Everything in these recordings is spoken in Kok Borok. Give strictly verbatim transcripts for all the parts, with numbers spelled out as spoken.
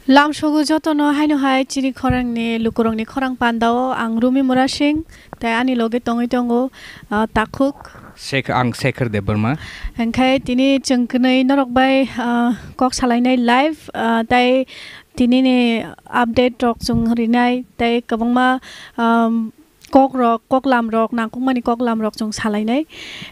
Lamsogo jotono haino hai chini khorangni lukurokni khorang pandao ang Rumi Murasing, tei ani loge tongwi tongo, ah, Takhuk. Shek-, ang Shekhar Debbarma. Hingkhe tini chwng kwnwi norok bai, ah, kok salainai live, ah, tei tinini update rok chwng rinai tei kwbangma, um, kokrok, koklamrok, nangkukmani koklamrok chwng salainai.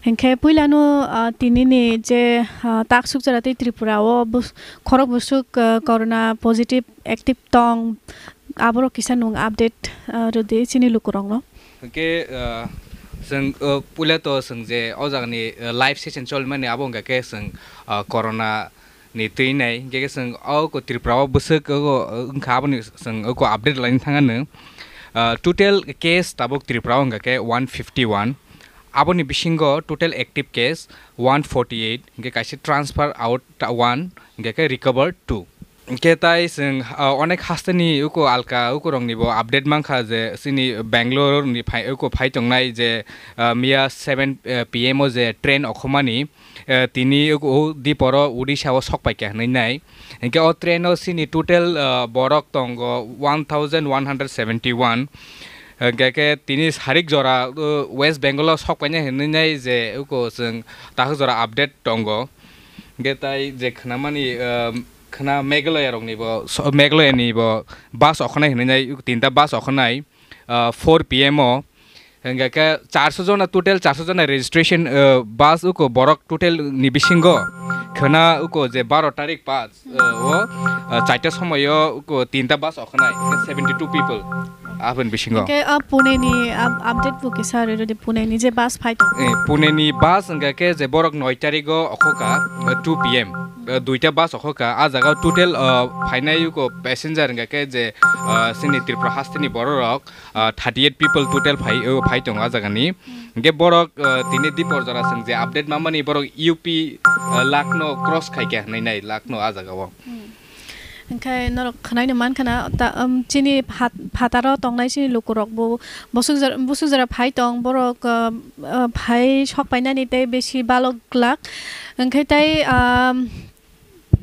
Hinkhe puilano, ah, tinini je, ah, taksuk jora tei Tripura o bus-, khorok busuk, ah, corona positive active tong, aborok kisa nwng update, ah, rwdi chini lukurokno. Hinkhe, ah, chwng, ah, puila to chwng je o jagani, ah, live session choli mani abo hwnkha khe chwng, ah, corona ni twi nai, hinkhe khe chwng o ko Tripura o bwswk o ko wngkha, aboni chwng o ko update laina thang anw. Ah, total case tabuk Tripura o hwnkha khe one fifty one, aboni bisingo total active case one forty eight, hinkhe kaisa transfer out ta-, one, hinkhe khe recover two. Hinkhe tai chwng, ah, onek hasteni uko alka ukorokni bo update mankha je chini Bangalore ni phai, uko phai tongnai je, ah, miya seven, eh, P M o je train okhomani, eh, tini o diporo Odisha o sok paikha hinwi nai. Hinkhe o train o chini total, eh, borok tongo one thousand one hundred seventy one. Hinkhe khe tini sarik jora, eh, West Bengal o sok paina hinwi nai je uko chwng takhuk jora update tongo. Hinkhe tai je khwnamani, eh, khwna Meghalaya rokni bo, so-, Meghalaya ni bo bus okhonai hinwi nai, tinta bus okhonai, ah, four P M o. Hingkha khe charso jona, total charso jona registration, ah, bus uko borok total ni bisingo khwna uko je baro tarik paanch, ah, o, ah, charta somoyo uko tinta bus okhonai, seventy two people. Aboni bisingo. Hingkhe, ah, Pune ni up-, update bo kisa rwdi, Pune ni je bus phai tong. Eh, Pune ni bus hingkha khe je borok noi tarigo okhoka, ah, two P M, ah, duita bus okhoka, ah jaga total, ah, phainai uko passenger hingkha khe je, ah, chini Tripura hasteni bororok, ah, thirty eight people total phai, o, phai tongo ah jagani. Hmm. Hingke borok, ah, tini dipor jora chwng je update mamani borok U P, ah, lakh no cross khaikha hinwi nai, lakh no ah jaga o. Hmm. Hingke norok khwnaino mankha na, ta, um, chini phat-, phataro tongnai chini lukurok bo bosok jora, bosok jora phai tong, borok, ah, ah, phai sok painani tei besi balok glak. Hingke tei, um,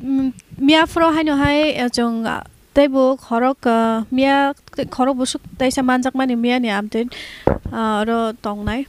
Mm, miya phuru haino hai, eh, chwng, ah, teibo khorok, ah, miya khorok busuk teisa manjakmani miyani update, ah, oro tongnai.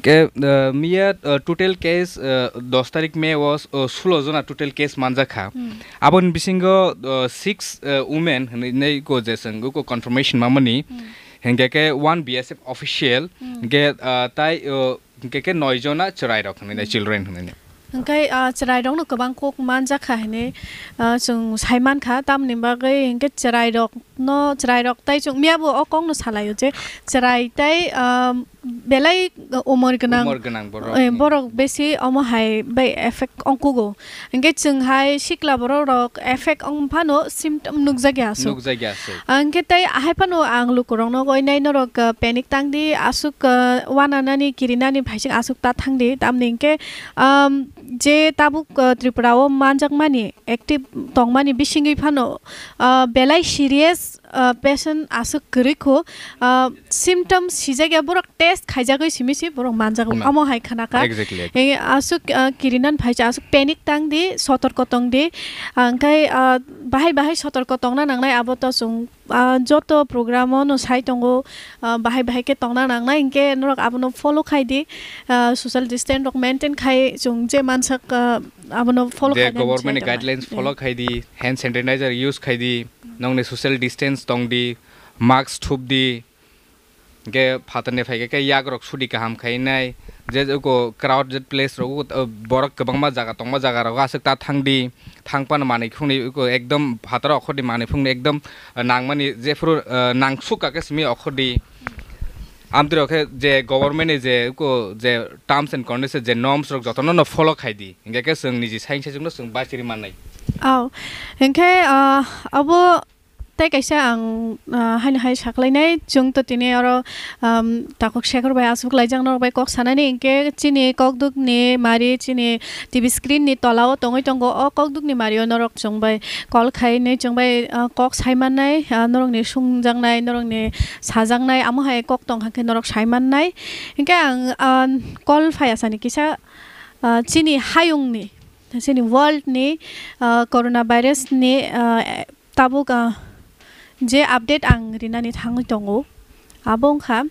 Ke, ah, miya, ah, total case, ah, dos tarik May o, ah, sulo jona total case manjakha. Hmm. Aboni bisingo, ah, six, ah, women hinwi nei ko je chwng ko confirmation mamani. Hmm. Hingke ke one B S F official, hmm, hingke, ah, tai, ah, Hingke khe noi jona chwrairok hinwi nai, hmm, children hinwi nai. Hingke, ah, chwrairokno kwbang kok manjakha hinwi, ah, chwng sai mankha, tamoni bagwi hingke chwrairokno, chwrairok tai chwng miyabo o kokno salaio je chwrai tai, ah, belai umor gwnang, umor gwnang borok, eh, hmm, borok besi omo hai bai effect ongkugo. Hingke chwng hai sikla borok rok effect wng phano symptom nukjakya aswk. Nukjakya aswk. Hingke tei ahai phano ang lukurokno koinai norok, ah, panic tangdi aswk, ah, wananani kirinani phaising aswk ta thangdi tamni hingke, um, je tabuk, ah, Tripura o manjakmani active tongmani bisingwi phano, ah, belai serious ah, patient aswk kwrwi kho, ah, symptom sijak ya borok test khaijagwi simi se borok manjago. Khuna. Omo hai khna kha. Exactly, exactly. Eh, aswk, ah, kirinan phai cha aswk panic tang di, sotorko tong di. Ah, hingkhai, ah, bahai bahai sotorko tongna nangnai abo to chwng, ah, joto program o no sai tongo, ah, bahai bahai khe tongna nangnai hinkhe norok abono follow khai di, ah, social distance rok maintain khai chwng je mansak, ah, abono follow je khai nani government ni je tongma. Guidelines, yeah, follow khai di, hand sanitizer use khai di. Nokni social distance tong di, mask thup di, hingke phatar ni phaikhe khe yak rok sudi kaham khai nai, je uko crowded place rok uko, uh, borok kwbangma jaga tongma jaga rogo aswk ta thang di, thang phano manwi phung di uko ekdom phatar okhor di manwi phung di ekdom, uh, nangmani jephuru, uh, nangsuk kha khe simi okhor di. Amtwi rok khe je government ni je uko je terms and conditions je norms rok jotono no follow khai di, hingke khe chwng niji sai sai chwngno chwng bachiri mannai. Oh, hingkhe, ah, abo Tei kaisa ang, ah, haino hai saklainai, chwng to tini oro, um, takhuk Shekhar bai aswk laijak norok bai kok sanani, hinkhe chini kokdukni mari, chini T V screen ni tola o tongwi tongo. O kokdukni mari o norok chwng bai call khainai, chwng bai, ah, kok sai mannai, ah, norokni sungjaknai, norokni sajaknai, amo hai kok tong kha khe norok sai mannai. Hinkhe ang, ah, call phai asani kisa, ah, chini hayungni chini world ni, ah, corona virus ni, ah, tabuk, ah, je update ang rinani thangwi tongo, abo wngkha,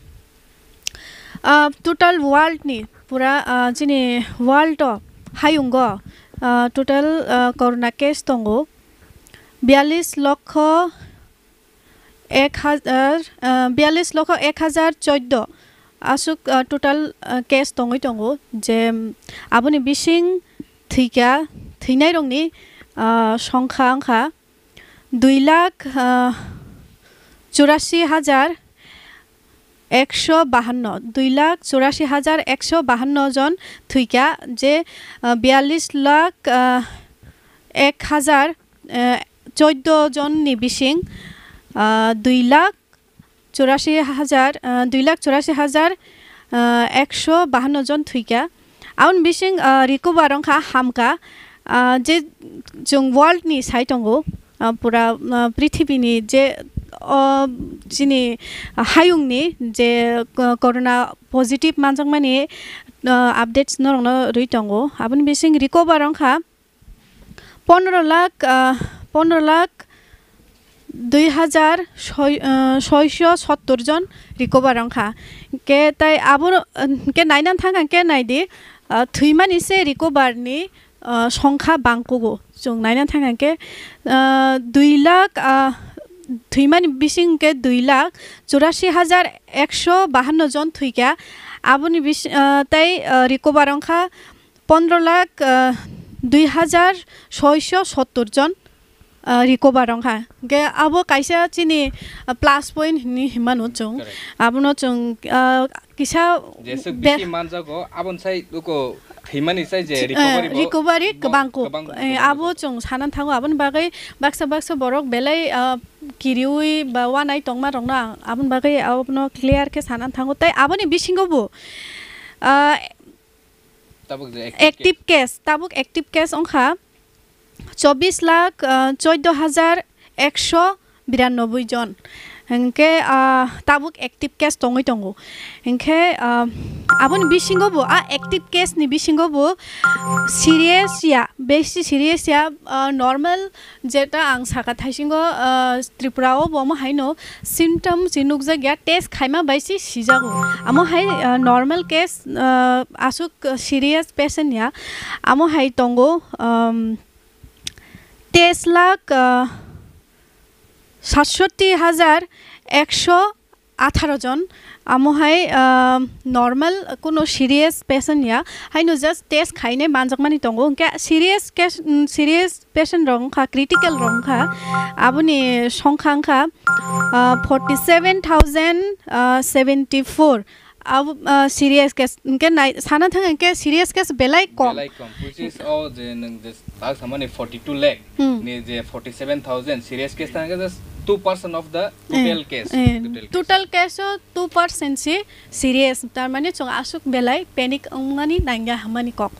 ah, total world ni pura, ah, chini world o hayungo, ah, total, ah, corona case tongo biyallis lokho ek hajar, ah, biyallis lokho ek hajar choddo aswk, ah, total, ah, case tongwi tongo, je, mm, aboni bising thwikha, thwinairokni, ah, songkha wngkha dui lakh, ah, churashi hajar ekso bahanno, dui lakh churashi hajar ekso bahanno jon thwikha, je, ah, biyallis lakh, ah, ek hajar, eh, choddo jonni bising, ah, dui lakh churashi hajar, ah, dui lakh churashi hajar, ah, ekso bahanno jon thwikha. Aboni bising, ah, recover wngkha, hamkha, ah, je chwng world ni sai tongo, ah, pura, ah, prithibini je, o, chini hayungni je, ah, corona positive manjakmani, ah, updates norokno rwi tongo. Aboni bising recover wngkha pondro lakh, ah, pondro lakh dui hajar soi-, ah, soisho sottor jon recover wngkha. Hwnkhe tai abo, hwnkhe naina thangkha hwnkhe naidi, ah, thwimani se recover ni, ah, songkha bangkugo. Chwng naina thangkha hwnkhe, ah, dui lakh, ah, thwimani bising hwnkhe dui lakh churashi hajar ekso bahanno jon thwikha. Aboni bis-, ah, tai, ah, recover wngkha pondro lakh, ah, dui hajar soisho sottor jon, ah, recover wngkha. Hwnkhe abo kaisa chini, ah, plus point hinwi hinmano chwng. Correct. Abono chwng, ah, kisa jeswk be- bisi manjago, aboni sai uko thwimani sai je thi-, recovery eh, bo recovery bo kwbangko. Kwbang, eh, kwbang abo ko. Chwng sana thango, aboni bagwi baksa baksa borok belai, ah, kiriwi ba wanai tongma rokno ang aboni bagwi abono clear khe sana thango. Tai aboni bisingo bo, ah, tabuk je active active case. Case, tabuk active case wngkha chobbish lakh, ah, choddo hajar ekso biranobui jon. Hwnkhe, ah, tabuk active case tongwi tongo. Hwnkhe, ah, aboni bisingo bo, a active case ni bisingo bo serious ya, besi serious ya, ah, normal jeta ang saka thaisingo, ah, Tripura o bo omo haino symptoms si nukjak ya, test khaima bai si sijago. Amo hai, ah, normal case, ah, aswk serious patient ya. Amo hai tongo, um, teis lakh, ah, satshoti hajar ekso atharo jon. Amo hai, ah, normal, kuno serious patient ya. Haino just test khainai manjakmani tongo. Hwnkhe serious case, mm, serious patient rok wngkha, critical rok wngkha. Aboni songkha wngkha, ah, forty seven thousand, ah, seventy four. Abo, ah, serious case. Hwnkhe nai, sana thang hwnkhe serious case belai kom. Belai kom. Which is, oh, je nwng je tak samani forty two lakh. Hmm. Ni je forty seven thousand serious case thang hwnkhe just two percent of the total, eh, case. Eh, total case. Total case o two percent si serious. Tar mane chwng aswk belai panic wngmani nangya hamani kok.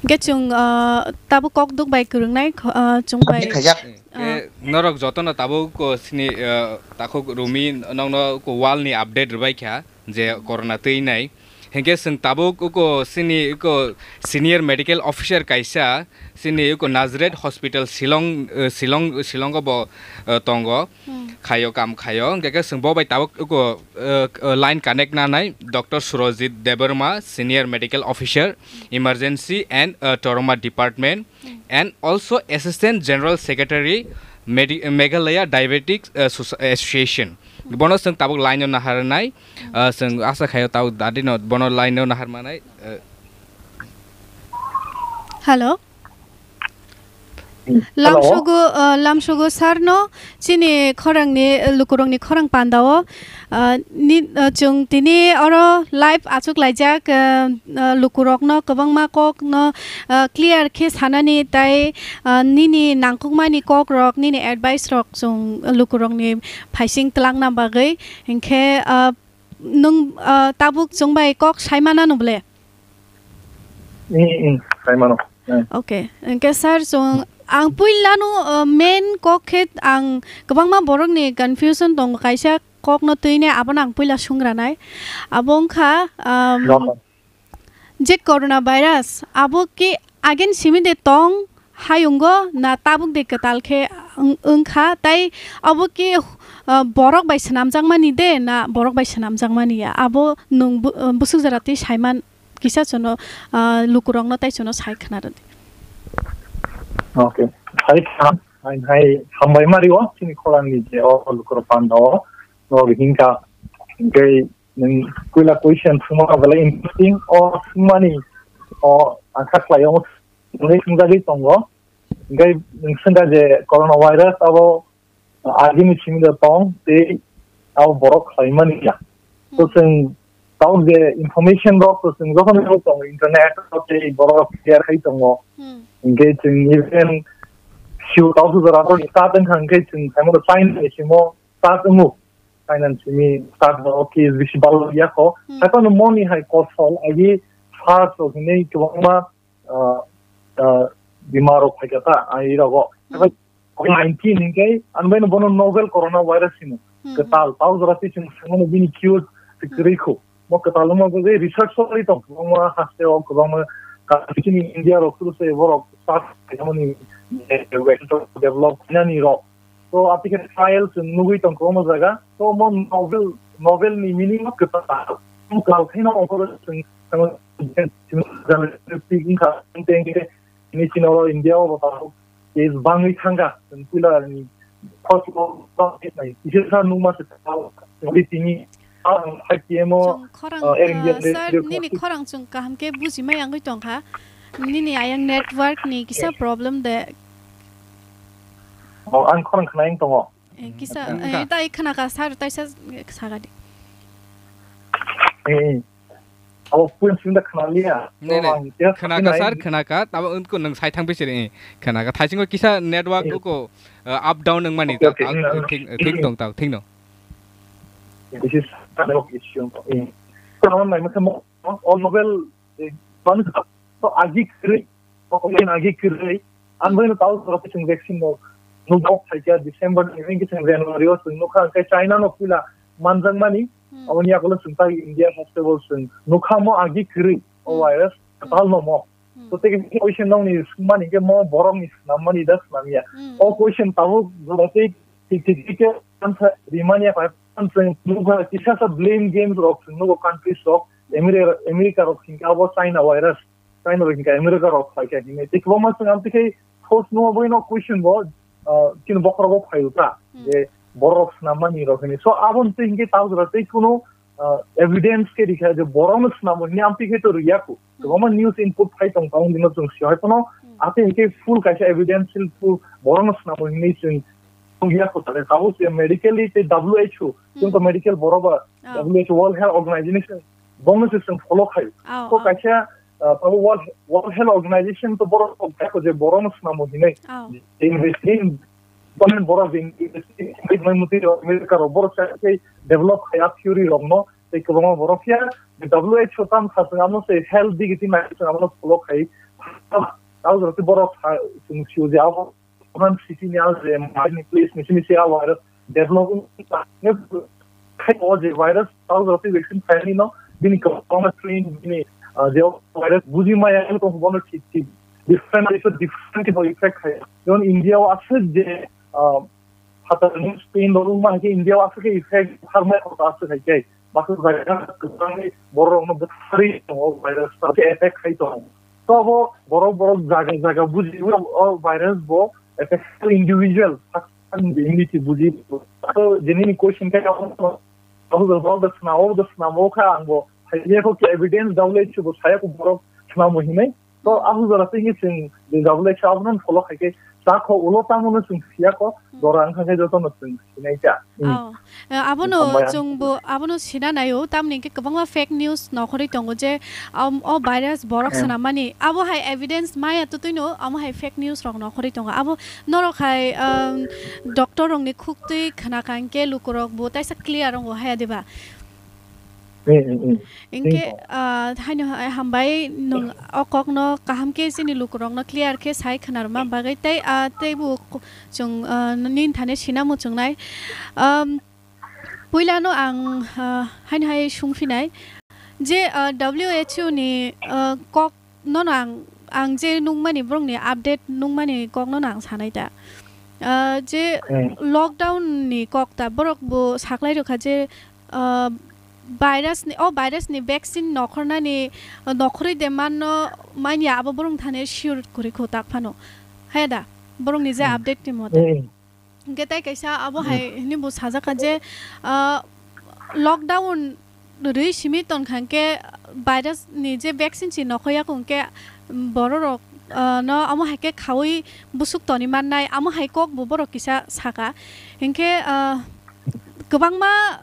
Hwnkhe chwng, ah, tabuk kok duk bai kwrwngnai, kho-, ah, chwng bai. Khaijak. Eh, ah, eh, norok jotono tabuk ko sini, ah, takhuk rumi nokno ko wall ni update rwbai kha. Je corona twi nai. Hinkhe chwng tabuk uko sini uko senior medical officer kaisa sini uko Nazareth Hospital Shillong, eh, Shillong, Shillong o bo, eh, tongo. Hmm. Khayo, kam khayo. Hinkhe chwng bo bai tabuk uko, eh, eh, line connect nanai Doctor Surojit Debbarma, senior medical officer, emergency and, eh, trauma department. And also Assistant General Secretary, Medi-, Meghalaya Diabetic, uh, Soci-, Association. Bono chwng tabuk line o naharnai, uh, chwng asa khaio tabuk dadi no bono line o naharmanai, uh. Hello. Hello. Lamsogo, uh, lamsogo sir no. Chini khorang ni, lukurok ni khorang panda o, ah, ni, ah, chwng tini oro live achuk laijak, ah, ah, lukurok no kwbangma kok no, ah, clear khe sanani tai, ah, nini nangkukmani kok rok, nini advice rok chwng lukurok ni phaising twlangna bagwi. Hinkhe, ah, nwng, ah, tabuk chwng bai kok sai manano ble? Mm, mm, sai mano. Mm. Okay. Hwnkhe sir, chwng, ang puilano, uh, main kok khe ang kwbangma borokni confusion tongo, kaisa kokno twinai, abono ang puila sungranai. Abo wngkha, um, Nokha. Je coronavirus, abo khe agen simi de tong hayungo na tabuk de kwtal khe wng-, wngkha, tai abo khe, uh, borok bai swnamjakmani de na borok bai swnamjakmani ya? Abo nwng bu-, uh, busuk jora twi saiman kisa chwngno, uh, lukurokno tai chwngno sai khna rwdi. Okay. Hai kha, hai, hai, hambai mari o, chini khorang ni je o lukurok panda o, no hingka, hingke Nwng puila question swngma belai interesting. O swngmani, o ang kha khlai, omo swngwi swngjagwi tongo. Hingke nwng swngkha je coronavirus abo agini simi da tong tei abo borok khlaimani ya. To Hmm. Chwng tamo je information rok to chwng jokhon jokhon tongo internet o tei borok share khai tongo. Hmm. Hingke chwng even sio tamo jora rok ni ta tong kha hingke chwng saimano China ni simo ta tongo. Finance ni start no case bisi bal ya ko. Hmm. Haikhe no moni hai kosol agi SARS rok hinwi kwbangma, ah, ah, bimar rok phaikha ta ai rogo. Hmm. Covid nineteen hinke anbai no bono novel coronavirus hino. Hmm. Kwtal tau jora twi chwng swngmano bini cure Hmm. kwrwi kho. Mo kwtal wngma bagwi research choli tong kwbangma haste o kwbangma country ni India rok suru se borok start khaimani develop khainani rok. So, apikhe trial chwng nugwi tongkha omo jaga. So, omo novel, novel ni meaning no kwtal. Kwtal khe no omo chwng, chwng, chwng, chwng, chini chini oro India o bo tabuk case bangwi thangkha. Chwng puila ni first lockdown ni kisa sa nungma se tini ang hai P M o, Chwng khorang, uh, Air India ah, sir, radio nini khorang chwng kaham khe buji mai yangwi tongkha. Nini ayang network ni kisa problem de. Oh, ang khorang khnaing tongo. Eh, kisa, Wngkha. Eh, tai khna ka sir, tai sa, eh, saga di. Eh, abo puin sinda khna liya. Ne, ne. Khna ka sir, khna ka, tabo unko nang sai thang bisiri, eh, khna ka. Thaisingo kisa network Eh. Uko, eh, up down nang mani, Okay, okay. Ta, ta, Mm, thik, thik tong ta, thik no. This is kind of issue. Eh. Kono mai masa mo, o novel, eh, bang sa. So agi kri, o agi kri. An bai no tau soro chwng vaccine no nukjak phaikha December ni hwnkhe chwng January o chwng nukha, hwnkhe China no puila manjakmani, Hmm. Aboni yagulo chwng tai India haste bo chwng nukha mo agi kwrwi o Hmm. virus Hmm. kwtal no mo. Hmm. To tei khe question nokni swngmani hwnkhe mo borok ni swnammani da swnamya. Hmm. O question tabuk jora tei thik thik thik khe answer rimani ya khe chwng nukha kisa sa blame games rok chwng nugo countries rok America, America rok hwnkhe abo China virus. China rok hwnkhe America rok phaikha hinwi. Tei kwbangma chwng amtwi khe source nungma bagwi no question bo, ah, chini bokhorogo phaio ta, Hmm. Je borok rok swnam mani rok hinwi. So, aboni twi hwnkhe ta jora tei kuno, ah, evidence khe rikha je borok no swnamo hinwi amtwi khe to riya kho. Hmm. Kwbangma news input phai tong tong dino chwng si hai phano Hmm. Ate hwnkhe full kaisa evidence full borok no swnamo hinwi chwng nung ya kho tare. Tabuk se medically tei W H O, Hmm. Chwng to medical borok ba Oh. W H O World Health Organization bongno se chwng follow khai. Oh, Ko oh. Kaisa ah, abo World, World Health Organization to borok kok kha je borok no swnamo hinwi. Oh. In between, borok in between, America rok borok sa khe develop khai a theory rok no, tei kwbangma borok phiya, W H O tam sa chwng amo se health digi tin nai chwng amo follow khai. Abo borok sa chwng sio je abo Wuhan city ni ang je mani place ni simi se a virus develop khai o je virus tau jora tei vaccine khai ni no bini kwbangma strain bini, ah, je virus buji maya ang tong bono thik thik different different different effect khai. Jon India o aswk je, ah, Phatar ni Spain rok wngma hai khe India o aswk khe effect harmai kok aswk hai khe. Baksa jaga kwbangni borok rokno bwthari tongo virus tei attack khai tongo. To abo borok borok jaga jaga buji o virus bo attack individual individual buji. To jenini question khe abo borok da swnamo da swnamo kha ang bo hai khe evidence W H O bo saya kho borok swnamo hinai. To, ahung jora tei chwng je W H O abono follow khai khe, cha kho ulo tamo no chwng siya kho, Hmm. Jora wngkha khe joto no chwng sinai cha. Hmm. Oh. Eh, abono Hambai ang. Chwng bo, abono sina naio, tamni hwnkhe kwbangma fake news nokhorwi tongo je, um, o virus borok Hmm. Swnam mani. Abo hai evidence maya twtwi no, amo hai fake news rok nokhorwi tongo. Abo norok hai, um, doctor rokni khuktwi khna kha hwnkhe lukurok bo taisa clear wngo haya diba? Hmm, hmm, hmm. Hingke, Thank you. Ah, haino ha-, hambai nwng o kokno kaham khe chini lukurokno clear khe sai khwnarwma bagwi tei, ah, teibo ko-, chwng, ah, nini thani sina muchungnai. Um, puilano ang, ah, haino hai sungphinai. Je, ah, W H O ni, ah, kok no ang, ang je nukmani borokni update nukmani kok no ang sanai ta. Ah, je Hmm. lockdown ni kok ta borok bo saklai rwkha je, ah, virus ni, o virus ni vaccine nokhornani, ah, nokhorwi de manno manya abo borok thani sure kwrwi kho tak phano. Haya da, borokni je Hmm. update ni mote. Hmm. Hingke tai kaisa abo hai hini bo sajak kha je, ah, lockdown rwi simi tongkha hingke virus ni je vaccine si nokhoya kho hingke bororok, ah, no amo hai khe khaui busuk toni mannai amo hai kok bo borok kisa saka. Hingke, ah, kwbangma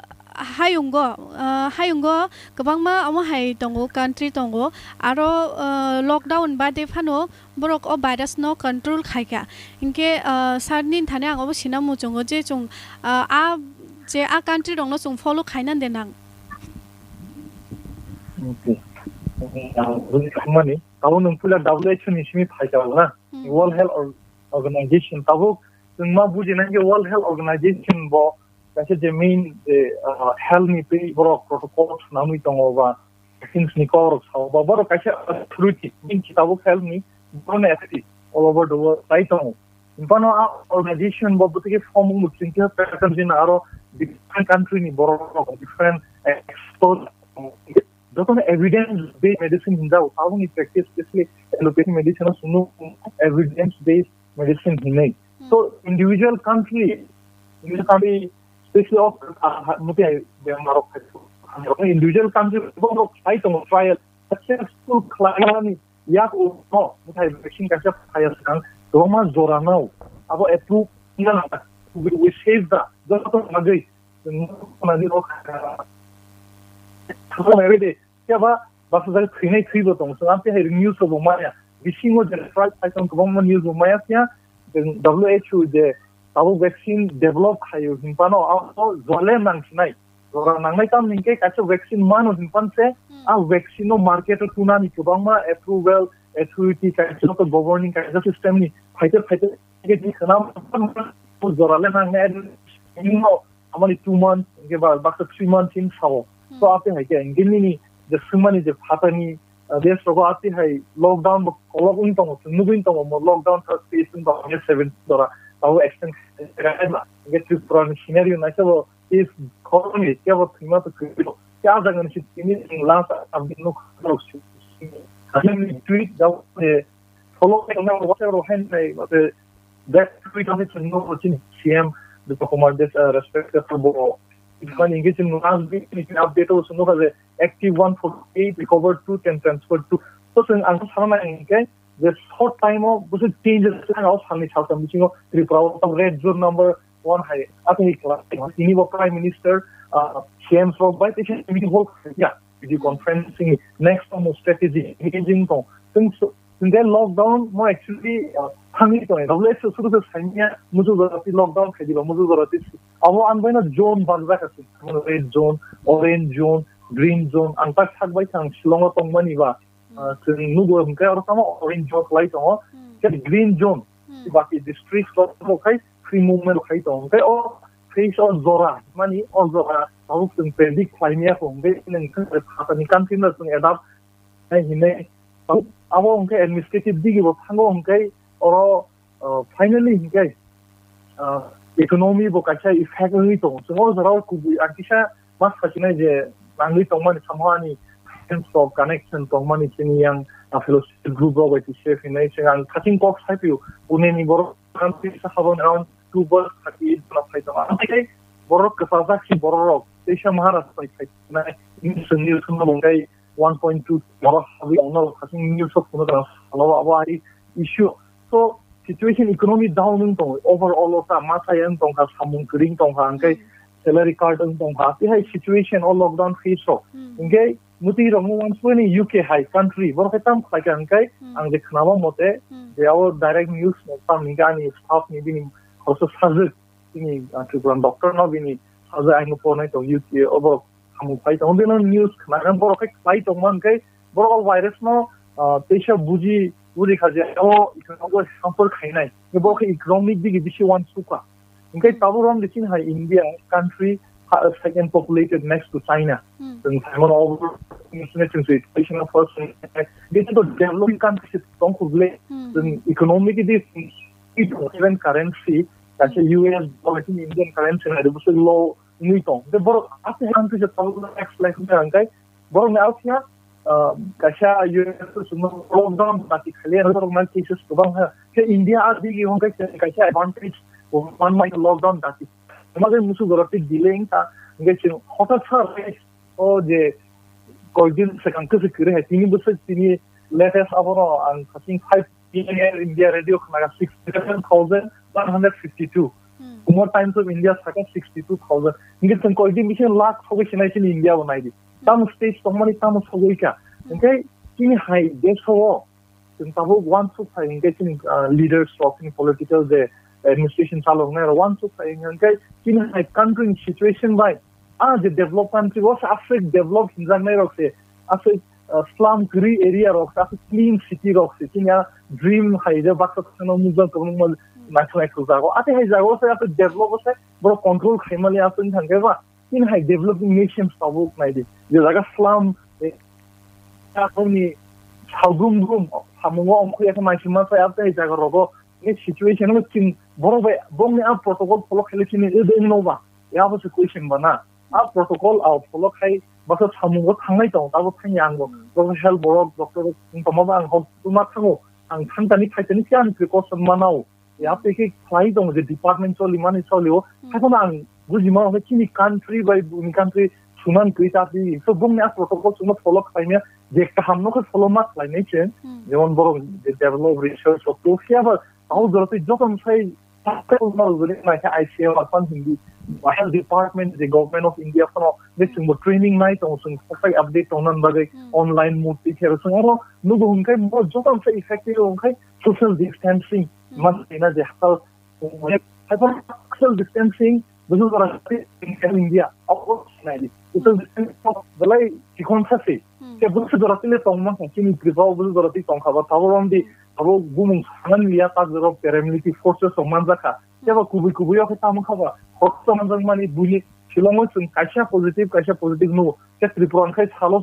hayungo, ah, hayungo kwbangma amo hai tongo, country tongo, aro, ah, lockdown bade phano borok o virus no control khaikha. Hinkhe, ah, sir ni thani ang obo sina muchungo je chwng, ah, a je a country rokno chwng follow khaina de nang. Okay. Ang bujikha mani, abo nwng puila W H O ni simi phaikha na? Hmm. World Health Or-, Organization. Tabuk chwng ma bujinai je World Health Organization bo kaisa je main je, ah, health ni twi borok protocol swnamwi tongo ba vaccines ni kok rok sao ba borok kaisa authority, main kitabuk health ni borok ni authority all over the world tai tongo. Bano a organization bo bwtwi khe form wng bwtwi khe pattern jin aro different country ni borok rok different expert jotono evidence based medicine hinjao, aboni practice specially allopathy medicine o sunu evidence based medicine hinwi. Hmm. So individual country, individual country, specially of, ah, ah, mutai bemar rok khai, individual country borok khai tongo trial successful khlaimani yak uno mutai vaccine kaisa phaya swkang kwbangma jora no abo approve wngna nang we, we save the joto nagwi. Chwng nugwi rok, ah, thangma naibai de, phiya ba baksa jagao thwinai thwibo tongo. Chwng amtwi hai news rokbo maya. Bisingo je flight phaisong kwbangma news bo maya phiya, chwng W H O je tabuk vaccine develop khaio hinphano, abo jole nang sinai. Jora nangnai tam hinkhe kaisa vaccine mano hinphan se, Hmm. a vaccine no market o tunani kwbangma approval, authority, kaisa joto governing kaisa system ni phaite phaite, jora le nangnai, amani two months, hingke ba, baksa three months hin sao. Hmm. So, ate hai khe, hingke nini je swngmani je phatani, ah, bes rogo ate hai lockdown bo kolok wng tongo, chwng nugwi tongo, mo lockdown third phase wng tongo, hingke seven dora, tabo extend khaima. Hingke Tripura ni scenario naikhe bo phase khoroknwi kebo thwima to kwrwi. Khe ah jaga ni se tini last update no khorok si. Hingke tweet jabo je follow khaina WhatsApp ro hai nai, mate, that tweet of it no chini C M Dipok Kumar Des, uh, respected for bo. Mani hingke chini last week ni update o sunu kaje active one forty-eight, recovered two, ten transfer two. So chwng ang sana hingke je short time o busu changes ang o sani salsa bisingo Tripura o red zone number one hai ate hi kla tini bo Prime Minister, uh, C M rok bai tei meeting hall ya video conferencing next time strategy engaging tong. Chwng Hingke lockdown mo actually, ah, thangwi tongo. W H O sudu se sanya muju jora ti lockdown khai diba, muju jora ti. Abo ang bai no zone bag bag asi. Red zone, orange zone, green zone. Ang tak sak bai thang Shillong o tongmani ba. Hmm. Ah, chwng nugo hingke oro tamo orange zone lai tongo. Hmm. Khe green zone. Hmm. Baki district rok khai free movement khai tongo. Hingke o phase o jora, mani o jora, tabuk chwng predict khlaimaya kho. Hingke nang khe phatani country no chwng adapt nai hinwi abo hwnkhe administrative digi bo thango hwnkhe oro, uh, finally hwnkhe, uh, economy bo kaisa effect wngwi tongo. Chwng o jorao kubui ang kisa ma sasinai je nangwi tongmani samo ani friends rok connection tongmani chini yang, uh, fellowship group rok bai twi se hinwi chwng ang thaching kok sai phio Pune ni borok ang kisa habang around two bus thirty eight jona phai tongo. Ang khe borok kwchajak si borok rok teisa Maharashtra bai phai tongnai. News, news no bo hwnkhe one point two borok habwi tongo, khasing news o phunukha salo abo hai issue. So situation economy down wng tongo, overall o ta ma saya wng tongkha, samung kwrwi wng tongkha, hwnkhe Hmm. salary cut wng tongkha, tei hai situation o lockdown phase o. Hmm. Hwnkhe mwtwi rokno wansukmani U K hai country, borok khe tamo khlaikha hwnkhe Hmm. ang je khnaba mote Hmm. je abo direct news no tamo hwnkhe ani staff ni bini khoroksa sajwk. Chini, ah, Tripura doctor no bini sajwk ang pornai tong U K obo samung phai tongo. Bini news khna borok khe khlai tongma hwnkhe borok o virus no, ah, teisa buji, buji kha je abo economic hamper khainai. Borok khe economic digi bisi wansukha. Hwnkhe tabuk rom de chini hai India country, ah, second populated next to China. Hmm. Chwng saimano obo International situation of first, this is the developing country se tong khuble. Hmm. Then economic it is even currency, kaisa U S dollar, Indian currency na, the low ni tong. The borok ase country se tong next life na angkai. Borok ni ausia, ah, kaisa U S sumno lockdown bati khali, borok na cases kwbang ha. Ke India a digi hongkai kaisa advantage, one month lockdown bati. Magai musu borok ti delay ta, ngai chwng hotat sa o je koikdin swkang kwchwk kwrwi hai, tini bwswk tini latest abono ang I think five P M Air India radio khnaga sixty seven thousand one hundred fifty two. Hmm. Kumar Times of India saka sixty two thousand. Hingke chwng koikdin bisi lakh sogwi sinai chini India bo naidi. Tamo stage tongmani tamo sogwi ka. Hmm. Hingke chini hai desh o Chwng tabuk uansuk phai hwnkhe chini, ah, leaders rok, chini political je administration chaloknai rok uansuk phai hwnkhe chini hai country ni situation bai, ah, je develop country o se aswk develop hinjaknai rok se, aswk, ah, slum kwrwi area rok se, aswk clean city rok se, chini a dream hai je baksa baksa no mujang kwbangma naithok naithok jago. Ate hai jago se aswk develop o se borok control khaimali aswk wngkha hwnkhe ba, chini hai developing nations tabuk naidi. Je jaga slum, eh, Chakungni salgum gum samungo ongkhu yakhe maichima sai abtei jaga rogo ni situation no chwng borok bai bongni a protocol follow khaile chini ede wngno ba? Ya bo se question ba na. A protocol a follow khai basa samungo thangnai tong tabo thangya ang bo. Basa health borok doctor wng tongma ba ang hok tuma thango. Ang thangtani phaitani khe ang precaution manao. Ya tei khe khlai tongo je department choli mani choli o. Hmm. Haiphano ang buji mano khe chini country bai buni country sunan twi ta twi. So bongni a protocol chwngno follow khlaimya je kaham no khe follow ma khlainai chwng. Hmm. Jemon borok je develop research o to phiya ba tamo jora twi joto sai protocol ma rwgwlwi nai khe I C M R phan hindi health department je government of India phano je chwngbo training nai tongo chwng sakai update tongna bagwi. Hmm. Online mode twi khe chwng oro nugo hwnkhe mo joto sai effective wngkhe social distancing. Hmm. Man tina je hakal, hakal social distancing, busu jora India, abo sinai di. Social distancing belai chikon sasi. Hmm. Ke busu jora tile tong man kha, chini Tripura busu jora tile tong kha, ba tabo rom di, abo bumung sanan liya, tak jora paramilitary forces tong man jakha. Ke ba kubui kubui o khe tamo kha ba, hot tong man jak mani buini Shillong o chwng kaisa positive, kaisa positive nugo. Ke Tripura khai salo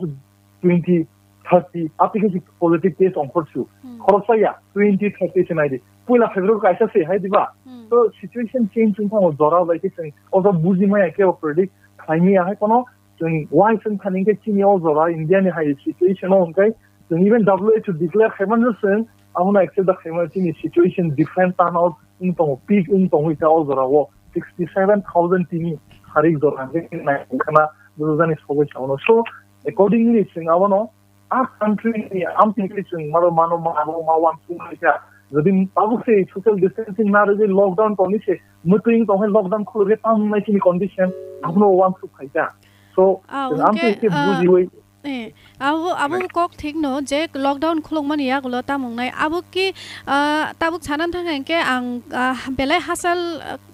twenty, thirty, application positive case ongkhorsu. Hmm. Khoroksa ya, twenty, thirty se nai di. Puila February kaisa se hai diba? Hmm. So situation change wng thango jora bai khe chwng obo buji maya khe o predict khlaimaya hai kono chwng why chwng thani khe chini o jora India ni hai situation o hwnkhe chwng even W H O declare khaimani chwng abono accept da khaimani chini situation different turn out wng tongo, peak wng tongo ita o jora o sixty seven thousand tini sarik jora hwnkhe nai khana bujajani sogwi saono. So accordingly chwng abono a country ni amtwi khe chwng maro mano ma abo ma wan sung kha. Jodi abo se social distancing na rwgwi lockdown toni se mwtwi tong khe lockdown khuluk khe tamo nai chini condition abono wan suk kha. So ah, chwng amtwi hwnkhe, khe ah, bujiwi. Eh, abo, abo kok thik no je lockdown khulukmani yagulo tamung nai. Abo ki, ah, tabuk sanan thang khe ang, ah, belai hachal,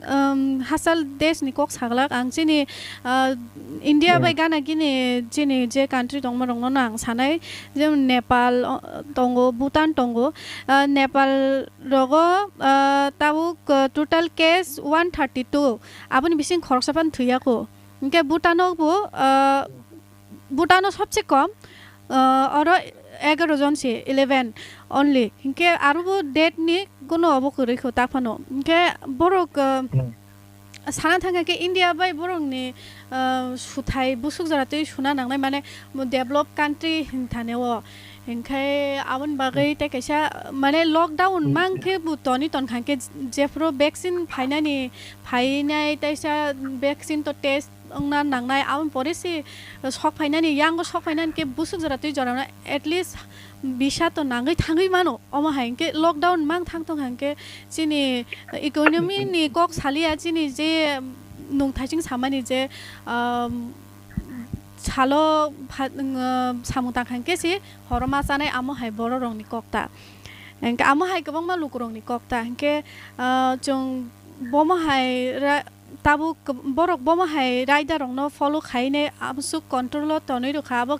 um, hachal desh ni kok saglak ang chini, ah, India bai gana gini chini je country tongma rokno no ang sanai, jemon Nepal, o, tongo, Bhutan tongo, ah, Nepal rogo, ah, tabuk, ah, total case one thirty two, aboni bising khoroksa phan thwiya ko. Hingke Bhutan o bo, ah, Bhutan o sobse kom, ah, oro egaro jon se, eleven only. Hingke aro bo death ni gono obo kwrwi kho ta phano. Hingke borok, ah, sana thangkha khe India bai borok ni, ah, suthai busuk jora twi suna nangnai, mane develop country hinthane o. Hingke aboni bagwi tei kaisa, mane lockdown mang khe bo toni tonkha khe jephuru vaccine phainani, phainai teisa vaccine to test wngna nangnai, aboni pore se sok phainani, yango sok phainani khe busuk jora twi jora no at least bisa to nangwi thangwi mano. Omo hai hwnkhe lockdown mang thang tong hwnkhe chini economy ni kok saliya, chini je nungthaising samani je, um, salo pha-, uh, samung tang hwnkhe se horo ma chanai, amo hai borok rok ni kok ta. Hwnkhe amo hai kwbangma luku rok ni kok ta. Hwnkhe, uh, chwng bomo hai ra-, tabuk borok bomo hai raida rokno follow khaine amsuk control o tonwi rwkha. Abo,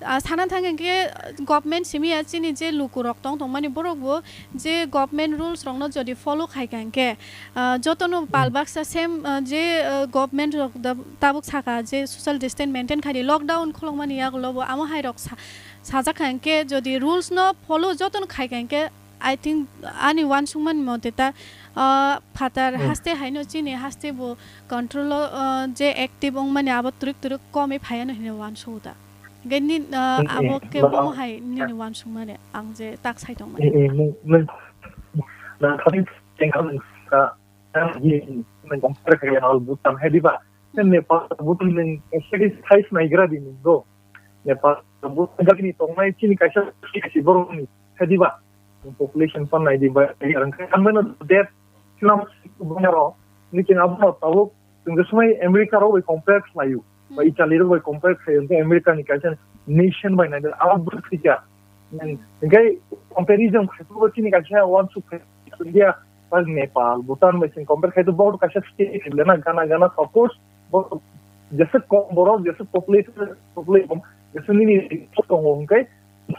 ah, sana thang hwnkhe government simi ya chini je luku rok tong tongmani borok bo je government rules rokno jodi follow khai kha hwnkhe, ah, jotono pal baksa same, ah, je, ah, government rok da-, tabuk saka je social distance maintain khai di, lockdown khulokmani yagulo bo amo hai rok sa-, sajak kha hwnkhe jodi rules no follow jotono khai kha hwnkhe I think ani wansukmani mote ta, ah, phatar Hmm. haste haino chini haste bo control o, ah, je active wngmani abo twrwk twrwk komwi phaiano hinwi wansugo ta. Hwnkhe ni, ah, Hmm, abo hmm. khe Ba- bomo hai nini wansukmani ang je tak sai tongmani. Hmm, hmm, hmm, hmm. Nang thani tengkha nang ka, nang ye, nang compare kaya nal Bhutan hai diba? Hmm. Nepal Bhutan nang satisfied naigra di nang do. Nepal Bhutan jagini tongnai chini kaisa kaisa borokni hai diba? Population pan nai di ba, ang khe ang mano death slam bonyaro, ni chini abo tabuk, chwng je sumai America rok bai compare khlaio, ba Hmm. Italy rok bai compare khlaio, hwnkhe America ni kaisa nation bai nai, abo bwswk thika. Hmm. Hwnkhe comparison khaitwbo chini kaisa wansuk khai India, ba Nepal, Bhutan bai chwng compare khaitwbo bo kaisa state le na, gana gana, of course, bo jesa kom borok, jesa population, population, jesa nini tongo hwnkhe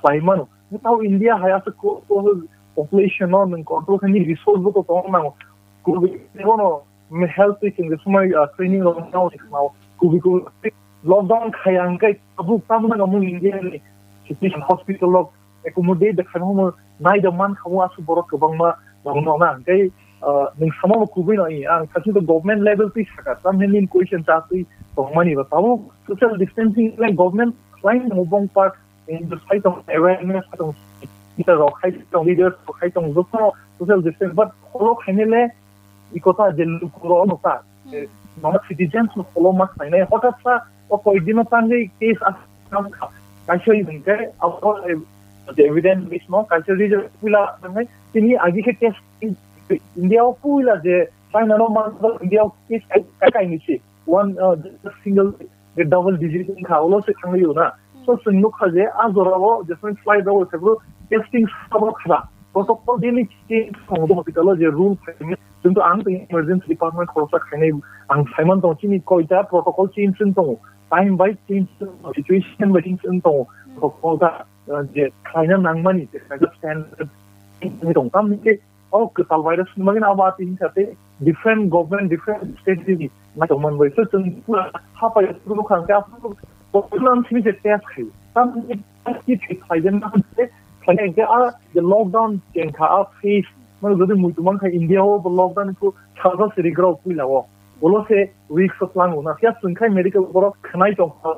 khlai mano. Tao India hai aswk ko-, ko-, population no nwng control khaini resource bo to tong nango. Kubui bono me health twi chwng je sumai, ah, training rok no nao se khna o. Kubui kubui lockdown khaya hwnkhe tabuk tamo nang mung India ni situation hospital rok accommodate de khana mo nai da man khamo aswk borok kwbangma rok no na hwnkhe, ah, nwng sama bo kubui no i ang thasi to government level twi saka tam hini question cha twi tongmani ba tabuk social distancing le government khlai mo bong part Sai tong awareness, sai tong teacher rok, sai tong leaders rok, sai tong joto social distance, but follow khainai le ikota je luku rok no ta, Hmm. eh, normal citizens no follow ma khainai. Hotat sa o koi dino tangwi case a kam kha. Kaisa hwnkhe abo, eh, je evidence base no kaisa result pila tangwi tini agi khe case India o puila je China no man India o case kai kai ni si one, uh, single je double digit wngkha, ulo se thangwi o na. Hmm. So, chwng nukha je, a jorao, jesmani flight rok, sebro testing sabo khara. Protocol daily change tongo hospital o, je rule phaimani. Chwng to ang tei emergency department khoroksa khainai, ang saiman tongo, chini koita protocol change wng tongo. Time by change wng tongo, situation by change wng tongo. Hmm. Protocol ta, uh, je khlaina nangmani, je kaisa standard wng tong. Tamni khe, o kwtal virus ni bagwi abo ati hinsa tei different government, different state ni naitongman bai. So, chwng pura hapai phuru kha hwnkhe aphuru population simi se test khai. Tamni ki thik khai den na hwnkhe khai hwnkhe a je lockdown cheng kha a phase. Mane jodi muitu man kha India o bo lockdown ko salsa siri grao puila o. Ulo se weeks o tlang o na. Kya chwng khai medical borok khnai tong kha.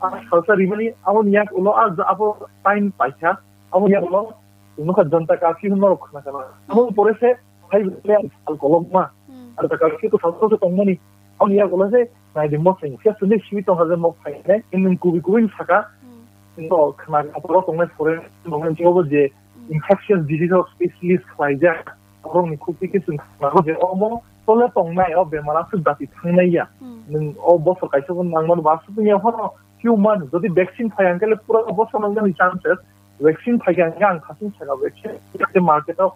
A salsa rimani abo ni yak ulo a abo time paikha. Abo ni yak ulo Nukha Janta Curfew hwnma rok khna kana. Abo pore se hai bwle al kolok ma. Hmm. Janta Curfew to salsa se tongmani. Ang ya gola se nai de mok sing. Sia suni siwi tong hajar mok phai ne. Nung kubi kubi saka. Hmm. No khna ka poro tongnai foreign tongnai jobo je Hmm. infectious disease of specialist khlai ja. Abo ni khuk tiki sung khna je omo tole tongnai o bemar asuk dati thangnai ya. Hmm. Nung o bosor kaisa bo nangmani ba asuk ya hono few months jodi vaccine phai ang kele pura bosor nang jani chances. Vaccine phaikha hwnkhe ang khasing saka vaccine. Tei market o,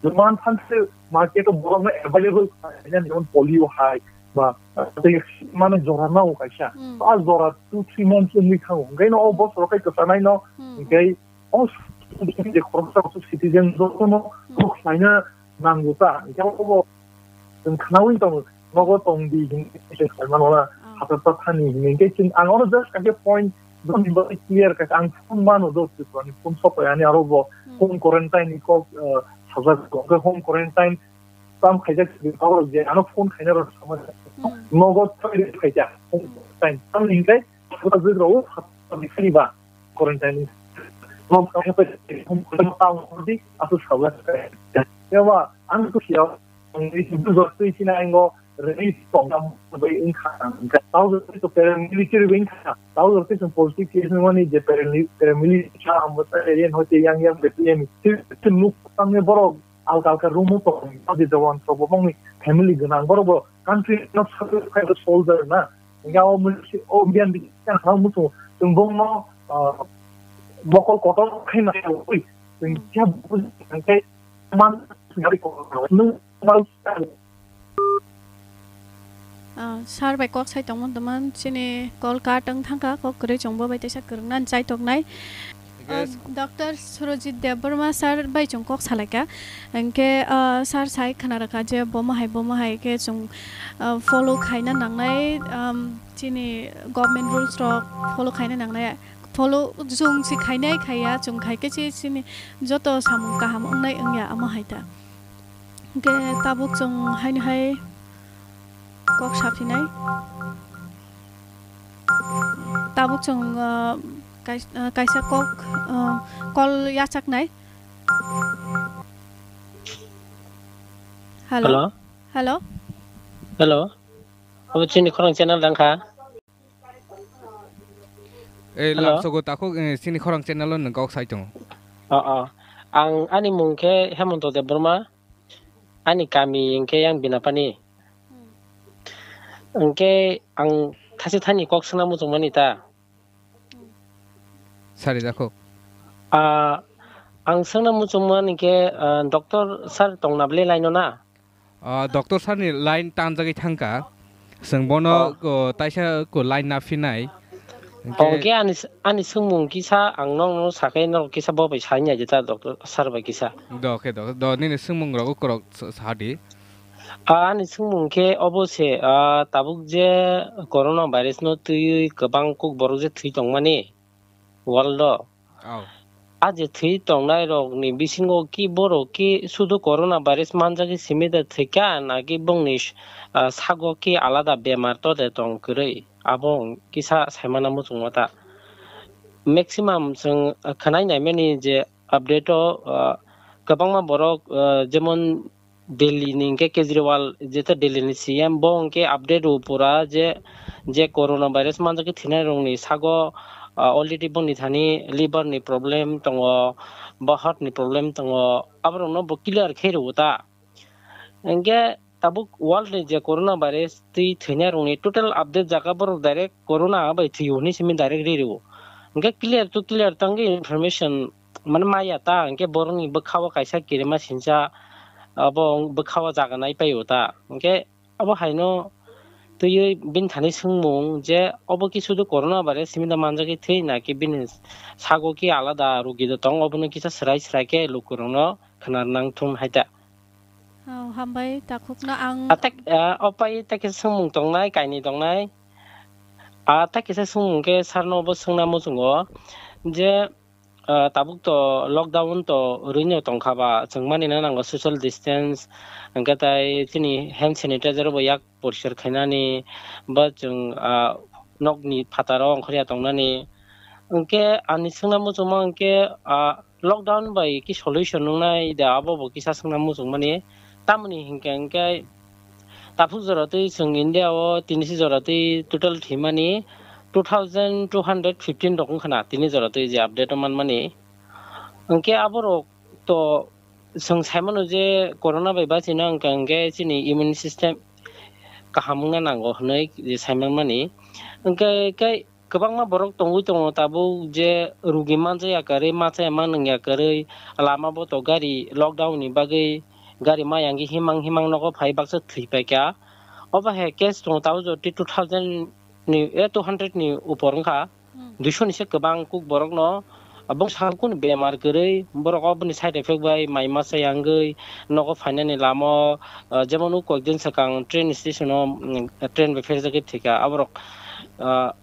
man thanse market o borok no available khaina, jemon polio hai, ba, tei mano jora nao kaisa. Hmm. A jora two, three months wngwi thango. Hwnkhe no o bosor khai kwchanai no, Hmm. hwnkhe o je khoroksa citizen joto no Hmm. khlaina nango ta. Hwnkhe obo chwng khnaui tongo, nogo tong di hinwi se khlaimano na, Ah. Hapta thani hinwi. Hwnkhe chwng, ang oro just kaisa point, boni bagwi clear kaisa, ang phone mano do, Tripura ni phone sokoi ani aro bo Hmm. home quarantine ni kok, eh, sajak, hwnkhe home quarantine tam khaijak, aro je ano phone khaina rok sama. Hmm. Nogo thai khaijak, home Hmm. quarantine. Tam hinwi hapta jwk rok, hapta ni khani ba. Quarantine. Nok khe pe hum khulma ta hum di asu sabla. Yawa ang ku siya ang ni tu jor tu sina ingo rei tong dam bai in kha. Tau jor tu paramilitary bai in kha. Tau jor tu politics is money je paramilitary cha am ta area hote yang yang de tu ni. Tu nuk tang ne borok alka alka room o tong, o je jawan rok bo bangni family gwnang, borok bo country no sacrifice khaio soldier na. Hingke o mil-, o Indian bisi ang khna muchungo, chwng bongno, ah, bokol kotor khaina ui. Chwng khe buji hingke man, nwng mal Ah, sir bai kok sai tongmani tongmani chini call cut wng thangkha, kok kwrwi chwng bo bai teisa kwrwngna chai toknai. Ah, Yes. Doctor Surojit Debbarma sir bai chwng kok salaikha. Hinkhe, ah, sir sai khna rwkha je bomo hai, bomo hai khe chwng, ah, follow khaina nangnai, um, chini government rules rok follow khaina nangnai. Follow chwng si khainai khaiya, chwng khai khe se chini joto samung kaham wngnai wngya, amo hai ta. Hinkhe tabuk chwng haino hai kok saphinai. Tabuk chwng, ah, kais-, ah, kaisa kok, ah, call yachaknai. Hello? Hello? Hello? Hello? Obo chini khorang channel dangkha? Eh, Hello? Lamsogo takhuk, eh, chini khorang channel o nwng kok sai tongo. Oh, oh. Ang ani mung khe Hemonto Debbarma. Ani kami hinkhe yang Binapani. Hmm. Hinkhe ang thachi thani kok swngna muchungmani ta. Hmm. Sari dakhuk. Ah, ang swngna muchungmani khe, ah, doctor sir tongna bwle line o na? Ah, doctor sir ni line tanjagwi thangkha. Chwng bono, Oh. ko, taisa ko line na phinai. Hinkhe Oh, hinkhe ani s-, ani swngmung kisa ang nokno sakai norok kisa bo bai sai nai ta doctor sir bai kisa. Do khe do, do nini swngmung rogo korok s-, sadi. Ah, ani swngmung khe obo se, ah, tabuk je corona virus no twiwi kwbang kuk borok je thwi tongmani world o. Oh. A je thwi tongnai rok ni bisingo ki borok ki sudu corona virus manjagwi simi de thwikha naki bongni s-, ah, sago ki alada bemar to de tong kwrwi? Abo kisa saimana muchungma ta. Maximum chwng khwnai naimani je update o, ah, kwbangma borok, ah, jemon Delhi ni hinkhe Kejriwal, jeta Delhi ni C M, bo hinkhe update o pura je, je corona virus manjak khe thwinai rokni sago, ah, already boni thani liver ni problem tongo, ba heart ni problem tongo, aborokno bo clear khe rwo ta. Hinkhe tabuk world ni je corona virus twi thwinai rokni total update jaga borok direct corona bai thwi o hwnwi simi direct ri rwo. Hinkhe clear to clear tangwi information mane maya ta, hinkhe borokni bwkhao kaisa kirima sincha abo bwkhao jaga nai paio ta. Hinkhe abo haino twiwi bini thani swngmung je obo ki sudu corona virus simi da manjagwi thwi naki bini sago ki alada rugi da tong, obono kisa swrai swrai khe lukurokno khna nang thum hai ta. Oh, hambai takhukno ang. A, tak, a, o pai ta kisa swngmung tongnai, kainwi tongnai. A, ta kisa swngmung khe sarno bo swngna muchungo je, ah, tabuk to lockdown to rwino tongkha ba, chwng mani na nango social distance, hwnkhe tai chini hand sanitizer bo yak poriskar khainani, ba chwng, ah, nokni phataro ongkhorya tongnani. Hwnkhe ani swngna muchungma hwnkhe, ah, lockdown bai ki solution wngnai da, abo bo kisa swngna muchungmani. Tamoni hinkhe, hinkhe Taphuk jora twi chwng India o tinisi jora twi total thwimani two thousand two hundred fifteen rok wngkha na, tini jora twi je update o manmani. Hwnkhe aborok to chwng saimano je corona bai bachina wngkha hwnkhe chini immune system kaham wngna nango hwnwi je saimanmani. Hwnkhe khe kwbangma borok tongwi tongo tabuk je rugi manjaya kwrwi, machaya manwngya kwrwi, lama bo to gari lockdown ni bagwi gari maya wngwi himang himang nogo phai baksa thwi paikha. Obo hai case tongo tabuk jora twi two thousand ni, eh, two hundred ni upor wngkha. Hmm. Duiso ni se kwbang kuk borok no, ah, bwskango kunu bemar kwrwi borok o bini side effect bai mai masa yangwi nogo phainani lama o, ah, jemon o koi din swkang train station o, mm, train bai pherjagwi thwikha aborok, ah,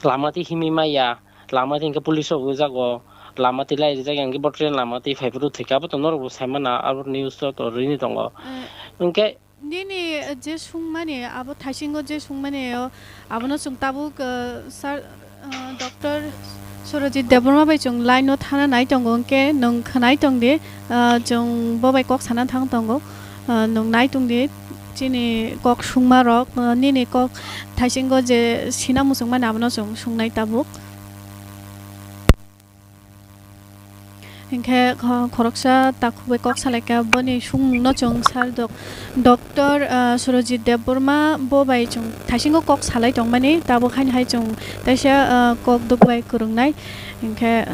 lama twi himwi maya, lama twi hwnkhe police rok rijak o, lama twi lai rijak ya hwnkhe bo train lama twi phai phuru thwikha, abo to norok bo sai mana abo news o to rwini tongo. Eh. Hwnkhe Nini je sungmani, abo thaisingo je sungmani, o, abono chwng tabuk, eh, sir, eh, Doctor Surojit Debbarma bai chwng line o thana nai tongo, hwnkhe nwng khwnai tong di, eh, chwng bo bai kok sana thang tongo, eh, nwng nai tong di, chini kok sungma rok, eh, nini kok thaisingo je sina muchungmani, abono chwng sungnai tabuk. Hinkhe kho-, khoroksa takhuk bai kok salaikha, boni sungmungno chwng sir dok-, Doctor, ah, Surojit Debbarma bo bai chwng thaisingo kok salai tongmani, tabuk haino hai chwng teisa, ah, kok duk bai kwrwngnai. Hinkhe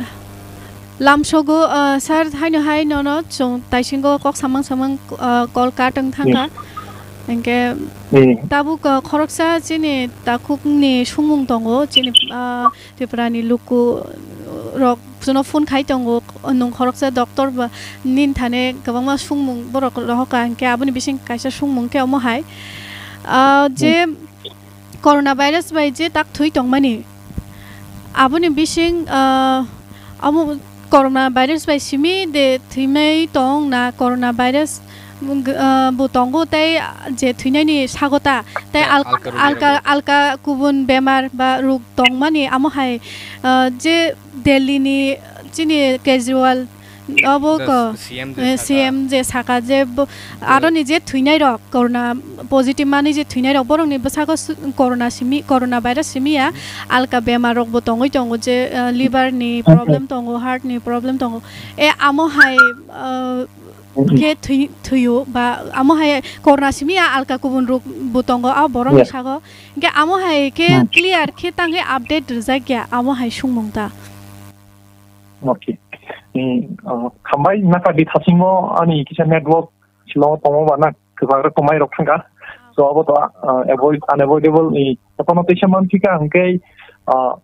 lamsogo, ah, sir haino hai nono chwng thaisingo kok samang samang, ah, call cut wng thangkha. Hingke tabuk, ah, khoroksa chini takhukni sungmung tongo, chini, ah, Tripurani luku rok jono phone khai tongo, nwng khoroksa doctor ba nin thane kwbangma sungmung borok rohoka, hingke aboni bising kaisa sungmung khe omo hai, ah, je coronavirus bai je tak thwi tongmani, aboni bising, ah, amo coronavirus bai simi de thwimai tong na, coronavirus, ah, bo tongo tei je thwinaini sagota tei alka, alka kubun bemar ba ruk tongmani, amo hai, ah, je Delhi ni chini casual obo ko, C M je saka je aroni je thwinai rok, corona positive mani je thwinai rok, borokni bwsago corona simi, corona virus simi ya, alka bemar rok bo tongwi tongo je, ah, liver ni problem tongo, heart ni problem tongo. E amo hai, ah, khe thwi-, thwiyo ba amo hai corona simi ya alka kubun rok bo tongo a borok ni sago. Hingke amo hai khe clear khe tangwi update rijak ya amo hai sungmung ta. Okay. Hambai naka di thasingmo ani kisa network silo tomo ba na kwbang rok tomai rok thangka. So abo to, ah, avoid, unavoidable ni kono teisa man thika hingke, ah,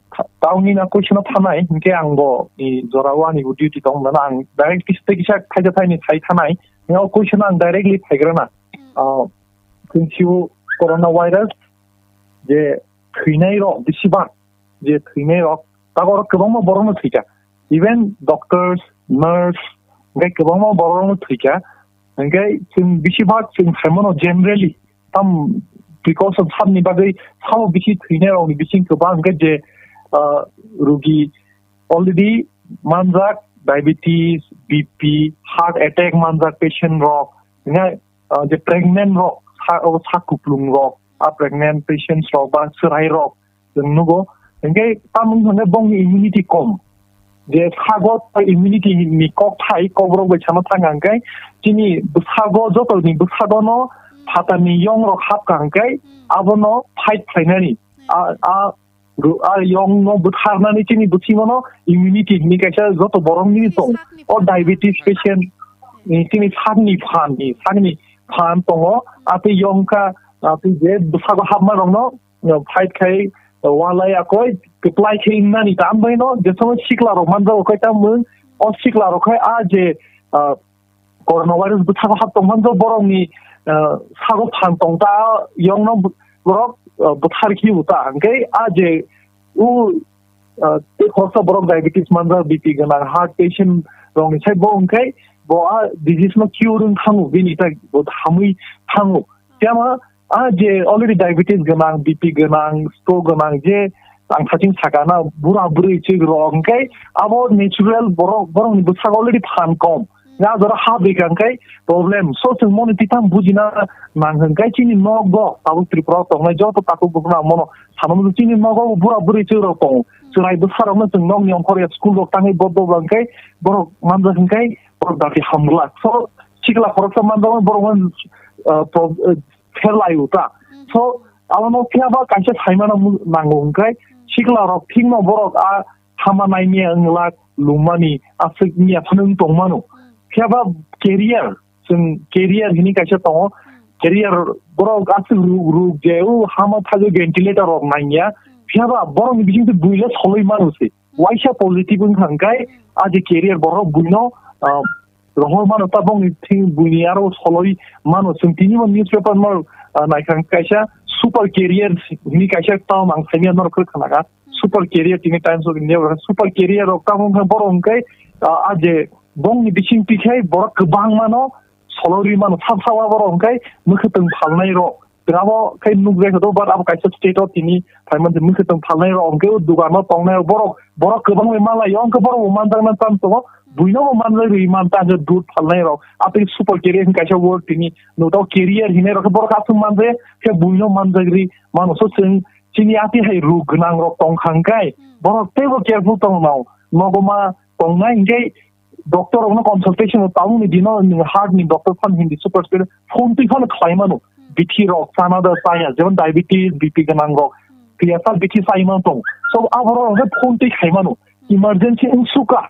town ni na question thanai hingke ang bo ni jora o ani bo duty tong na ang direct kisa tei kisa thaija thaini thai thanai. Ni o question ang directly thaigrana. Ah, thank you, coronavirus je thwinai rok bisi bang je thwinai rok tago rok kwbangma borok no thwika, even doctors, nurse, hingke kwbangma borok no thwika. Hingke chwng bisi bhag chwng saimano generally tam precaution sabni bagwi sabo bisi thwinai rokni bising kwbang hingke je, ah, rugi already manjak diabetes, B P, heart attack manjak patient rok, hingke, ah, je pregnant rok, sa, o sa kuplung rok, a pregnant patients rok ba chwrai rok, chwng nugo. Hingke tamung hingke bongni immunity kom. Je sago immunity ni kok thai, kok borok bai sana thang hingke, chini bwsago, joto ni bwsago no phatar ni yong rok hapka hingke, abono fight khlainani. A, a, ru-, a yong no bwtharnani chini bwsimo no immunity hini kaisa joto borok ni tong. O diabetes patient ni chini sakni phan ni, sakni phan tongo, atwi yong ka, atwi je bwsago hapma rok no, uh, fight khai, uh, walai akoi, kwplai khe wngnani ta, ambai no, jesamo sikla rok manjago khe ta mung, o sikla rok khai a je, uh, coronavirus bwthago hap tong manjak borok ni, uh, sago phan tong ta, yong no borok, uh, bwthar khi ta, hingke a je, u, uh, tei khoroksa borok diabetes manjak, B P gwnang, heart patient rok ni sai bo hingke bo a disease no cure wng thango, bini ta bo hamwi thango. Tei ama a je already diabetes gwnang, B P gwnang, stroke gwnang, je ang thaching sakana bura bwrwi chwk rok, hingke abo natural borok, borokni bwskango already phan kom. Nga jora ha bwkha hingke problem. So chwng moni titham bujina nang hingke chini nogo tabuk Tripura tongnai joto takhuk bukhuk na mono sana muchung chini nogo bura bwrwi chwk rok tongo. Chwrai bwsa rokno chwng nokni ongkhor ya school rok tangwi bodo hingke borok manjak hingke borok dati hamglak. So sikla khoroksa manjak borok, uh, pro-, uh, pherlai uta. So, abono phiya ba kaisa saimano mu-, nango hingke, sikla rok thikno borok a hama naimya wnglak lumani aswk mia phano wng tongmano. Phiya ba career, chwng career hini kaisa tongo. Career borok aswk ruk, ruk je, o hama thago ventilator rok nangya. Phiya ba borokni bisingtwi buila soloi mano se. Waisa positive wngkha hingke, a je career borok buino, ah, rohor mano ta bongni thing buini aro soloi mano. Chwng tini bo newspaper no, ah, naikha kaisa super career hini kaisa term ang saimya norok khwrwk khna kha. Super career tini Times of India bo super career rok tamo wngkha borok hingke, ah, a je bongni bising tikhai borok kwbangma no soloi rwi mano. Sab sabo borok hingke mwkhwtwng phalnai rok. Abo khe nukjai khe to, but abo kaisa state o tini phaimani se mwkhwtwng phalnai rok, hwnkhe o dugan o tongnai rok, borok, borok kwbang bai malai o, hwnkhe borok bo manjakna chance tongo, buino bo manjak rwi man ta, hwnkhe dud phalnai rok. Atwi super career hwn kaisa word tini, no to career hinai rok khe borok aswk manjak khe buino manjak rwi mano. So chwng chini ati hai ruk gwnang rok tong kha hwnkhe borok teibo careful tong nao, nogo ma tongnai hwnkhe doctor rokno consultation o tabukni dino nwng heart ni doctor phano hindi super specialist phone twi phano khlai mano. Bithi rok chana da chaya, jemon diabetes, B P gwnang rok, pressure bithi chai man tong. So aborok hwnkhe phone twi khai mano. Emergency wng suka.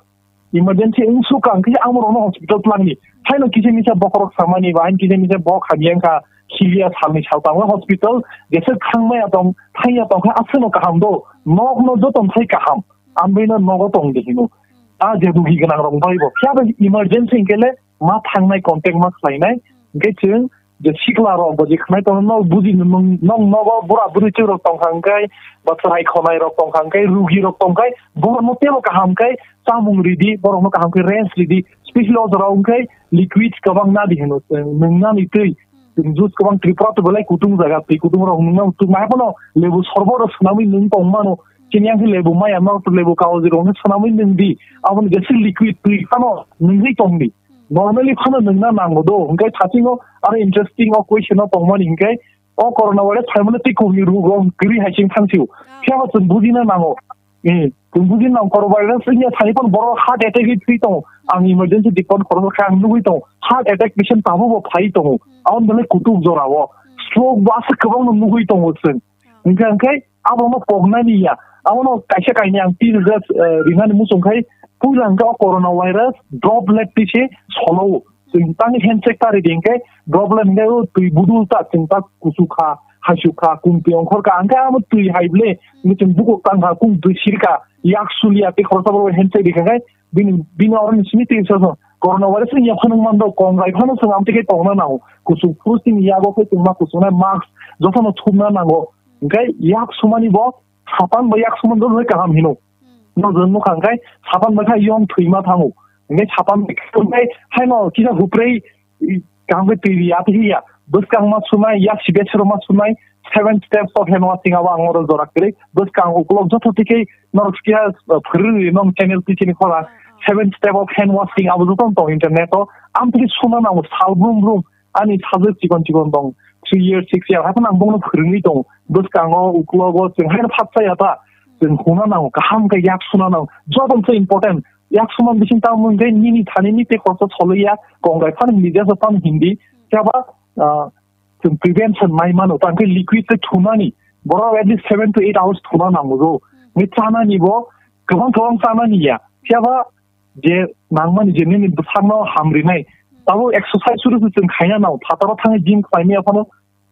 Emergency wngsuka hwnkhe ang borokno hospital twlangni. Haino kisa misa bokhorok samani ba haino kisa misa bok hamya wngkha, khilia salni sal tangwi hospital, jesa thangmaya tong, thangya tongkha aswkno kaham do, nokno joto thai kaham, ambaino nogo tong de hino. A je rugi gwnang rok bai bo, phiya bai emergency hwnkhe le ma thangnai contact ma khlainai, hwnkhe chwng je sikla rok bo je khnai tongo, nok buji nwng, nok nogo bura bwrwi chwng rok tongkha hwnkhe, ba chwrai khonai rok tongkha hwnkhe, rugi rok tongkha, borokno teibo kaham khe chamung ridi, borokno kaham khe rest ridi, specially o jora hwnkhe liquid kwbang nadi hino, chwng nwngnani twi, chwng juice kwbang Tripura to belai kutung jaga, twi kutung rok nungna kutung, ma phano lebu sorbo rok swnamwi nung tong mano, chini yang khe lebu maya, norok lebu kaoji rok hwnkhe swnamwi nung di, aboni jesa liquid twi phano nungwi tong di. Normally phano nungna nango do, hwnkhe thasingo aro interesting o question o tongmani hwnkhe o coronavirus phaimano tei kubuni rugo kwrwi hai chwng thangsio. Phiya bo chwng bujina nango. Eh, chwng bujina nango coronavirus wngya thani phano borok heart attack wi thwi tongo. Ang emergency department khoroksa khe ang nugwi tongo. Heart attack patient tabuk bo phai tongo. Aboni bagwi kutuk jora o. Stroke bo aswk kwbangno nugwi tongo chwng. Hwnkhe, hwnkhe abono poknani ya. Abono kaisa kainwi ang tin just, eh, rinani muchung khai puila hwnkhe o coronavirus droplet twi se solo. Chwng tangwi handshake ta ridi hwnkhe droplet hwnkhe o twi budul ta chwng ta kuchuk kha, hasuk kha, kum twi ongkhor kha. Hwnkhe amo twi hai ble, hwnkhe chwng bukuk tang kha, kum twi sir kha, yak sulia tei khoroksa borok handshake rikha khe bini, bini oroni simi twi se coronavirus wngya phano wngmano, kongrai phano chwng amtwi khe tongna nango. Kuchuk phuru chini yago khe chwng ma kuchuknai mask jotono thumna nango. Hwnkhe yak sumani bo sapan bai yak sumani rwgwi kaham hino. No jwn nukha hwnkhe sapan bai kha yong thwima thango. Hwnkhe sapan bai kha hwnkhe haino kisa huprei kaham khe twi ri atwi hiya. Bwskang ma sunai, yak sibesero ma sunai, seven steps of hand washing abo ang oro jora kwrwi. Bwskang ukulok joto tikhe norok kisa, uh, phwrwngwi nong channel twi chini khora. Seven step of hand washing abo joto tong internet o. Amtwi suna nango sal brum brum. Ani sajwk chikon chikon tong, three year, six year, haikhe ang bongno phwrwngwi tongo. Bwskango, uklogo, chwng haino phat chaya ta. Chwng huna nango, kaham khe yak suna nango. Joto se important. Yak suma bising tamo hwnkhe nini thani ni tei kosto soloya, kongrai phano media so phano hindi. Phiya ba, ah, chwng prevention nai mano, tang khe liquid tei thumani. Borok at least seven to eight hours thuna nango jo. Ni chanani bo, kwbang kwbang chanani ya. Phiya ba, je nangmani je nini bwsakno hamrinai. Tabuk exercise suru se chwng khaina nango. Phataro thangwi gym khlaimaya phano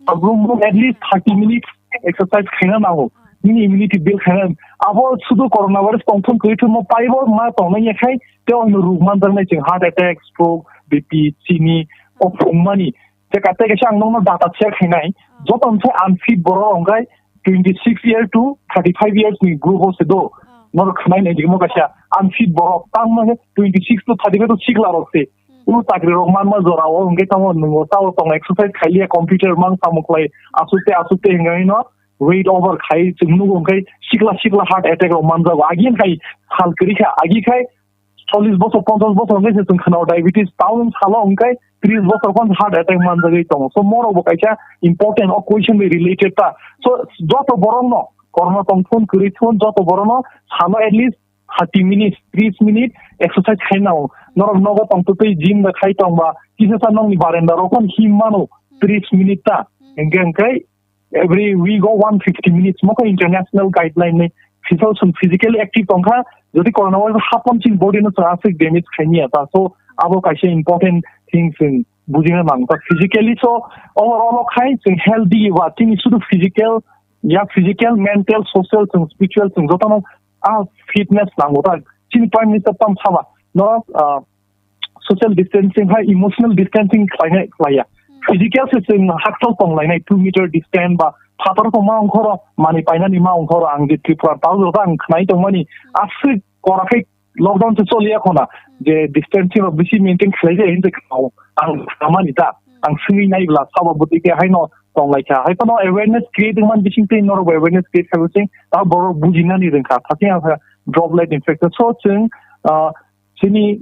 tabuk at least thirty minutes exercise khaina nango. Nini immunity build khaina nango. Abo sudu coronavirus tongthon kwrwi thwngmo paibo ma tongnai ya khai tei ono ruk manjaknai chwng heart attack, stroke, B P, chini, o phungmani. Tei ka-, tei kaisa ang nokno data share khainai. Joto hwnkhe unfit borok hwnkhe twenty six year to thirty five years ni group o se do. Norok khwnai nai digmo kaisa unfit borok tangma khe twenty six to thirty five to sikla rok se. Ulu chakri rok manma jora o hwnkhe tamo nwngo tao tong exercise khailiya computer mang tamo khlai asuk tei asuk tei hwnkhe no weight over khai chwng nugo hwnkhe sikla sikla heart attack rok manjago. Agin khai sal kwrwi kha agi khai chollish bosor, ponchash bosor hwnkhe se chwng khwnao diabetes, town salo hwnkhe tris bosor phano heart attack manjagwi tongo. So, morok bo kaisa important o question bai related ta. So, joto borokno corona tongthun, kwrwi thun, joto borokno salo at least thirty minutes, tris minute exercise khai nao. Norok nogo tongtwtwi gym da khai tongba, kisa sa nokni barenda rok phano him mano tris minute ta. Hwnkhe, hwnkhe every week o one fifty minutes mo khe international guideline ni physical, physically active tongkha, jodi coronavirus hapon chini body no chwng aswk damage khaini ya ta. So abo kaisa important thing chwng bujina nang ta physically. So overall o khai chwng healthy ba chini sudu physical ya, physical, mental, social, chwng spiritual chwng jotono a fitness nango ta. Chini prime minister tam sama no, ah, social distancing hai emotional distancing khlainai khlaiya. Physical se chwng hakchal tonglainai two meter distance ba phatar tongma ongkhoro, mani painani ma ongkhoro, ang je Tripura tao jora ang khnai tongmani aswk kora khai lockdown se choliya khona je distancing rok bisi maintain khlai jai hinse khao ang khamani ta ang swngwi nai bla sabo bwtwi khe haino tonglaikha. Hai phano awareness create wngmani bising tei norok awareness create khai bising ta borok bujinani rwngkha. Thakhe ang droplet infection. So chwng, ah, chini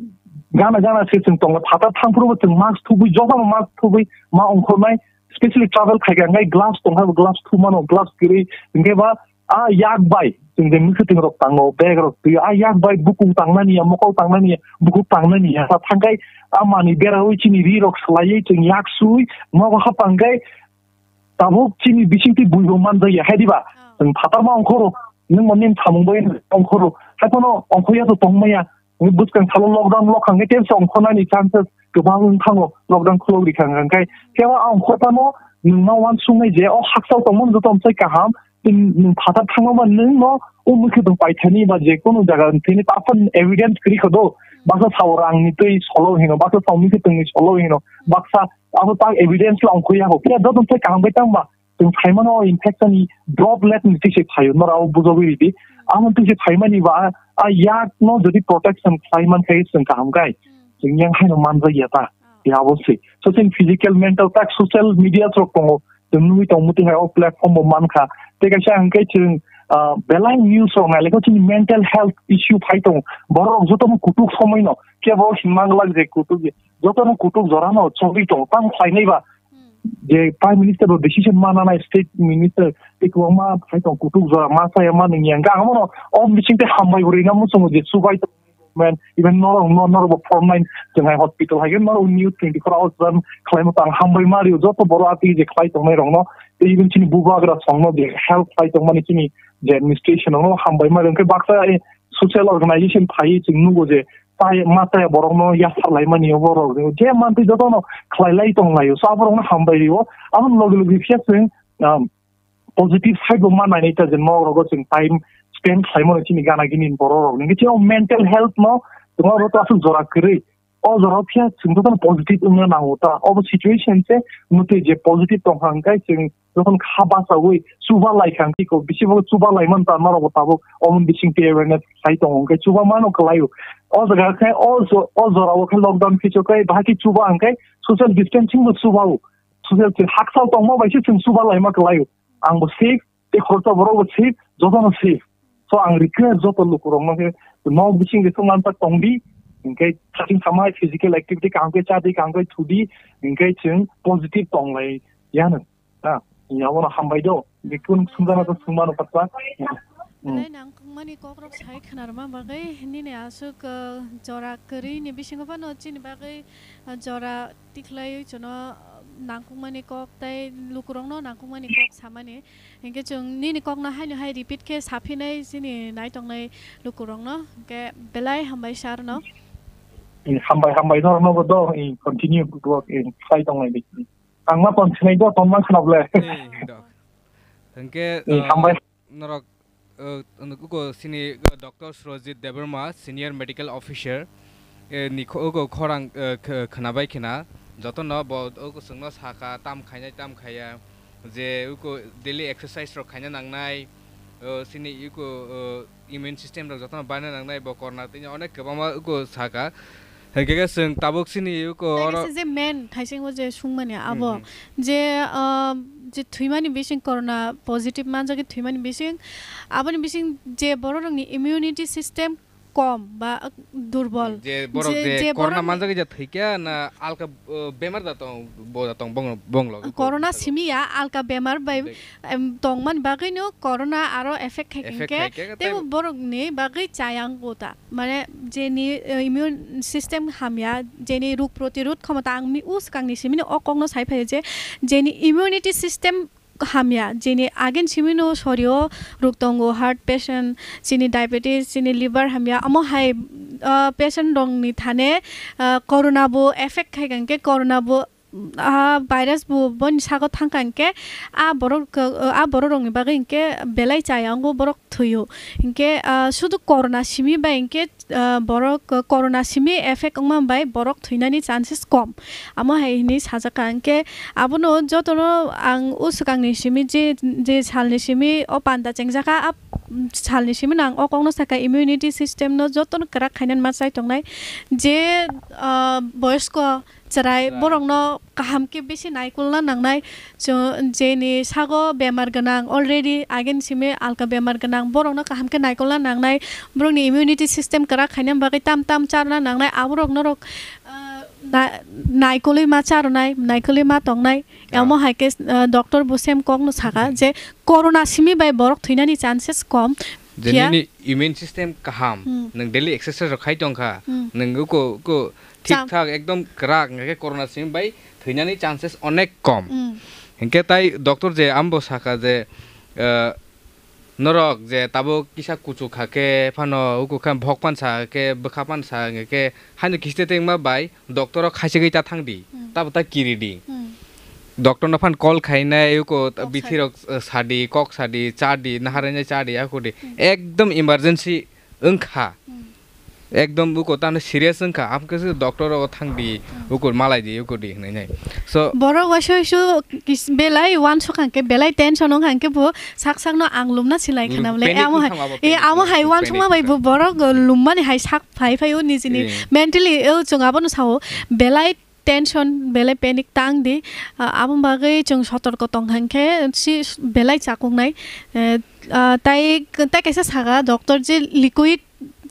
gana gana se chwng tongo. Phatar thangphuru bo chwng mask thubui, jotono mask thubui ma ongkhornai, specially travel khaikha hwnkhe gloves tongkha, gloves thumano, gloves kwrwi hwnkhe ba a yak bai chwng je mwkhwtwng rok tango, bag rok twi, a yak bai bukung tangnani ya, mokol tangnani ya, bukhuk tangnani ya, sa thangkhai a mani beraui chini ri rok swlaiwi chwng yak sui nogo hapang khe tabuk chini bisingtwi buibo manjakya hai diba? Chwng phatarma ongkhoro, nwng mani samung bai ongkhoro, hai phano ongkhoya to tongmaya, Wngwi bwskang salo lockdown lokha hwnkhe tei songkhornani chances kwbang wng thango, lockdown khulok rikha hwnkhe. Phiya ang khorpano nwngno uansuknai je o hakchal tongmani joto amsai kaham, tei nwng phatar thangma ba nwngno o mwkhwtwng paithani ba je kono jaga thwini taphar evidence kwrwi kha do, baksa sao rangni twi solo hino, baksa sao mwkhwtwngni solo hino, baksa abo tak evidence la ongkhuya ho. Phiya joto amsai kaham bai tangma, chwng phaimano o infection ni droplet ni twi se phaio, nora o bujogwi ridi. Amo twi se phaimani ba a yak no jodi protection khlai man khai chwng kaham khai, chwng yang haino manjak ya ta. Ya abo se. So chwng physical, mental tak social media rok tongo. Chwng nugwi tong muti hai o platform bo man kha. Tei kaisa hwnkhe chwng, ah, belai news rok nai lekha chini mental health issue phai tongo. Borok rok joto no kutuk somoi no kebo hinma glak je kutuk je. Joto no kutuk jora no chogwi tongo. Tang khlai nai ba je Prime Minister bo decision ma nanai, State Minister tei kwbangma phai tong kutuk jora ma chaya ma nungya. Hwnkhe ang bono o bising tei hambai bo rwina muchungo je chubai tong government, even norok no, norok bo front line chwng hai hospital hai khe norok news twenty four hours run khlaima tang hambai ma rio joto borok ati je khlai tongnai rok no, tei even chini bubagra song no je help khlai tongmani chini je administration no hambai ma rio. Hwnkhe baksa, eh, social organization phai chwng nugo je tai ma taya borok no yasar lai mani borok je mantwi joto no khlai lai tong lai o. So aborok no hambai rio, abo logi logi phiya chwng, um, positive side bo ma nainai ta je nok rogo chwng time spend khlaimano chini gana gini borok rok ni. Chini mental health no tongma bo to aswk jora kwrwi. O jora o phiya chwng jotono positive wngna nango ta. Obo situation se mwtwi je positive tong kha hwnkhe chwng jotono kha bachaui chuba lai kha hwnkhe ko bisi bo chuba lai man ta norok bo tabuk omo bising twi awareness khlai tongo hwnkhe chuba mano kwlai o. O jaga khe o jo-, o jora o khe lockdown khichok khe bahai khe chuba hwnkhe social distancing bo chuba o. Social hakchal tongma bai se chwng chuba laima kwlai o. Ang bo safe, tei khoroksa borok bo safe, jotono safe. So ang request joto lukurokno khe nok bising de thung mansak tongdi, hwnkhe thaching thamai physical activity kaham khe chadi, kaham khe thudi, hwnkhe chwng positive tonglai yanu. Ha, abono hambai do. Bikun sumjana to sumano patwa. Belai nangkukmani kokrok sai khwnarma bagwi nini aswk, uh, jora kwrwini bisingo phano chini bagwi, uh, jora tikhlaiwi chwngno, uh, nangkukmani kok tei lukurokno nangkukmani kok samani. Hinkhe chwng nini kokno haino hai repeat khe saphinai chini naitongnai lukurokno. Hinkhe belai hambai sir no. Eh, hambai, hambai norokno bo do, eh, continue work, eh, sai tongnai di. Ang ma ton sinai do, ton man khna ble. Eh, do. Hinkhe, eh, ah, hambai. Norok, eh, uko sini, eh, Doctor Surojit Debbarma, Senior Medical Officer, eh, ni kho-, uko khorang, eh, kh-, khnabai khna, jotono bo uko chwngno saka, tam khainai, tam khaiya, je uko daily exercise rok khaina nangnai, eh, sini uko, eh, immune system rok jotono baina nangnai, bo corona tini onek kwbangma uko saka. Hinkhe khe chwng tabuk sini uko oro kaisa je main thaisingo je sungmani abo, hmm, je, ah, je thwimani bising corona positive manjagwi thwimani bising, aboni bising je bororokni immunity system kom ba durbol. Je borok je, je je corona borokni manjagwi ja thwikya na alka, uh, bemar da tong, bo da tong, bong, bonglo. Corona simi ya, alka bemar bai, em, tongmani bagwino corona aro effect khai effect hinkhe, khai khe teibo tei borokni bagwi chayang bo ta. Mane jeni, eh, immune system hamya, jeni rog protirod khomota ang mi-, o swkangni simino o kokno sai phai je, jeni immunity system hamya, jeni agen simino sorio rog tongo, heart patient, chini diabetes, chini liver hamya, omo hai, ah, patient rokni thane, ah, corona bo effect khai kha, hinkhe corona bo, ah, virus bo boni sago thang kha, hinkhe ah borok, ah, borok rokni bagwi hinkhe belai chaya wngo, borok thwio. Hinkhe, ah, sudu corona simi bai hinkhe, ah, borok, ah, corona simi effect wngma bai borok thwinani chances kom. Amo hai hinwi sajak kha, hinkhe abono jotono ang o swkangni simi je, je salni simi o panda chengjak kha, a salni simi no ang o kokno sakha, immunity system no jotono kwrak khainani ma chai tongnai. Je, ah, boyosko chwrai, chwrai, borokno kaham khe bisi naikolna nangnai. Chwng jeni sago bemar gwnang, already agen simi alka bemar gwnang, borokno kaham khe naikolna nangnai. Borokni immunity system kwrak khaina bagwi tam tam charwna nangnai. Aborok norok, ah, na-, naikolwi ma charwnai, naikolwi ma tongnai. Ah. Amo hai khe, ah, doctor bo same kokno saka je corona simi bai borok thwinani chances kom. Je phiya nini immune system kaham, hmm, nwng daily exercise rok khai tong kha, hmm, nwng uko, uko thik cham- thak ekdom kwrak, hwnkhe corona simi bai thwinani chances onek kom. Hmm. Hinkhe tai doctor je ambo saka je, eh, Norok je tabuk kisa kuchuk kha khe phano uku khe bhok pansa khe bwkha pansa hwnkhe haino kisti tengma bai doctor o khaisagwi ta thang di, Hmm. tabo ta kiri di. Hmm. Doctor no phan call khainai uku Kok sa- bithi rok, eh, sadi, kok sadi, cha di, naharnai cha di, aku di. Hmm. Ekdom emergency wngkha. Hmm. Ekdom uko tamo serious wngkha, amkhe se doctor rogo thang di, Hmm. uko malai di, uko di hwnwi nai. So, Borok waisa waisa kis-, belai uansuk hwnkhe, belai tension wng hwnkhe bo sak sakno ang lumna silai khna bwle. Panic Amo hai, wngkha abo, e, panic amo wngkha, hai uansukma panic bai bo wngkha. Borok, uh, lummani hai sak phai phai o nijini Ee. mentally, o chwng abono sao, belai tension, belai panic tang di. Ah, aboni bagwi chwng sotorko tong hwnkhe si belai chakuknai. Eh, ah, tai, tai kaisa saka doctor je liquid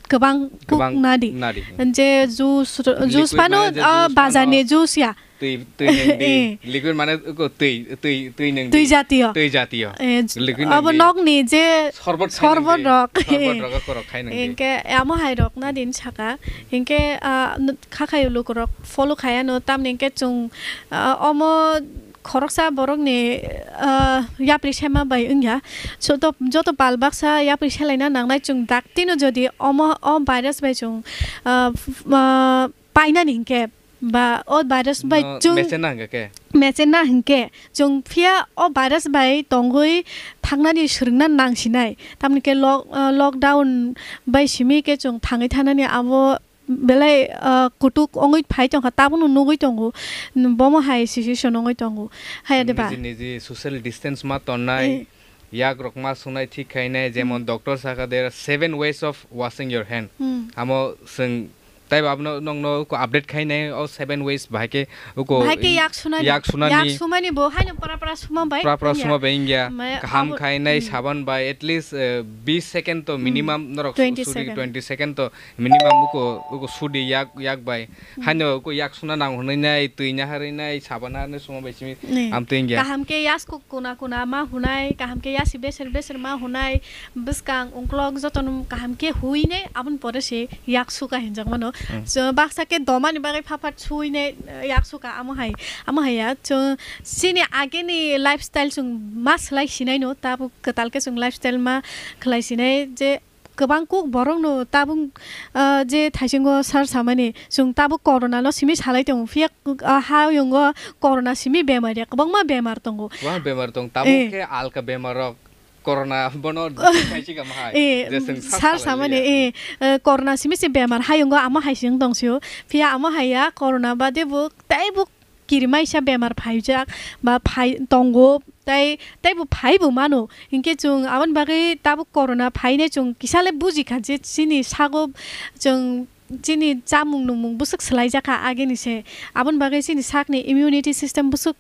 kwbang kuk Kwbang nadi. nadi. Je juice, juice Liquid phano, mane je ah, juice phano bazarni juice ya. Twi, twi nung di. Eh. Liquid mane ko twi, twi, twi nung Twi di. jatiyo. Twi jatiyo. Eh, j-, Liquid abo nung di. nokni je Sorbot khai nung sorbot di. rok. Sorbot rok ko rok khai nung di. Engke amo hai rok na din saka. Hinkhe, ah, n-, kha khayo lukurok follow khaiya no, tamni hinkhe chwng, ah, omo khoroksa borokni, ah, yapri sema bai wngya. Joto, joto pal baksa yapri selaina nangnai chwng daktino jodi omo, o virus bai chwng, ah, f-, ah, painani hinkhe ba o virus bai No, chwng mesen na hwnkhe khe? mesen na hinkhe chwng phiya o virus bai tongwi thangnani swrwngna nangsinai. Tamni khe lock-, ah, lockdown bai simi khe chwng thangwi thanani abo belai, ah, kutuk wngwi phai tongkha, tabukno nugwi tongo, bomo hai situation wngwi tongo. Haya de ba? Niji niji social distance ma tonnai, Eh. yak rok ma sunai thik khainai, jemon Hmm. doctor saka, "There are seven ways of washing your hand." Hmm. Amo swng taibo abono nokno ko update khainai, o seven ways bahai khe uko Bahai khe i-, yak sunani. yak sunani. Yak sumani bo haino pra pra suma bai Pra pra wngya. suma bai wngya. Maya Kaham abo khainai Hmm. saban bai at least, eh, bis second to Hmm. minimum norok Twenty suri second. twenty second to Minimum uko, uko sudi yak, yak bai. Hmm. Haino uko yak suna nang hwnwi nai, twi naharwi nai, sabana nai suma bai simi Ni. amtwi wngya. Kaham khe yasku kuna kuna ma hunai, kaham khe yasi beser beser ma hunai, bwskang ungklok jotono kaham khe hui nai, aboni pore se yak suka hinjak mano. Hmm. So, baksa khe domani bagwi phaphat sui nai, yak suka amo hai, amo hai ya. So, chini ageni lifestyle chwng ma swlai sinai no, tabuk kwtal khe chwng lifestyle ma khwlai sinai je, kwbang kuk borokno tabuk, ah, je thaisingo sar samani, chwng tabuk corona no simi salai tongo, phiya, ah, hayungo corona simi bemar ya, kwbangma bemar tongo. Kwbangma bemar tong, tabuk Eh. khe alka bemar rok, corona bono kaisi kama hai, Eh, je chwng sar sar salai samani, liya. Eh, eh, corona simi se bemar hayungo amo hai se wng tong sio, phiya amo hai ya, corona bade bo tei bo kirimaisa bemar phaijak ba phai tongo, tai, taibo phaibo mano. Hinkhe chwng aboni bagwi tabuk corona phainai chwng kisale bujikha je chini sago chwng chini chamung nungmung bwswk swlaijakha ageni se. Aboni bagwi chini sakni immunity system bwswk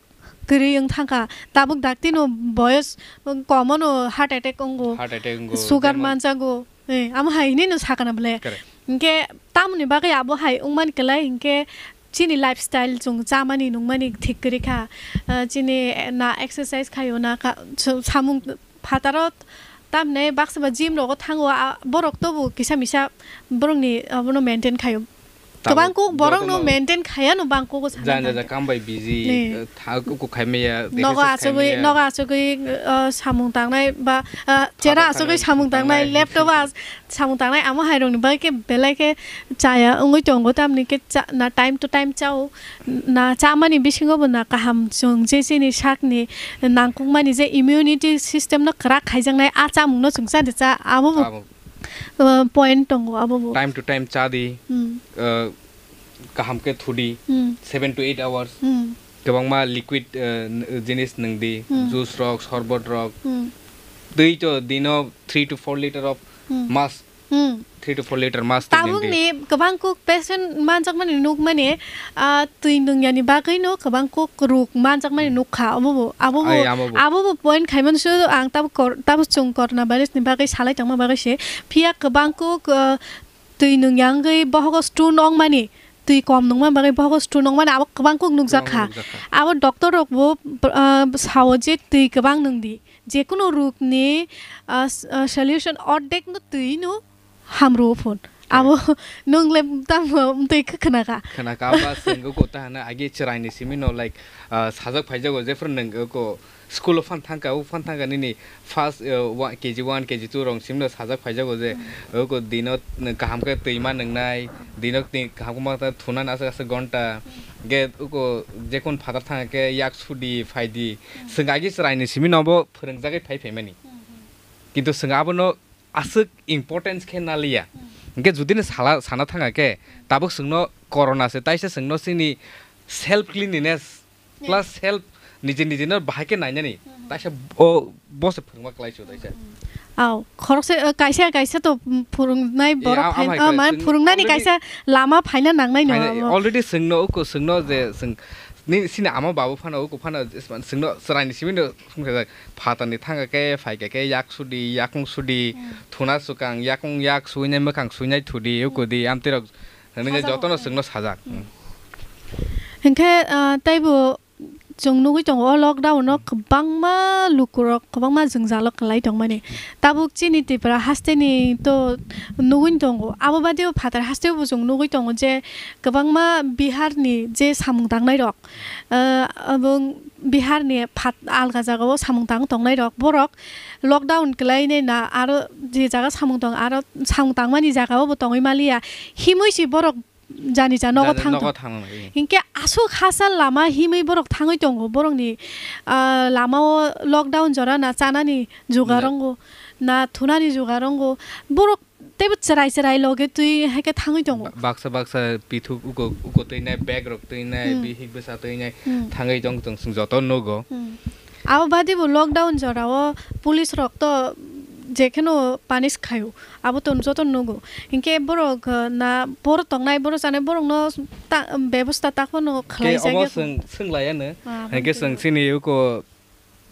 kwrwi wng thangkha. Tabuk daktino boyos komono heart attack wngo, Heart attack wngo, sugar jemon manjago. Eh, amo hai hinwi no sakana bole. Correct. Hinkhe tamoni bagwi abo hai wngmani kwlai hinkhe chini lifestyle chwng chamani nungmani thik kwrwi kha. Ah, chini na exercise khaio na ka-, so-, samung phataro tamni baksa ba gym rogo thango, ah, borok tobo kisa misa borokni abono maintain khaio. Tabuk Kwbang kok borok no jotono maintain khaya no bang kok o sana Janja ja tangkhe. Kam bai busy, Ni. Eh, tha-, kok khai maya, Nogo exercise achugwi, khai maya. Nogo achugwi, eh, samung tangnai ba, eh, chera Khata achugwi khanai samung tangnai, tangnai. Laptop as samung tangnai, amo hai rok ni bai khe belai khe chaya wngwi tongo, tamni khe cha-, na time to time chao, na chamani bisingo bo na kaham chwng je chini sak ni nangkukmani je immunity system no kwrak khaijaknai, a chamung no chwng cha de cha, abo bo Abo. Uh, point tongo abo bo. Time to time cha di, Hmm. uh, kaham khe thudi, Hmm. seven to eight hours. Hmm. Kwbangma liquid, uh, n-, jinis nwng di, Hmm. juice rok, sorbot rok. Hmm. Twi to dino three to four liter of Hmm. must, Hmm. three to four liter must twi nwng di. Tabukni kwbang kuk patient manjakmani nukmani, ah, twi nwngyani bagwino kwbang kuk ruk manjakmani Hmm. nukha. Obo bo, abo bo, Ai, amo bo. Abo bo point khaimani se ang tabuk kor-, tabuk chwng corona virus ni bagwi salai tongma bagwi se. Phiya kwbang kuk, ah, twi nwngya wngwi bohogo stone ongmani, twi kom nungma bagwi bohogo stone ongmani abo kwbang kuk nukjak kha. Kwbang nukjak kha. Abo doctor rok bo, ah, sao je twi kwbang nwng di. Jekunu rukni, ah, s-, ah, solution ordek no twi no hamrwo phun. Abo nung le tamo mtwi khe khna kha. Khna kha, ba swng ko ta hana agi chwrai ni simi no, like, ah, sajak phai jago, jephru nung ko school o phan thang kha, o phan thang kha nini first, ah, wa-, K G one, K G two rong simi no sajak phai jago je, Hmm. o ko dino kaham khe twi ma nung nai, dino twi kaham khe ma ta thuna na asa asa gonta, Hmm. ge o ko jekun phatar thang khe yak sudi phai di. Hmm. Swng agi chwrai ni simi no bo phwrwng jagwi phai phai mani. Hmm, hmm. Kintu swng abo no aswk importance khe naliya. Hmm. Hwnkhe judi no sala, sana thanga khe, tabuk chwngno corona se, taisa chwngno chini self cleanliness Hmm. plus self nije nije no bahai khe nainani, Hmm. taisa o bo se phwrwngma klai su taisa. Hmm. Aw, khorokse, uh, kaisa, kaisa to, mm, phwrwngnai Eh, borok a-, phai, amhai uh, khe mane chwng phwrwngnani already kaisa lama phaina nangnai no phaina, abo. Already chwngno, uko chwngno je chwng ni, chini ama babu phano, uko phano, chwngno chwraini simi no Songkhe phatarni thangkha khe phaikha khe yak sudi, yakung sudi, Hmm. thuna swkang, yakung yak suinai, mwkhang suinai thudi, Hmm. ukudi, amtwirok hwnwi Sajak jotono rok. Chwngno sajak. Hmm. Hmm. Hinkhe, ah, teibo chwng nugwi tongo, o lockdown-o Hmm. kwbangma lukurok, kwbangma jwngjalo kwlai tongmani. Tabuk chini Tripura hasteni to nugwi tongo. Abo badeyo phatar hasteo bo chwng nugwi tongo je kwbangma Biharni je samung tangnairok, ah, abong Biharni phat-, alga jagao samung tang tongnai rok, borok lockdown kwlainai na aro je jaga samung tong, aro samung tangmani jagao bo tongwi maliya, himwi si borok jani ja nogo Jani thang nogo tong. Thang nai. Hinkhe aswk hachal lama himwi borok thangwi tongo, borokni, ah, lamao lockdown jora na chanani jugar Na- wngo, na thunani jugar wngo, borok teibo chwrai chwrai loge twi hai khe thangwi tongo. Ba-, baksa baksa pithuk uko, uko twi nai, bag rok twi nai, Hmm. bihik bwsa twi nai, Hmm. thangwi tong tong chwng joto nugo. Hmm. Abo bade bo lockdown jorao police rok to jekheno punish khaio, abo to joto nugo. Hinkhe borok, uh, na borok tongnai, borok chanai, borokno ta-, bebosta takhwno Khe khlai obo jakya. Chwng, chwng laiya no. Ah, Hinkhe chwng chini uko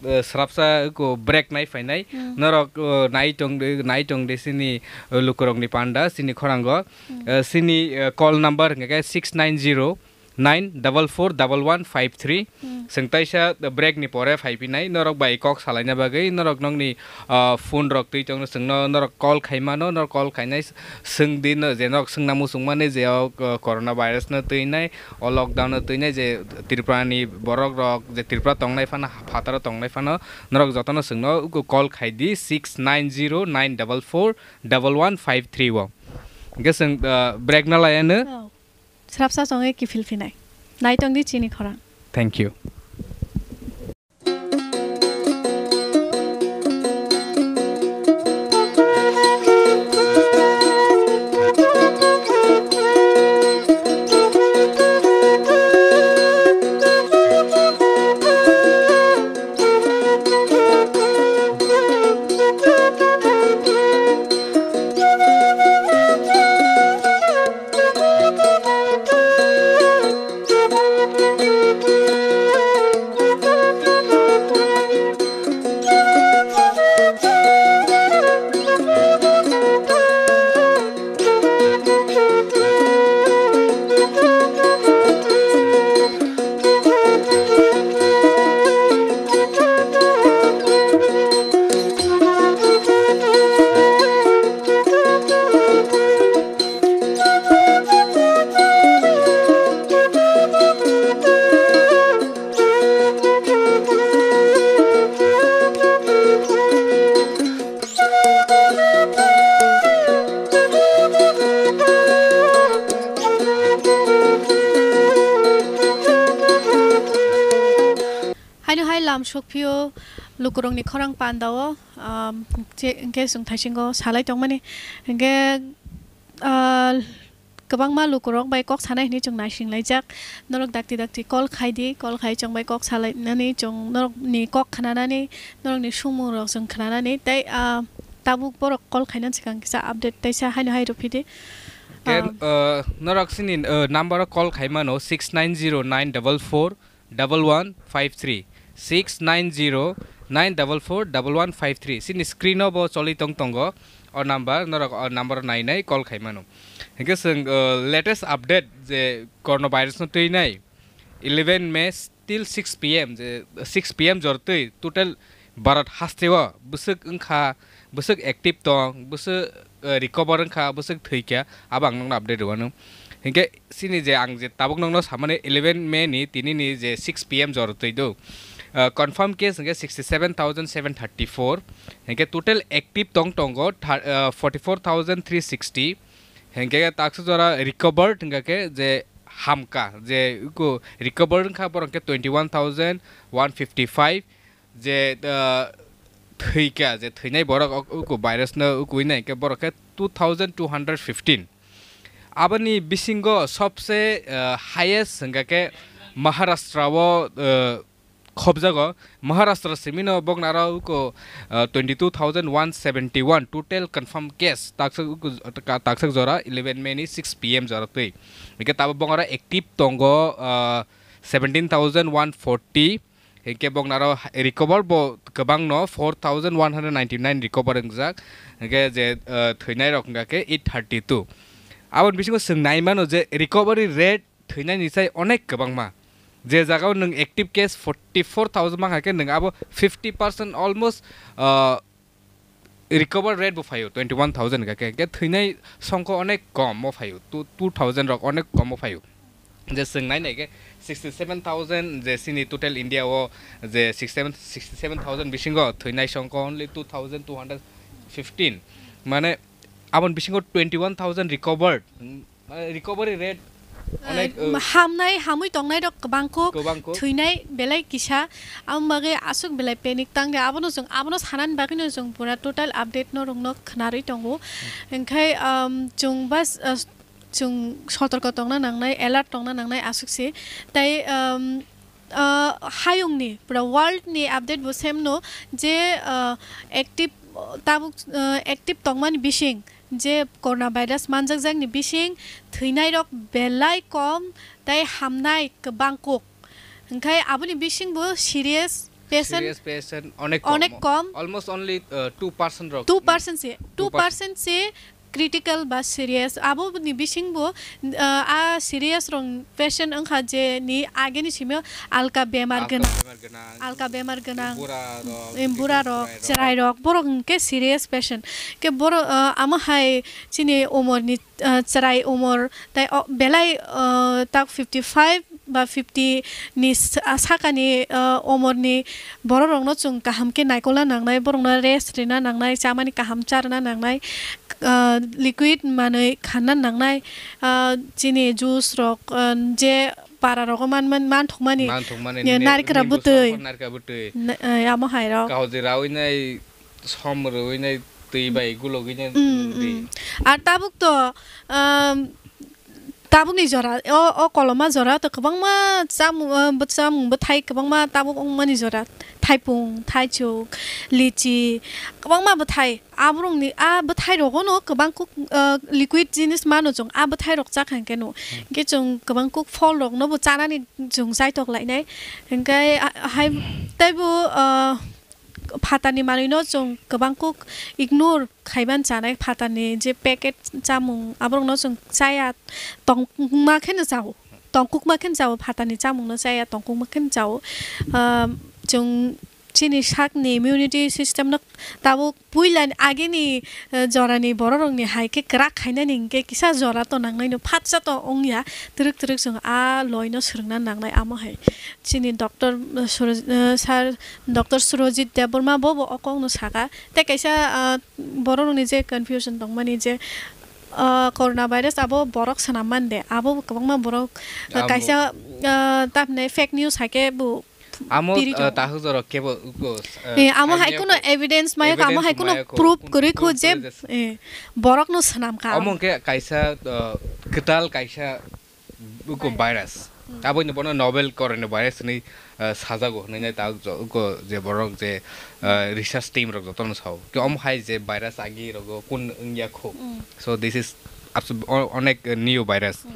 eh, srapsa ko break nai phainai. Hmm. Norok, eh, nai tong de, nai tong de sini, eh, lukurokni panda, sini khorango. Hmm. Eh, sini, eh, call number hwnkhe six nine zero nine double four double one five three. Hmm. Chwng taisa, eh, break ni pore phai phinai. Norok bai kok salaina bagwi, norok nokni, ah, phone rok twi tongno chwngno, norok call khai mano, norok call khainai. Swng di no, je norok swngna muchung mani je o, o, corona virus no twi nai, o lockdown no twi nai, je Tripura ni borok rok, je Tripura tongnai phano, phataro tongnai phano, norok jotono swngno uko call khai di six nine zero nine double four double one five three o. Hwnkhe swng, ah, break na laiya no. Oh. Srapsa chongwi kiphil phinai. Naitong di chini khorang. Thank you. Haino hai lam sokphio lukurokni khorang pandao, um, je, hwnkhe chwng thaisingo salai tongmani. Hwnkhe, ah, kwbangma lukurok bai kok sanai hwnwi chwng naisinglaijak. Norok dakti dakti call khai di, call khai chwng bai kok salainani, chwng norokni kok khnanani, norokni songmungrok chwng khnanani. Tei, ah, tabuk borok call khainani swkang kisa update teisa haino hai rw phi di. Ken, Ah, ah, norok sini, ah, number o call khai mano six nine zero nine double four double one five three, six nine zero nine double four double one five three. Sini screen o bo choli tong tongo. O number, norok o number o nai nai call khai mano. Hingke chwng, uh, latest update je coronavirus no twi nai eleven May till six P M, je six P M jor twi total Bharat hasteo bwswk wngkha, bwswk active tong, bwswk, eh, recover wngkha, bwswk thwikha, abo ang nokno update rwano. Hinkhe sini je ang je tabuk nokno samani eleven May ni tini ni je six P M jora twi do. Eh, confirm case hinkhe sixty seven thousand seven thirty four, hinkhe total active tong tongo thar-, eh, forty four thousand three sixty, hinkhe taksa jora recovered hinkhe je hamka, je uko recovered wngkha borok hinkhe twenty one thousand one fifty five, je, ah, thwikha, je thwinai borok ok-, uku virus no ukuinai hinkhe borok khe two thousand two hundred fifteen. Aboni bisingo sobse, ah, highest hingkha khe Maharashtra o, ah, khobjago. Maharashtra simino boknaro uko, ah, twenty two thousand one seventy one total confirm case. Taksa uku, taksa jora eleven May ni six P M jora twi. Hinkhe tabo boknaro active tongo, ah, seventeen thousand one forty. Hinkhe boknaro recover bo kwbangno four thousand one hundred ninety nine recover wngjak. Hinkhe je, eh, thwinairok wngkha khe eight thirty two. Aboni bisingo chwng nai mano je recovery rate thwinaini sai onek kwbangma. Je jagao nwng active case forty four thousand mankha khe nwng abo fifty percent almost, eh, recover rate bo phaio twenty one thousand hinkha khe, hinkhe thwinai songkho onek kom o phaio, two, two thousand rok onek kom o phaio. Je chwng nai nai khe sixty seven thousand je chini total India o je sixty seven, sixty seven thousand bisingo thwinai songkho only two thousand two hundred fifteen. Mane aboni bisingo twenty one thousand recovered. Mane recovery rate onek, uh, hamnai, hamwi tongnai rok kwbang kuk, kwbang kuk. Thwinai belai kisa, amo bagwi aswk belai panic tang de. Abono chwng, abono sanani bagwino chwng pura total update no rwngno khwnarwi tongo. Hinkhe, um, chwng bas, uh, chwng sotorko tongna nangnai, alert tongna nangnai aswk se. Tai, um, uh, hayungni, pura world ni update bo same no, je, uh, active, tabuk, uh, active tongmani bising, je coronavirus manjakjakni bising thwinairok belai kom tei hamnai kwbang kuk. Hinkhe aboni bisingbo serious patient serious patient onek kom. Onek kom. Almost only, uh, two percent rok. Two percent se, two percent se critical ba serious. Aboni bisingbo, uh, a serious rok patient wngkha je ni ageni simi alka bemar gwnang. Alka bemar gwnang. Bura rok, em, bura rok, chwrai rok, borok hwnkhe serious patient. Khe borok, uh, amo hai chini umor ni, uh, chwrai umor tai, o, belai, uh, tak fifty five ba fifty ni sa-, sakani, uh, umor ni borok rokno chwng kaham khe naikol na nangnai, borok no rest rina nangnai, chamani kaham charwna nangnai, uh, liquid manwi khanna nangnai, uh, chini juice rok, uh, je para rogo man, man, man thokmani, man thokmani, ye, nini, narikra nini bwtwi. Bwskango narikra bwtwi. Na, eh, amo hai rok. Kahoji rawi nai, som rwi nai, twi bai gulogwi nai, mm, di. Mm. Ar tabuk to, um, tabukni jora, o, o koloma jora to kwbangma chamung, uh, bwchamung bwthai kwbangma tabuk wngmani jora. Thaipung, thaichuk, lichi, kwbangma bwthai. Aborokni a bwthai rogono kwbang kuk, uh, liquid jinis mano chwng, a bwthai rok chakha hinkhe no. Hmm. Hinkhe chwng kwbang kuk phol rokno bo chanani chwng chaitok lainai. Hinkhe a, hai teibo, uh, phatani manwino chwng kwbang kuk ignore khaiban chanai, phatani je packet chamung aborokno chwng chaya, tongma kheno chao. Tongkukma kheno chao, phatani chamungno chaya, tongkukma kheno chao. Ah, chwng chini sakni immunity system no tabuk puilani agini, eh, jorani bororokni hai khe kwrak khainani hinkhe kisa jora to nangnaino, phatsa to wngya, twrwk twrwk chwng a loino swrwngna nangnai amo hai. Chini doctor, eh, Suroj-, eh, sir, Doctor Surojit Debbarma bo, bo o kokno saka. Tei kaisa, ah, bororokni je confusion tongmani je, ah, corona virus abo borok swnam man de, abo kwbangma borok, ah, amo kaisa, ah, tamni fake news hai khe bo amo, piri ah, tongo. Tahuk jorok kebo uko, ah, eh, amo hai khaiya kheno ko, evidence maya ko, amo evidence hai kheno maya ko, proof kun-, kwrwi ko proof je, kwrwi je, eh, borokno swnam kha. Omo hwnkhe kaisa, ah, kwtal kaisa uko virus. Virus. Hmm. Aboino bono novel coronavirus hinwi, ah, sajago hinwi nai ta uko je borok je, ah, research team rok jotono sao. Ke omo hai je virus agi rogo kun wngya kho. Hmm. So this is abso-, o-, onek, eh, new virus. Hmm.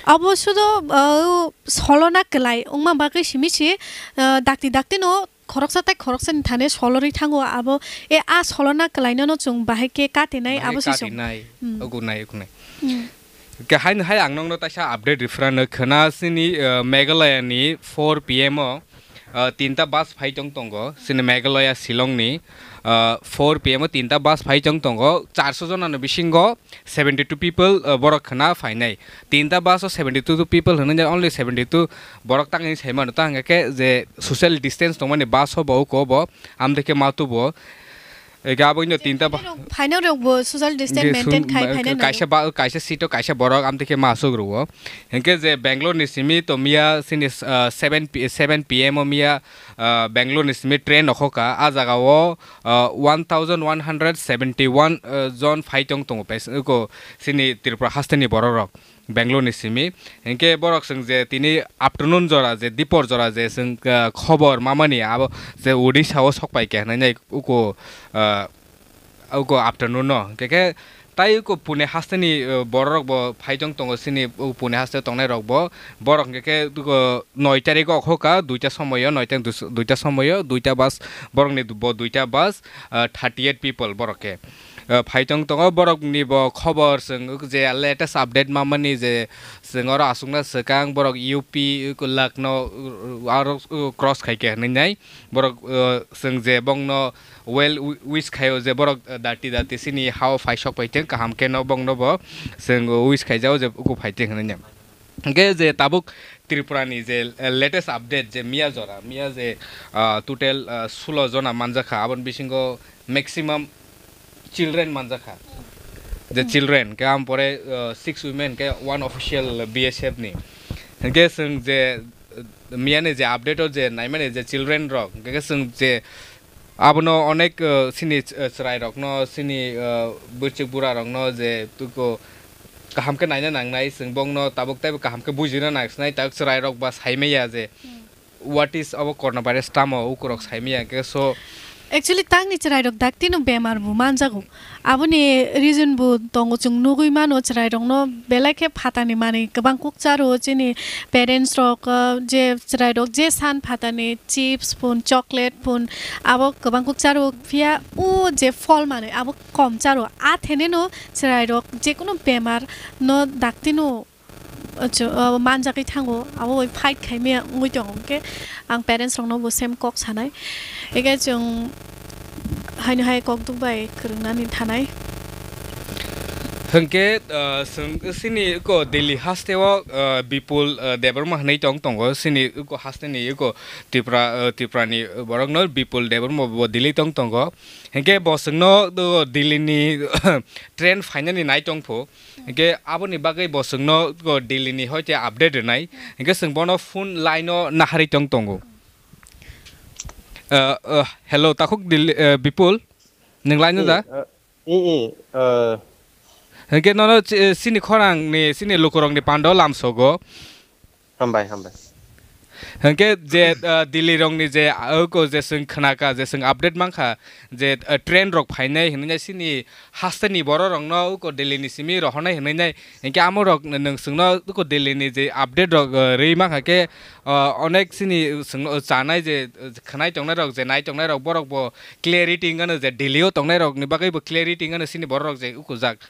Abo sudo, ah, solona kwlai wngma bagwi simi si, ah, dakti dakti no khoroksa tei khoroksani thani solorwi thango abo, e, a solona kwlainono chwng bahai khe katinai. Bahai abo se chwng katinai, hmm, ukunai, ukunai. Hmm. Ke haino hai ang nokno taisa update rifrano khwna sini, eh, Meghalaya ni four P M o, Ah, tinta bus phai tong tongo, chini Meghalaya Shillong ni, ah, four P M o tinta bus phai tong tongo, charso jona ni bisingo seventy two people, ah, borok khna phainai. Tinta bus o seventy two people hwnwi only seventy two borok tangwi sai mano, ta hwnkhe je social distance tongmani bus o bo uko bo, amtwi khe ma tubo. Ega abo ino tinta ba- Phainai rok bo social distance Ge maintain sum-, khai ma-, phainai kaisa rok. Ba-, kaisa seat o kaisa borok amtwi khe ma asuk rwo. Hinkhe je Bangalore ni simi to miya sini, ah, seven P-, seven P M o miya, ah, Bangalore ni simi train rok hoka. A jaga o, ah, one thousand one hundred seventy one, ah, jon phai tong tongo pes-, ko sini Tripura haste ni borok rok. Bangalore ni simi. Hinkhe borok chwng je tini afternoon jora je dipor jora je chwng, ah, khobor mamani abo je Odisha o sok pai khe hwnwi nai uko, ah, uko afternoon no. Hinkhe khe tai uko Pune haste ni, ah, borok rok bo phai tong tongo chini u Pune haste tongnai rok bo. Borok hinkhe khe uko noi tarik o okho ka duita somoyo, noi tarik dus-, duita somoyo, duita bus, borok ni bo duita bus, ah, thirty eight people borok khe. Ah, phai tong tongo borok ni bo khobor chwng je latest update mamani je chwng oro aswkna swkang borok U P, Lucknow, aro cross khai khe hwnwi nai borok, ah, chwng je bongno well wi-, wish khaio je borok, ah, dati dati chini hao phai sok pai thwng kaham khe no bongno bo chwng wish khaijao je uku phai thwng hwnwi nai. Hingke je tabuk Tripura ni je, eh, latest update je miya jora, miya je, ah, total, ah, sulo jona manjakha, aboni bisingo maximum children manjakha. Je children, ke am pore, ah, six women, ke one official B S F ni. Hingke chwng je, eh, miya ni je update o je naimani je children rok, hingke chwng je Abono onek, eh, sini ch-, eh, chwrairokno, sini, eh, bwrwchwk burarokno je tuko kaham khe naina nangnai, chwng bongno tabuk teibo kaham khe bujina nangsinai, tabuk chwrairok ba saimaya je Hmm. what is abo coronavirus tamo, ukurok saimaya hwnkhe so. Actually, tangni chwrairok daktino bemar bo manjago. Aboni reason bo tongo, chwng nugwi mano chwrairokno belai khe phatani manwi kwbang kukcharo chini parents rok, ah, je chwrairok je san phatani chips phun, chocolate phun, abo kwbang kukcharo, phiya o je phol manwi abo kom charo. A theneno chwrairok jekunu bemar no daktino, ah, cho-, ah, manjagwi thango, abo bai fight khaimaya wngwi tongo. Hwnkhe ang parents rokno bo same kok sanai. Ege chwng haino hai kokduk bai kwrwngnani thanai. Hwnkhe, ah, chwng sini eko Delhi haste o, ah, Bipul, ah, Debbarma hwnwi tong tongo, sini eko haste ni eko Tripura, ah, Tripura ni borok no Bipul Debbarma bo Delhi tong tongo. Hwnkhe bo chwngno, ah, Delhi ni train phainani nai tong pho. Hwnkhe aboni bagwi bo chwngno, ah, Delhi ni hoite update rwnai. Hwnkhe chwng bono phone line o naharwi tong tongo. Uh, uh, hello, takhuk Dil-, uh, Bipul, nwng line o da? Eh, uh, eh, eh, uh. Hwnkhe nono chi-, chini khorang ni, chini lukurok ni pando lamsogo. Hambai, hambai. Hwnkhe je, uh, Delhi rok ni je, uh, ko je chwng khnaka, je chwng update mankha, je, uh, train rok phainai hwnwi chini hasteni borok rokno uko Delhi ni simi rohornai hwnwi nai, hinkhe amo rok nwng chwngno uko Delhi ni je update rok, uh, rwi mankha khe, uh, onek chini chwngno chanai je, uh, khwnai tongnai rok je nai tongnai rok borok bo clarity wngano je Delhi o tongnai rok ni bagwi bo clarity wngano chini borok rok je uko jak.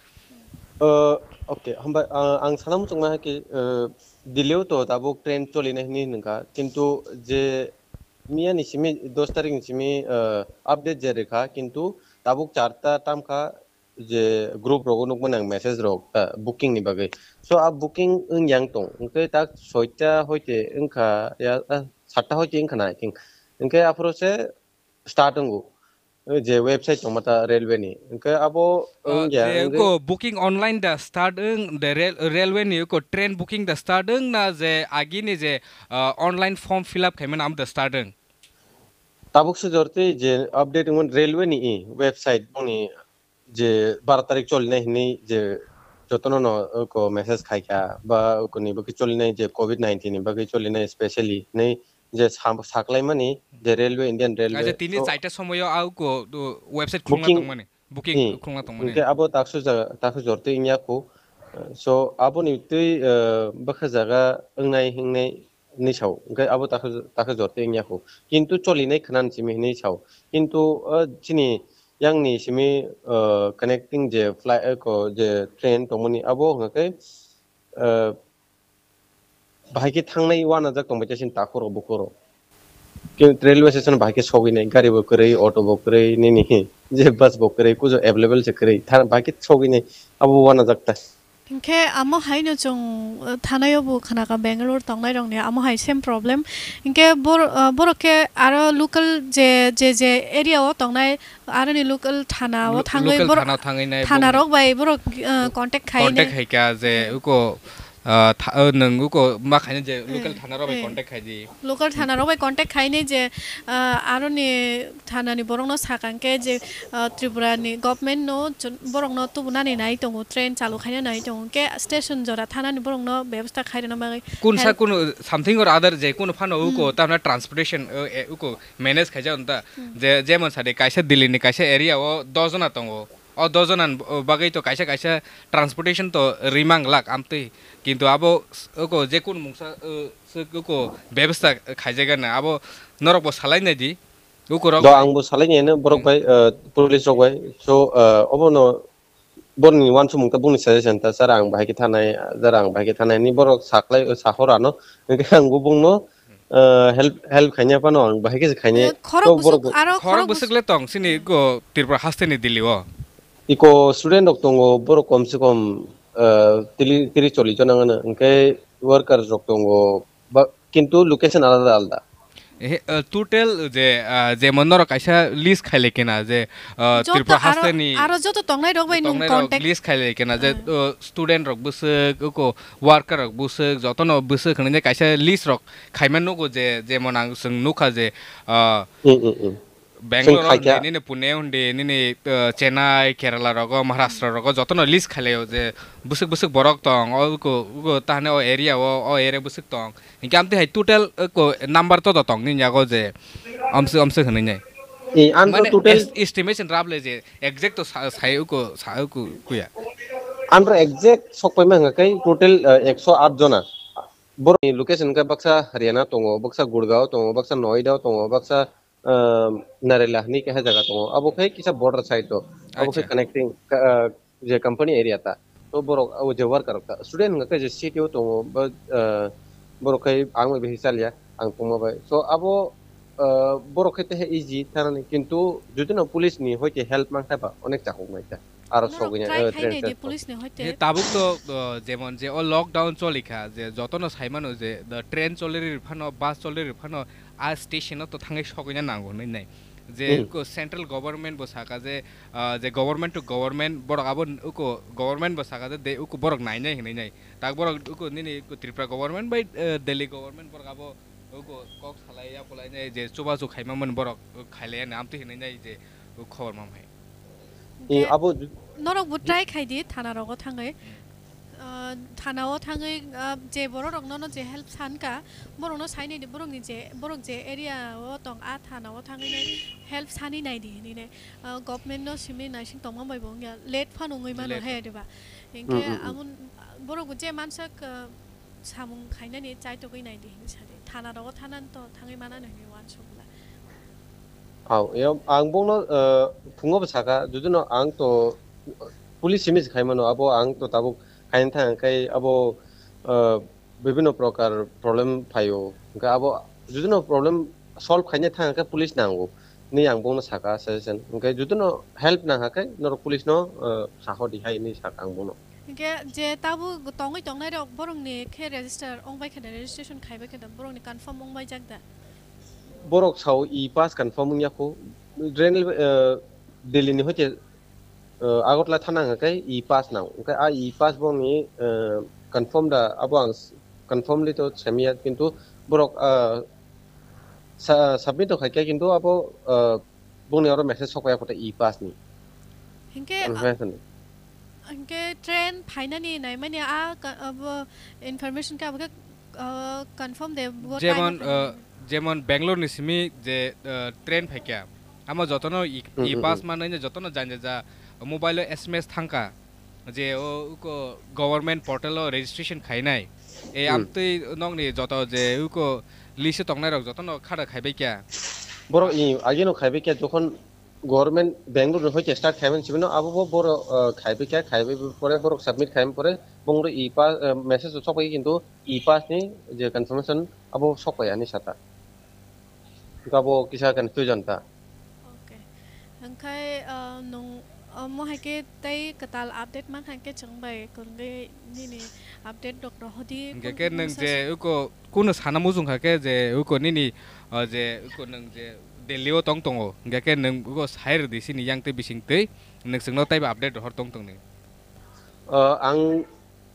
Uh, okay, hambai, uh, ang sana muchungma hai khe, uh, Delhi o to tabuk train cholinai hinwi hwnka, kintu je miya ni simi dos tarik ni simi, uh, update je rwkha, kintu tabuk charta tamkha, je group rogo nukmani ang message rok, ah, booking ni bagwi. So, ah, booking wng yang tong. Hwnkhe tak soita hoite wngkha, ya, ah, satta hoite wngkha na, I think. Hwnkhe aphuru se start wngo. Je website tongma ta railway ni. Hwnkhe abo Ah, wng ya, je wngwi ko booking online da start wng, de rail-, railway ni ko train booking da start wng na je agi ni je, ah, online form fill up khaimani amo da start wng? Tabuk se jorti je update wngmani railway ni i website boni je baro tarik cholinai hinwi je jotono no oko message khaikha ba okoni bagwi cholinai je covid nineteen ni bagwi cholinai specially hinwi je sa-, saklaimani je railway, Indian Railway. Acha, tini so, chaita somoyo a oko, o, website khulna booking tongmani, booking hmm, khulna tongmani. Hwnkhe abo taksu jaga, taksu jorti wngya kho. So, aboni twi, eh, bwkha jaga wngnai hingnai hinwi sao. Hwnkhe abo takhu, takhu jorti wngya kho. Kintu cholinai khna simi hinwi sao. Kintu, o, chini yang ni simi, o, connecting je fly, o, ko je train tongmani abo hwnkhe, o, bahai khe thangnai uanajak tongbai chini takhurok bukhurok. Ke railway station bahai khe sogwi nai, gari bo kwrwi, auto bo kwrwi, nini je bus bo kwrwi, kujo available se kwrwi, tha-, bahai khe sogwi nai, abo uanajak ta. Hinkhe amo haino chwng, uh, thanai o bo khna kha Bangalore tongnai rokni amo hai same problem. Hinkhe bor-, uh, borok khe aro local je, je, je area o tongnai aroni local thana o Lo-, thangwi local borok thana thangwi nai thana bong- rok bai borok, uh, contact khai Contact nai. Hai kha je Hmm. uko, uh, tha-, uh, nwng uko ma khaina je local Hmm. thana rok bai Hmm. contact khai di. Local thana rok bai contact khai nai je, uh, aroni thanani borokno sakang khe je, ah, Tripurani government no chun-, borokno tubunani nai tongo, train chalu khaina nai tongo, khe station jora thanani borokno bebosta khairina bagwi Kun sa help. Kunu something or other je kunu phano uko Hmm. tamna transportation, uh, e, uko manage khaijak ta. Hmm. Je, jemon sadi kaisa Delhi ni kaisa area o dos jona tongo. O dos jona ni bagwi to kaisa kaisa transportation to rimang lak amtwi. Kintu abo s-, uko je kunu mungsa, uh, se uko bebosta khaijak na abo norok bo salai nai di. Ukurok Do bai. Ang bo salai nai no borok Hmm. bai, uh, police rok bai. So, uh, obo no borni wansukmung ta bongni suggestion ta, sir, ang bahai khe thanai, sir, ang bahai khe thanai ni borok saklai, uh, sahor ano. Hingke ang bo bongno, uh, help, help khaina phano ang bahai khe khaina. Eh, khorok To busuk, borok aro khorok khorok bus- busuk le tong sini go Tripura haste ni Delhi o. Iko student rok tongo, borok kom se kom, uh, tili-, tiri choli jona ngana. Hingke workers rok tongo, ba, kintu location alada alada. Ehe, uh, total je, uh, jemon norok kaisa list khaile kena je, uh, Joto Tripura aro, hasteni aro joto tongnai rok bai nung tongnai rok contact. List khaile kena je, Hmm. uh, student rok bwswk, uko worker rok bwswk, jotono bwswk hwnwi kaisa list rok khaima nugo je, jemon ang chwng nukha je, uh, Hmm, hmm, hmm. Bangalore Chwng khaikha. Hundi, nini Pune hundi, nini, uh, Chennai, Kerala rogo, Maharashtra rogo, jotono list khailaio je bwswk bwswk borok tong, o uko, uko tahane o area o, o area bwswk tong. Hinkhe amtwi hai total, uh, ko number to tong nini yago je amswk amswk hwnwi nai. E, ang to Mane total est-, estimation rab le je exact to sa-, sai uko, sa uko kuya. Ang to exact sok paima hwnga khe total, uh, ekso aat jona. Borokni location khe baksa Haryana tongo, baksa Gurgaon tongo, baksa Noida tongo, baksa, um, Narela hinwi kaisa jaga tongo. Abo khe kisa border side o. Abo khe Acha. Connecting, uh, je company area ta. To borok abo je worker rok ta. Student hwnga khe je city o tongo, ba, uh, borok khe ang bai bisi chaliya, ang tongma bai. So abo, uh, borok khe teha easy thanani, kintu jodi no police ni hoite help mankha ba onek chakuk nai ta. Aro Norok sogwi na, try eh, khainai train di transport. Police ni hoite. He tabuk to, uh, jemon je o lockdown cholikha, je jotono saimano je the train choli ri phano, bus choli ri phano, a station o to thangwi sogwina nango hinwi nai. Je Hmm. ko central government bo saka je, uh, je government to government borok abo n-, uko government bo saka je de uko borok nainai hinwi nai. Tak borok uko nini uko Tripura government bai, uh, Delhi government borok abo uko kok salai ya polai nai je chubachu khaima mani borok, uh, khailai ya amtwi hinwi nai je, uh, khobor mam hai. E, Hingke abo ju- norok bo try khai di thana rogo thangwi. Hmm. Ah, thana o thangwi, ah, je borok rok nono je help san ka, borok no sai nai di, borok ni je, borok je area o tong a thana o thangwi nai help sani nai di hinwi nai. Ah, government no simi naising tongma bai bo wngya, late phano wngwi mano Late he phano. Diba? Hingke Hmm, hmm, hmm. Amon, borok bo je mansak, ah, samung khainani chaitogwi nai di hinwi sa di. Thana rogo thanani to thangwi manani hinwi uansuk bwla. Au, ya, ang bongno, eh, phungo bo saka, judino ang to police simi se khaimano, abo ang to tabuk khaina thang khe abo, eh, bibhinno prokar problem phaio. Hwnkhe abo judino problem solve khaina thang khe police nango. Ni ang bongno saka suggestion. Hwnkhe judino help nang khe norok police no, eh, saho di hai ni saka ang bongno. Hingke je tabuk tongwi tongnai rok borokni khe register ongbai khe da, registration khaibai khe da, borokni confirm ongbai jak da? Borok sao e-pass confirm wngya kho. Railway, eh, Delhi ni hoite, eh, Agartala thana hwnkha khe e-pass nang. Hwnkhe a e-pass borokni, eh, confirm da abo ang s-, confirmly to samiya, kintu borok, eh, sa-, submit to khaikha, kintu abo, eh, bongni oro message sokpaiya kho e-pass ni. Hinkhe, Confirmation ni. Hinkhe train phainani naimani a ka-, abo information khe abo khe, ah, confirm de bo Jemon, time uh, jemon Bangalore ni simi je, uh, train phaikha, amo jotono i, Hmm, hmm, i-pass hmm. Manwi jotono janja ja mobile o S M S thangkha. Je o uko government portal o registration khainai. E Hmm. Amtwi nokni joto je uko list o tongnai rok jotono khada khaibai kya. Borok i ageno khaibai kya jokhon government Bangalore ni hoite start khaimani sibino abo bo borok, uh, khaibai kya, khaibai pore borok submit khaimani pore bongro e-pass, uh, message sokpai kintu e-pass ni je confirmation abo sokpai ani sata. Kabo kisa confusion ta. Okay. Hwnkhe, ah, nung, omo hai khe tei kwtal update mankha hwnkhe chwng bai kwrwngwi nini update rok rohordi. Hwnkhe khe nwng je uko kuno sana muchung kha khe je uko nini, ah, je uko nwng je Delhi o tong tongo, hwnkhe khe nwng uko sai rwdi sini yang twi bising twi, nwng chwngno teibo update rohor tong tongni. Ah, ang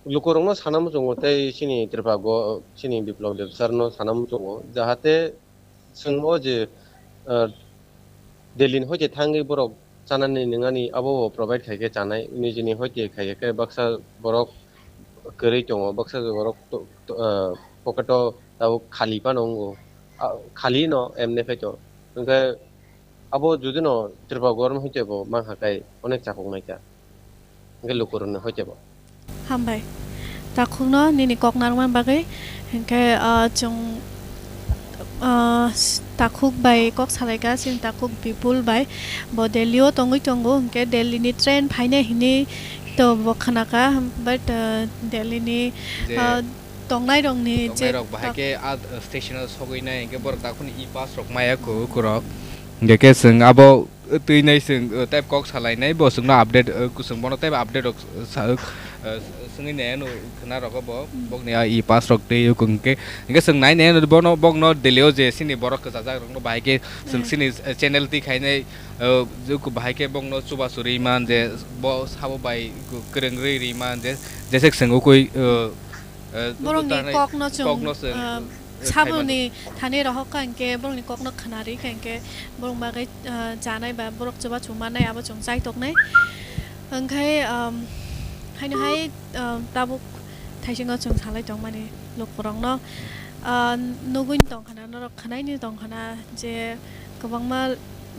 lukurokno sana muchungo tei chini Tripura go-, chini Biplab Deb sir no sana muchungo, jahate chwng o je, ah, Delhi ni hoite thangwi borok chanani nwngnani abo bo provide khai khe chanai, nijini hoite khai khe baksa borok kwrwi tongo, baksa borok to-, to-, ah, pocket o tabuk khali phano wngo, ah, khali no emne khai to, hwnkhe abo judino Tripura government hoite bo mankha khai onek chakoknai ta. Hwnkhe lukurokni hoite bo. Hambai. Takhukno nini kok narwkna bagwi. Hwnkhe, ah, chwng, ah, s-, takhuk bai kok salaikha, chini takhuk Bipul bai. Bo Delhi o tongwi tongo, hwnkhe Delhi ni train phainai hinwi to bo khnakha, but, ah, Delhi ni, je ah, tongnai rokni je tongnai rok bahai ta- khe a, ah, station o sogwi nai, hwnkhe borok takhukni e-pass rok maya ku-, kurok. Hwnkhe khe chwng abo twi nai chwng, uh, tei kok salainai, bo chwngno update, uh, chwng bono teibo update rok sa-, uh, uh, swngwi nai ano khna rogo bo, bokni a e-pass rok tei hwnkhe, hwnkhe chwng nai nai ano bono, bokno Delhi o je sini borok kwchajak rokno bahai khe chwng sini, uh, channel twi khainai, uh, bahai khe bokno chubachu rwi man je bo sabo bai kwrwng rwi rwi man je, jese chwng ukui, uh, Eh, borokni kokno chwng, kokno chwng, ah, eh, saboni thani rohor kha hwnkhe borokni kokno khna ri kha hwnkhe borok bagwi, ah, chanai ba borok chubachu mannai abo chwng chai toknai. Hwnkhe, um, haino hai, um, tabuk thaisingo chwng salai tongmani lukurokno, ah, nugwi tongkha na norok khnaini tongkha na je kwbangma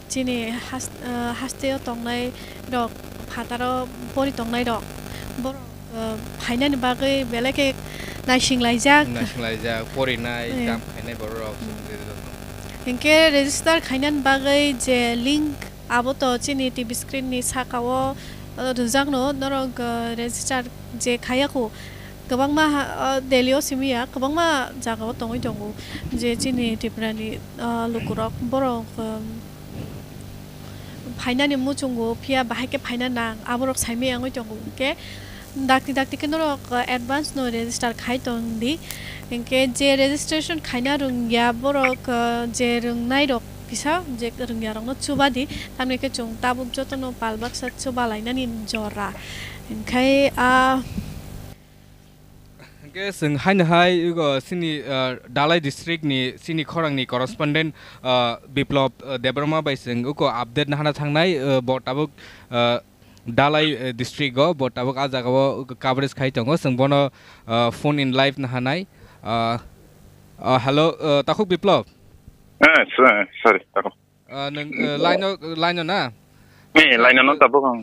chini has-, ah, hasteo tongnai rok, phataro pori tongnai rok, borok, ah, phainani bagwi belai khe naisinglaijak. Naisinglaijak, porinai, eh, kam khainai borok rok. Hmm. Hinkhe register khainani bagwi je link abo to chini T V screen ni saka o, ah, rwjakno norok, ah, register je khaiya khu. Kwbangma ha, o, Delhi o simi ya, kwbangma jaga o tongwi tongo, je chini Tripura ni, o, lukurok, borok, um, phainani muchungo, phiya bahai khe phaina nang, aborok saimaya wngwi tongo. Hinkhe dakti dakti khe norok, o, advance no register khai tong di. Hinkhe je registration khaina rwngya borok, o, je rwngnai rok kisa je rwngya rokno chuba di, tamni khe chwng tabuk jotono pal baksa chuba lainani jora. Hinkhe a Hwnkhe chwng haino hai ego chini, ah, Dhalai district ni chini khorang ni correspondent, ah, Biplab, ah, Debbarma bai chwng uko update nahana thangnai, ah, bo tabuk, ah, Dhalai, eh, district o bo tabuk ah jaga o coverage khai tongo, chwng bono, ah, phone in live nahanai. Ah, ah, hello, ah, takhuk Biplab? Eh, so-, sorry, takhuk. Ah, nwng, eh, line o, line o na? Eh, line o no tabuk ang.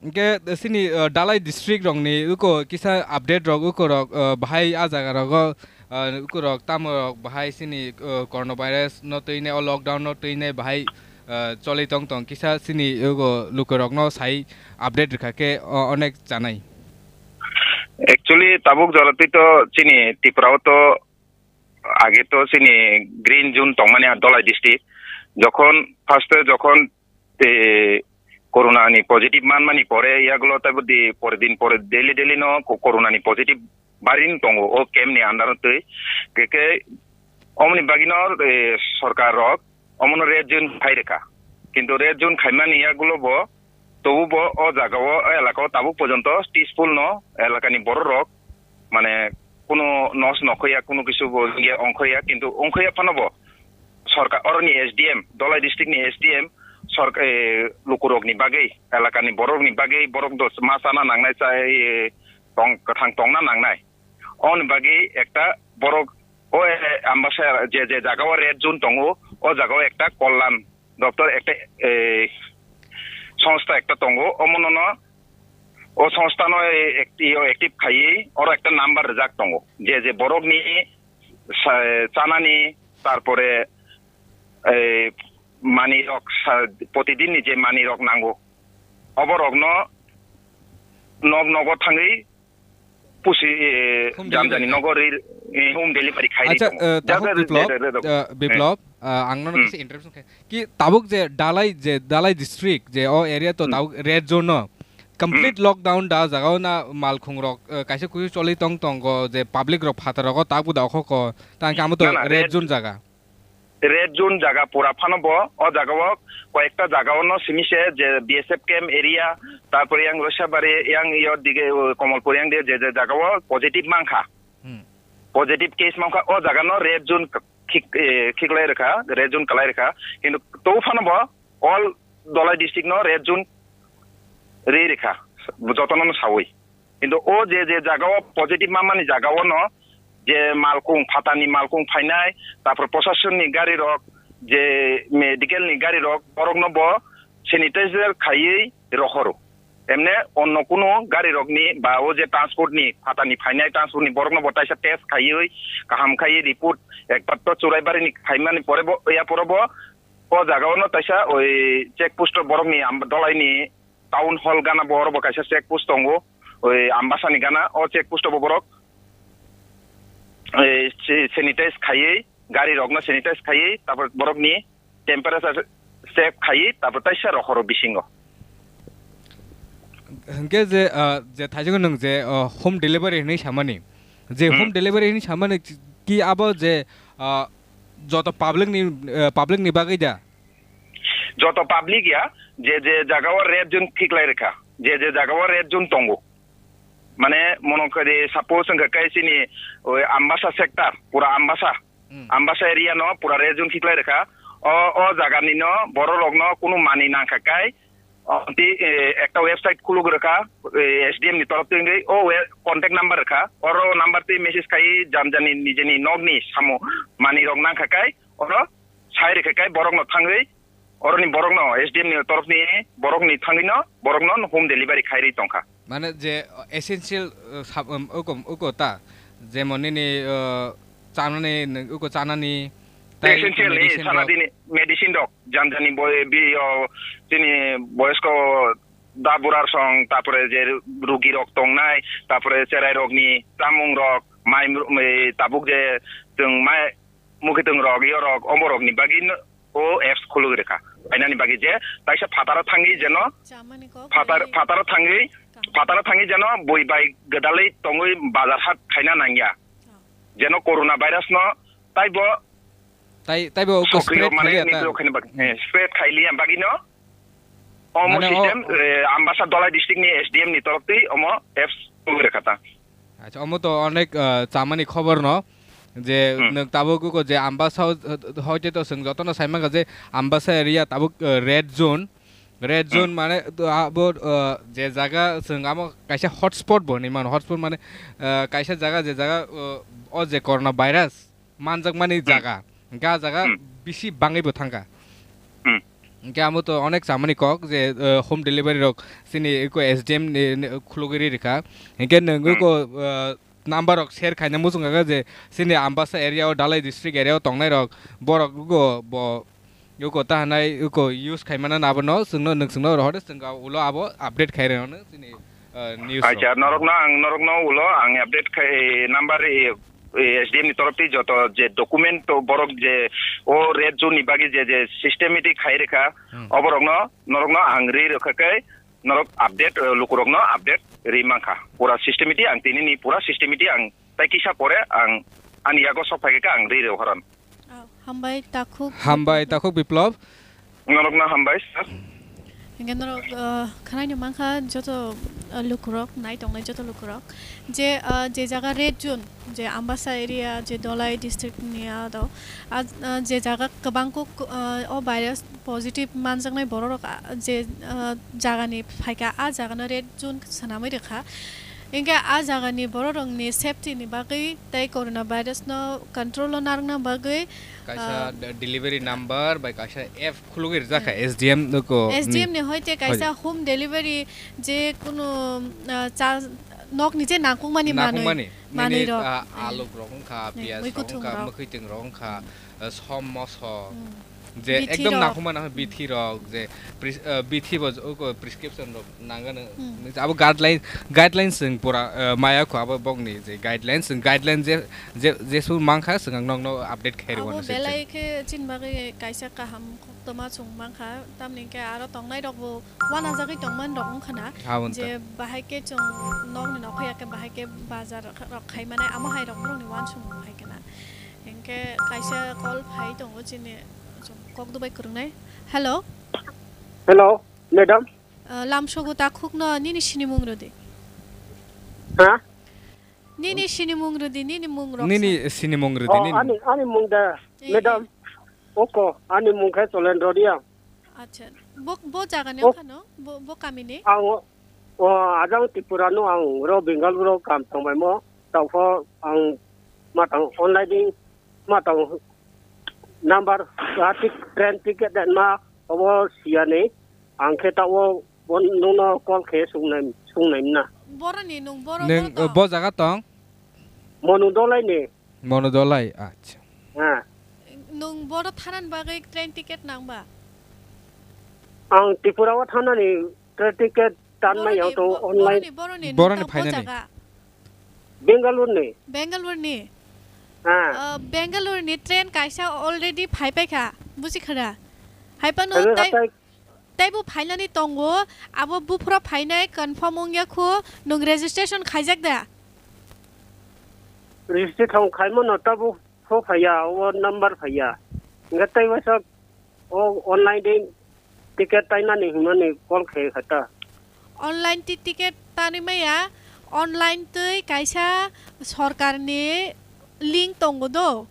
Hwnkhe chini, uh, Dhalai district rokni uko kisa update rok uko rok, uh, bahai ah jaga rogo, uh, uko rok tamo rok bahai chini, uh, coronavirus no twi nai o lockdown no twi nai bahai, uh, choli tong tong kisa chini uko lukurokno sai update rwkha khe, uh, onek chanai. Actually tabuk jora twi to chini Tripura o to age to chini green zone tongmani ah Dhalai district. Jokhon first e jokhon, eh, corona ni positive manmani pore yagulo taibo di pore din pore daily daily no co-, corona ni positive barin tongo o camp ni under twi. Keke omoni bagino, eh, sorkar rok omono red zone khai rwkha. Kintu red zone khaimani yagulo bo tobu bo o jaga o, o elaka o tabuk porjonto peaceful no elakani borok rok mane kunu nos nokhoya, kunu kisu bo wngya ongkhoya, kintu ongkhoya phano bo sorkar oroni S D M, Dhalai district ni S D M sork-, eh, lukurokni bagwi, elakani borokni bagwi borok dos ma chana nangnai, chai, eh, tong, kwthang tongna nangnai. Oni bagwi ekta borok o, eh, ambasa je, je jaga o red zone tongo, o jaga o ekta kollan doptor ekta, eh, songstha ekta tongo, omono no o songstha no, eh, act-, yo active khaiwi oro ekta number rijak tongo. Je, je borok ni sa-, chanani, tarpore, eh, mani rok sa-, protidin ni je mani rok nango, obo rok no nog nogo thangwi pusi, eh, Home jamjani delivery. Nogo ri, eh, home delivery khai ri Acha, tongo. eh, Takhuk Jaga Biplab, re, re, re, re. Eh, Biplab, Ah, ang nono Hmm. kaisa interruption khe. Ki tabuk je Dhalai, je Dhalai district, je o area to Hmm. tabuk red zone no. Complete Hmm. lockdown da jaga o na malkhung rok, eh, kaisa kuisu choli tong tongo, je public rok phatar rogo tabuk da okhoko. Ta hwnkhe amo to Na, na, red red zone jaga. Red zone jaga pura phano bo, o jaga o koyekta jaga o no simi se je B S F camp area, tarpore yang Roisabari, yang iyo dige, o, Komolpur yang dige je, je jaga o positive mankha. Hmm. Positive case mankha, o jaga no red zone k-, khik-, eh, khiklai rwkha, red zone kalai rwkha. Kintu to phano bo all Dhalai district no red zone ri rwkha, jotono no sawi. Kintu o je, je jaga o positive mamani jaga o no je malkung, phatani malkung phainai, tarpor prosasonni gari rok, je medical ni gari rok, borok no bo sanitizer khaiwi rohoro. Emne onno kunu gari rokni ba o je transport ni, phatani phainai transport ni borok no bo taisa test khaiwi, kaham khaiwi report ekbar to Churaibari ni khaimani pore bo, ya pore bo o jaga o no taisa oi check post o borok ni am-, Dhalai ni town hall gana bo oro bo kaisa check post tongo, oi Ambasa ni gana, o check post o bo borok, eh, se-, sanitize khaiwi, gari rok no sanitize khaiwi, tarpor borok ni temperature check khaiwi, tarpor taisa rohoro bisingo. Hwnkhe je, ah, je thaijakgo nwng je, ah, home delivery hinwi samani, je Hmm. home delivery hinwi samani ki abo je, ah, joto public ni, ah, public ni bagwi da? Joto public ya, je je jaga o red zone khiklai rwkha, je je jaga o red zone tongo. Mane, mono khe de suppose wngkha khe chini, oi, Ambasa sector, pura Ambasa, Hmm. Ambasa area no pura red zone khiklai rwkha. O, o jaga ni no borok rok no kunu mani nangkha kai, o, ti, eh, ekta website khuluk rwkha, eh, S D M ni torof twi wngwi, o we-, contact number rwkha, oro number twi message khai jani jani nijeni nok ni samo mani rok nangkha kai, oro sai rwkha kai borok no thangwi, oroni borok no S D M ni torof ni borok ni thangwi no borok no home delivery khai ri tongkha. Mane je essential, uh, sab-, um, uko, uko ta, jemon nini, uh, chanani, uko chanani, tai essential ni medicine sana rok. Dini medicine rok, jani jani boy, bi, o, chini boyosko da burar song, tapore je rugi rok tongnai, tapore cherai rok ni chamung rok, mai, mai tabuk je chwng mai, mukitwng rok, iyo rok, omo rok ni bagwi no o apps khulugwi rwkha. Painani bagwi je taisa phataro thangwi jeno Chamani kok phatar, bai phataro thangwi, kaham. Phataro thangwi jeno bui bai gwdalwi tongwi bazar hat khaina nangya. Oh. Jeno corona virus no taibo Tai, taibo uko sokriyo spread mane khaiya ta? Nitro khaina bag-, eh, spread khailiya bagwi no. Omo mane o system, eh, Ambasa Dhalai district ni S D M ni torof twi omo apps khulugwi rwkha ta. Acha, omo to onek, ah, chamani khobor no, je Hmm. nwng tabuk uko je Ambasa ho-, hoite to chwng jotono sai mankha je Ambasa area tabuk, ah, red zone, red Hmm. zone mane to abo, ah, je jaga chwng amo kaisa hotspot bo hinwi mano, hotspot mane, ah, kaisa jaga je jaga, ah, o je corona virus manjakmani Hmm. jaga, hwnkhe ah jaga Hmm. bisi bangwi bo thangkha. Hmm. Hwnkhe amo to onek chamani kok je, ah, home delivery rok chini uko S D M ni, ni khulugwi ri rwkha. Hwnkhe nwng Hmm. uko, ah, number rok share khaina muchung kha je chini Ambasa area o, Dhalai district area o tongnai rok, borok uko bo uko ta hanai uko use khaimana na abono chwngno, nwng chwngno rohor de, chwng ulo abo update khai rwno chini, ah, news rok. Acha, norokno ang, norokno ulo ang update khai number, eh, eh, S D M ni torof twi joto je document to borok je o red zone ni bagwi je, je systematic khai rwkha, Hmm. oborokno norokno ang ri rwkha khe norok update, eh, lukurokno update ri mankha. Pura systematic ang tini ni pura systematic ang tai kisa pore ang ani yago sok phai khe ang ri rw horon. Oh, hambai takhuk. Hambai takhuk Biplop. Norokno hambai, sir. Hingke norok, ah, khwnaino mankha joto, ah, lukurok, nai tongnai joto lukurok. Je, ah, je jaga red zone, je Ambasa area, je Dhalai district ni ado, ah, ah, je jaga kwbang kuk, ah, o virus positive manjaknai bororok, ah, je, ah, jagani phaikha, ah, jagano red zone swnamwi rwkha. Hingke ah jagani bororokni safety ni bagwi tei corona virus no control o narwkna bagwi, kaisa ah, de-, delivery number bai kaisa app khulugwi rijak kha Hmm. S D M nuko S D M ni. Ni hoite kaisa Hoite. Home delivery je kunu, ah, cha-, nokni je nangkukmani manwi, Nangkukmani. Manwi Nini, rok. Ah, Hmm. aluk rok wngkha, Hmm. Piyaj rok Mwkhwtwng wngkha, rok. Mwkhwtwng rok wngkha, Hmm. ah, som moso. Hmm. Je bithi ekdom rok. Nakhuma nakhuma bithi rok, je pres-, eh, bithi bo, o ko prescription rok nangano. Hmm. Abo guideline, guidelines chwng pura, eh, maya kho abo bokni je guidelines, chwng guideline je, je, jesu mankha chwng ang nokno update khairwano. Abo se belai chwng khe chini bagwi kaisa kaham koktwma chwng mankha, tamni hwnkhe aro tongnai rokbo wanajagwi tongmani rok wngkha na. Abo wngkha. Je bahai khe chwng nokni nokho ya khe bahai khe bazar rok khai mane amo hai rok borokni wansukmung hai khe na. Hinkhe kaisa call phai tongo chini, chwng kok dubai kwrwngnai. Hello. Hello, madam. Ah, lamsogo takhukno nini sinimung rwdi. Ha? Nini sinimung rwdi, nini mung rok sa. Nini sinimung rwdi, oh, nini ani, ani mung da, eh, madam. Eh. Oko, ani mung khe Cholendro Reang. Acha. Bo, bo jagani wngkha no? Bo, bo kamini? Ang o, o, ajang Tripura no ang ro Bengaluru kam tongbaimo. Taokho ang matang online matang number ah, tik-, train ticket dan ma obo siyani. Ang khe tawo bon nungno call khe sungnai, sungnai na. Boroni nung boro. Nung, boro tong? Bo jaga tong? Monu dolai ni. Mono dolai, acha. Ha. Nwng boro thanani bagwi train ticket nang ba? Ang Tripura o thanani train ticket tan mai yang to online. Boroni, boroni, boroni, boroni nwng tamo phainani jaga? Bangalore ni. Bangalore ni? Ha. Ah, Bangalore ni train kaisa already phai paikha, busi khara. Hai pano. Phai tei hatai. Teibo phainani tongo, abo buphuro phainai confirm wngya kho, nwng registration khaijak da? Registration khaimano tabo pho phaiya, o number phaiya. Hingke tei waisa o online de ticket tainani hwnmani call khe kha ta. Online ti ticket tani maya, online twi kaisa sorkarni link tongo do.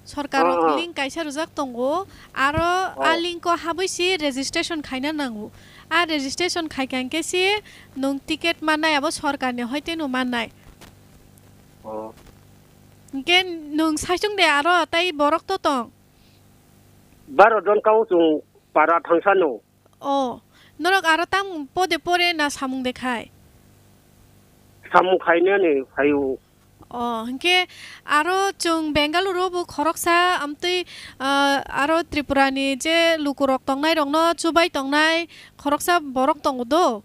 Sorkar rok, oh, oh, link kaisa rwjak tongo, aro a, oh, link o habwi si registration khaina nango. A registration khaikha hwnkhe si nwng ticket mannai, abo sorkarni hoite no mannai. Oh. Hwnkhe nwng saichung de aro tai borok to tong? Baro jon kau chwng para thangsano. Oh, norok aro tang pode pore na samung de khai? Samung khainani phaio. Oh, hwnkhe aro chwng Bengaluru bo khoroksa amtwi, ah, aro Tripura ni je lukurok tongnai rokno chubai tongnai khoroksa borok tongo do.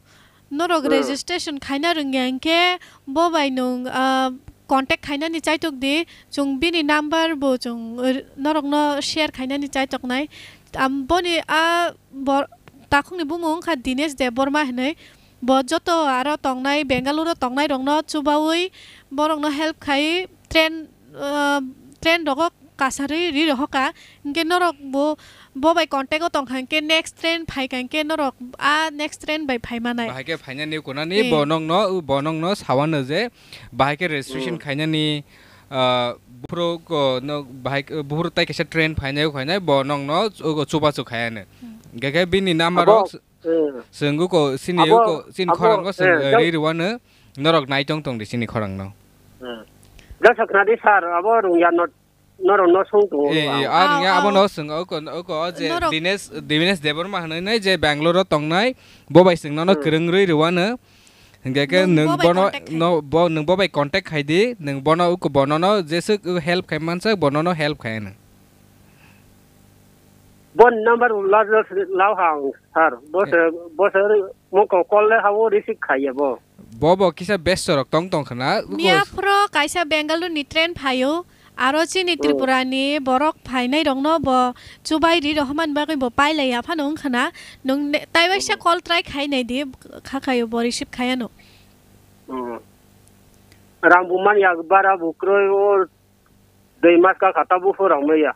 Norok, hmm, registration khaina rwngya hwnkhe bo bai nwng, ah, contact khainani chaitok di, chwng bini number bo chwng, uh, norokno share khainani chaitoknai. Am, boni a bor-, takhukni bumung wngkha Dinesh Debbarma hinwi. Bo joto aro tongnai, Bengaluru tongnai rokno chubaui borokno help khai train, uh, train rogo kasarwi ri rohoka. Hwnkhe norok bo, bo bai contact o tongkha hwnkhe next train phaikha hwnkhe norok a next train bai phai manai. Bahai khe phainani kunani, eh, bo nokno, bo nokno sawano je bahai khe registration, hmm, khainani, ah, buphuru ko no bahai, buphuru tai kaisa train phainai, phainai bo nokno chubachu khaiano. Hmm. Hwnkhe khe bini number abo rok, hmm, chwng uko sini abo, uko chini abo, khorang o chwng, eh, eh, jang- ri rwano norok naitong tong di chini khorang no. Hmm. Jang sakna di sir, abo rungya no norok no song tongo. Eh, ang, eh, ah, ang ya, ah, abono swng, oko, oko, o je norok Dinesh, Dinesh Debbarma hinwi nai je Bangalore o tongnai, bo bai swng nono, hmm, kwrwng rwi rwano. Hingke ke nwng nwng bo bai bono, contact khai, no, bo, nwng bo bai contact khai di, nwng bono, oko bono no jeswk help khai mansak, bono no help khai nwng. Bon number la, la, lao hang, sir. Bo, eh, se, bo se, mo ko call le habo receive khai ya bo. Bo bo kisa besto rok tong tong khna. Miya phro kaisa Bengaluru ni train phaio. Aro chini, hmm, Tripura ni borok phainai rokno bo chubai ri rohormani bagwi bo pailai ya phano wngkha na. Nwng ne-, tai waisa, hmm, call try khai nai di, kha khaio bo receive khai ano. Hmm. Rang bo man ya bara bo kroi o dui mas ka khata bo phurang maya.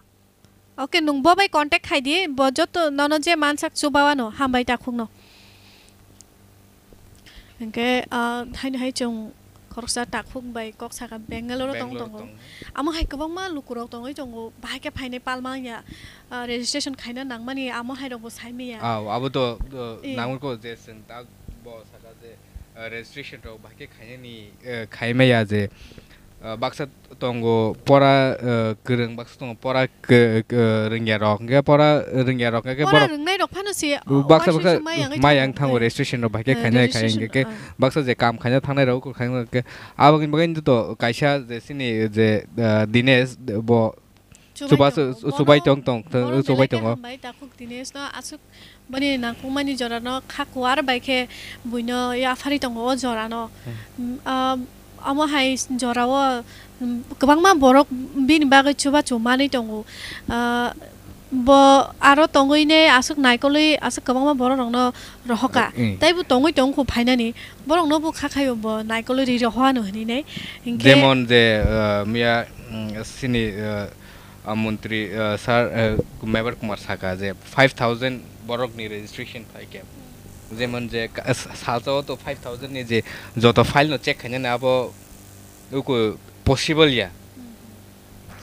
Okay, nwng bo bai contact khai di, bo joto nono je mansak chuba wano, hambai takhukno. Hingke, ah, haino hai chwng khoroksa takhuk bai kok saka Bangalore o tong Bangalore tongo. Tongo. Amo hai kwbangma lukurok tongwi tongo, bahai khe phainai palma wngya, ah, registration khaina nangmani amo hai rokbo sai maya. Aw, abo to, to, eh, nangmani ko je chwng ta bo saka je, ah, registration rok bahai khe khainani, eh, khai maya je, ah, baksa tongo pora, eh, kwrwng, baksa tongo pora kw-, kw-, rwngya rok, hwnkhe pora rwngya rok, hwnkhe pora borok rwngnai rok phano se, baksa, baksa se mai yang thango, eh, registration rok bahai khe, eh, khainai khai, registration, hwnkhe, ah, baksa je kam khaina thangnai rok khai, hwnkhe aboni bagwi to kaisa je chini je, eh, Dinesh bo Chubai chuba tongo. Chu-, chubai Bono tong tong, tho-, borok chubai belai khe tongo. Hambai takhuk Dinesh no aswk boni nangkukmani jora no kha kuar bai khe buino yaphari tongo o jora no. Hmm. Mm, ah, omo hai jora o, mm, kwbangma borok bini bagwi chubachu manwi tongo. Ah, bo aro tongwi ne aswk naikolwi aswk kwbangma borok rok no rohoka. Hmm. Tei bo tongwi tong kho phainani borok no bo kha khaio bo naikolwi ri roho ano hinwi nai. Hinkhe jemon je, ah, miya, mm, sini, ah, ah, montri, ah, sir, ah, Mevar Kumar saka je five thousand borok ni registration khai khe. Jemon je ka-, s-, salsa o to five thousand ni je joto file no check khainani abo uko possible ya.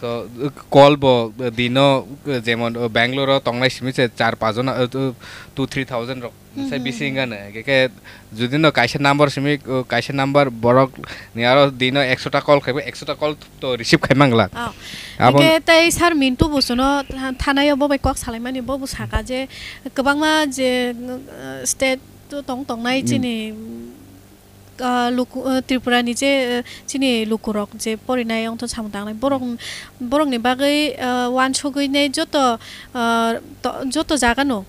So, call bo dino, jemon, Bangalore o tongnai simi se char paanch jona, uh, two, two three thousand rok. Hmm, sai hmm, bisi hmm. Wngkha no. Khe, khe judi no kaisa number simi, uh, kaisa number borok ni aro dino ekso ta call khaibo, ekso ta call to receive khai mangla. Oh. Abo hingke tei sir Mintu Busuno tha-, thanai o bo bai kok salaimani bo bo saka je kwbangma je, uh, state to tong tongnai Hmm. chini ah, luku-, ah, Tripura ni je, ah, chini lukurok je porinai wngtong samung tangnai, borok, borokni bagwi, ah, uansugwi nai joto, ah, to-, joto jaga no,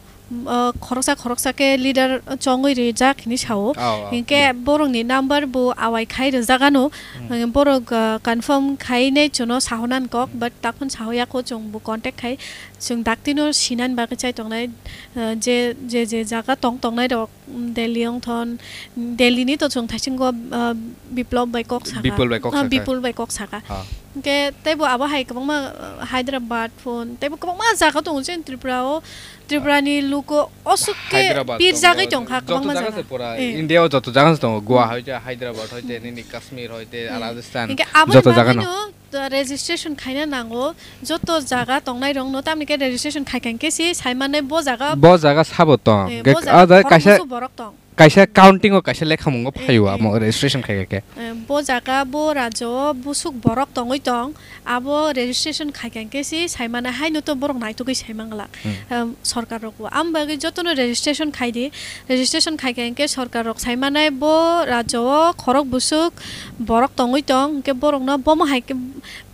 ah, khoroksa khoroksa khe leader chongwi rijak hinwi sao. Oh, oh. Hinkhe borokni number bo awai khai rijak ano. Hmm. Borok, ah, confirm khai nai chuno sahonan kok, but takhon sahoya kho chwng bo contact khai, chwng dakti no sinani bagwi chai tongnai, ah, je, je, je jaga tong tongnai rok. Delhi wngthon, Delhi ni to chwng thaisingo, ah, Biplop bai kok saka. Bipul bai kok Ah, saka. Bipul bai kok saka. Ah. Hingke teibo abo hai kwbangma, ah, Hyderabad phone, teibo kwbangma jaga tongo chini Tripura o. Tripura ni luko osuk ke Hyderabad pir tongo, jagwi tongkha joto kwbangma jaga jaga. Se pura Eh. India o joto jaga se tongo. Goa Hmm. hoite, Hyderabad hoite, Hmm. nini Kashmir hoite, Hmm. Rajasthan, Hingke aboni joto jaga bagwi no. no, to registration khaina nango, joto jaga tongnai rok no, tamni khe registration khai kha hingke si sai mannai bo jaga Bo jaga sabo tong. Eh, Ge-, bo jaga ah, jaga khorok kaisa, busu borok tong. Kaisa counting o kaisa lekha mungo Eh, phaio eh. Amo registration khai khe. Eh, bo jaga bo rajo o busuk borok tongwi tong, abo registration khai kha hingke si sai mannai haino to borok naitugwi sai mangla. Hmm. Em, sorkar rok bo. Am bagwi jotono registration khai di, registration khai kha hingke sorkar rok sai mannai bo rajo o khorok busuk borok tongwi tong, hingke borok no bomo hai khe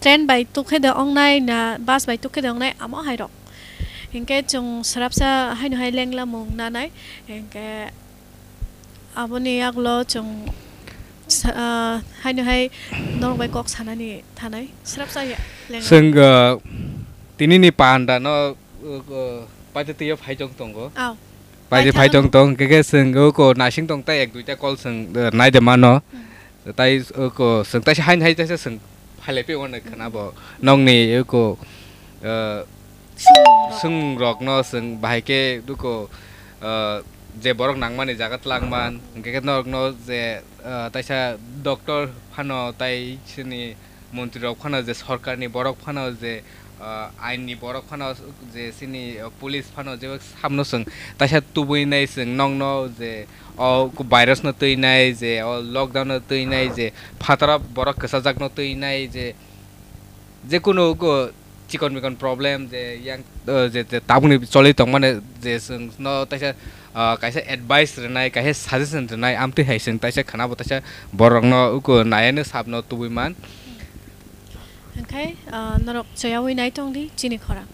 train bai tukhe de ongnai na bus bai tukhe de ongnai amo hai rok. Hingke chwng swrapsa haino hai lenglamung nanai, hingke aboni yagulo chwng sa-, ah, haino hai norok bai kok sanani thanai swrapsa ya lenglamung. Chwng, ah, tinini panda no, uh, uh, paithago twiyo phai tong tongo. Aw. Paithago Paithago tong tong, khe khe chwng uko naising tong tai ek duita call chwng, uh, nai de mano. Hmm. Tai uko chwng taisa hain hai taisa chwng phailai phi wano khna bo. Nokni uko, uh, Swng rok. Swng rok no chwng bahai khe uko, uh, je borok nangmani jaga twlang man, hingke khe norok no je, uh, taisa doctor phano tai chini montri rok phano je sorkar ni borok phano je, ah, ain ni borok phano je chini, ah, police phano je samno chwng taisa tubui nai chwng nokno je o virus no twi nai je o lockdown no twi nai je phataro borok kwchajak no twi nai je jekunu go chikon mikon problem je yang, ah, je, je tabukni choli tongmani je chwng no taisa, ah, kaisa advice rwnai, kaisa suggestion rwnai, amtwi hai chwng taisa khwnabo taisa borokno uko nayani sabno tubui man. Hwnkhe, ah, norok choyaui nai tongdi chini khorang.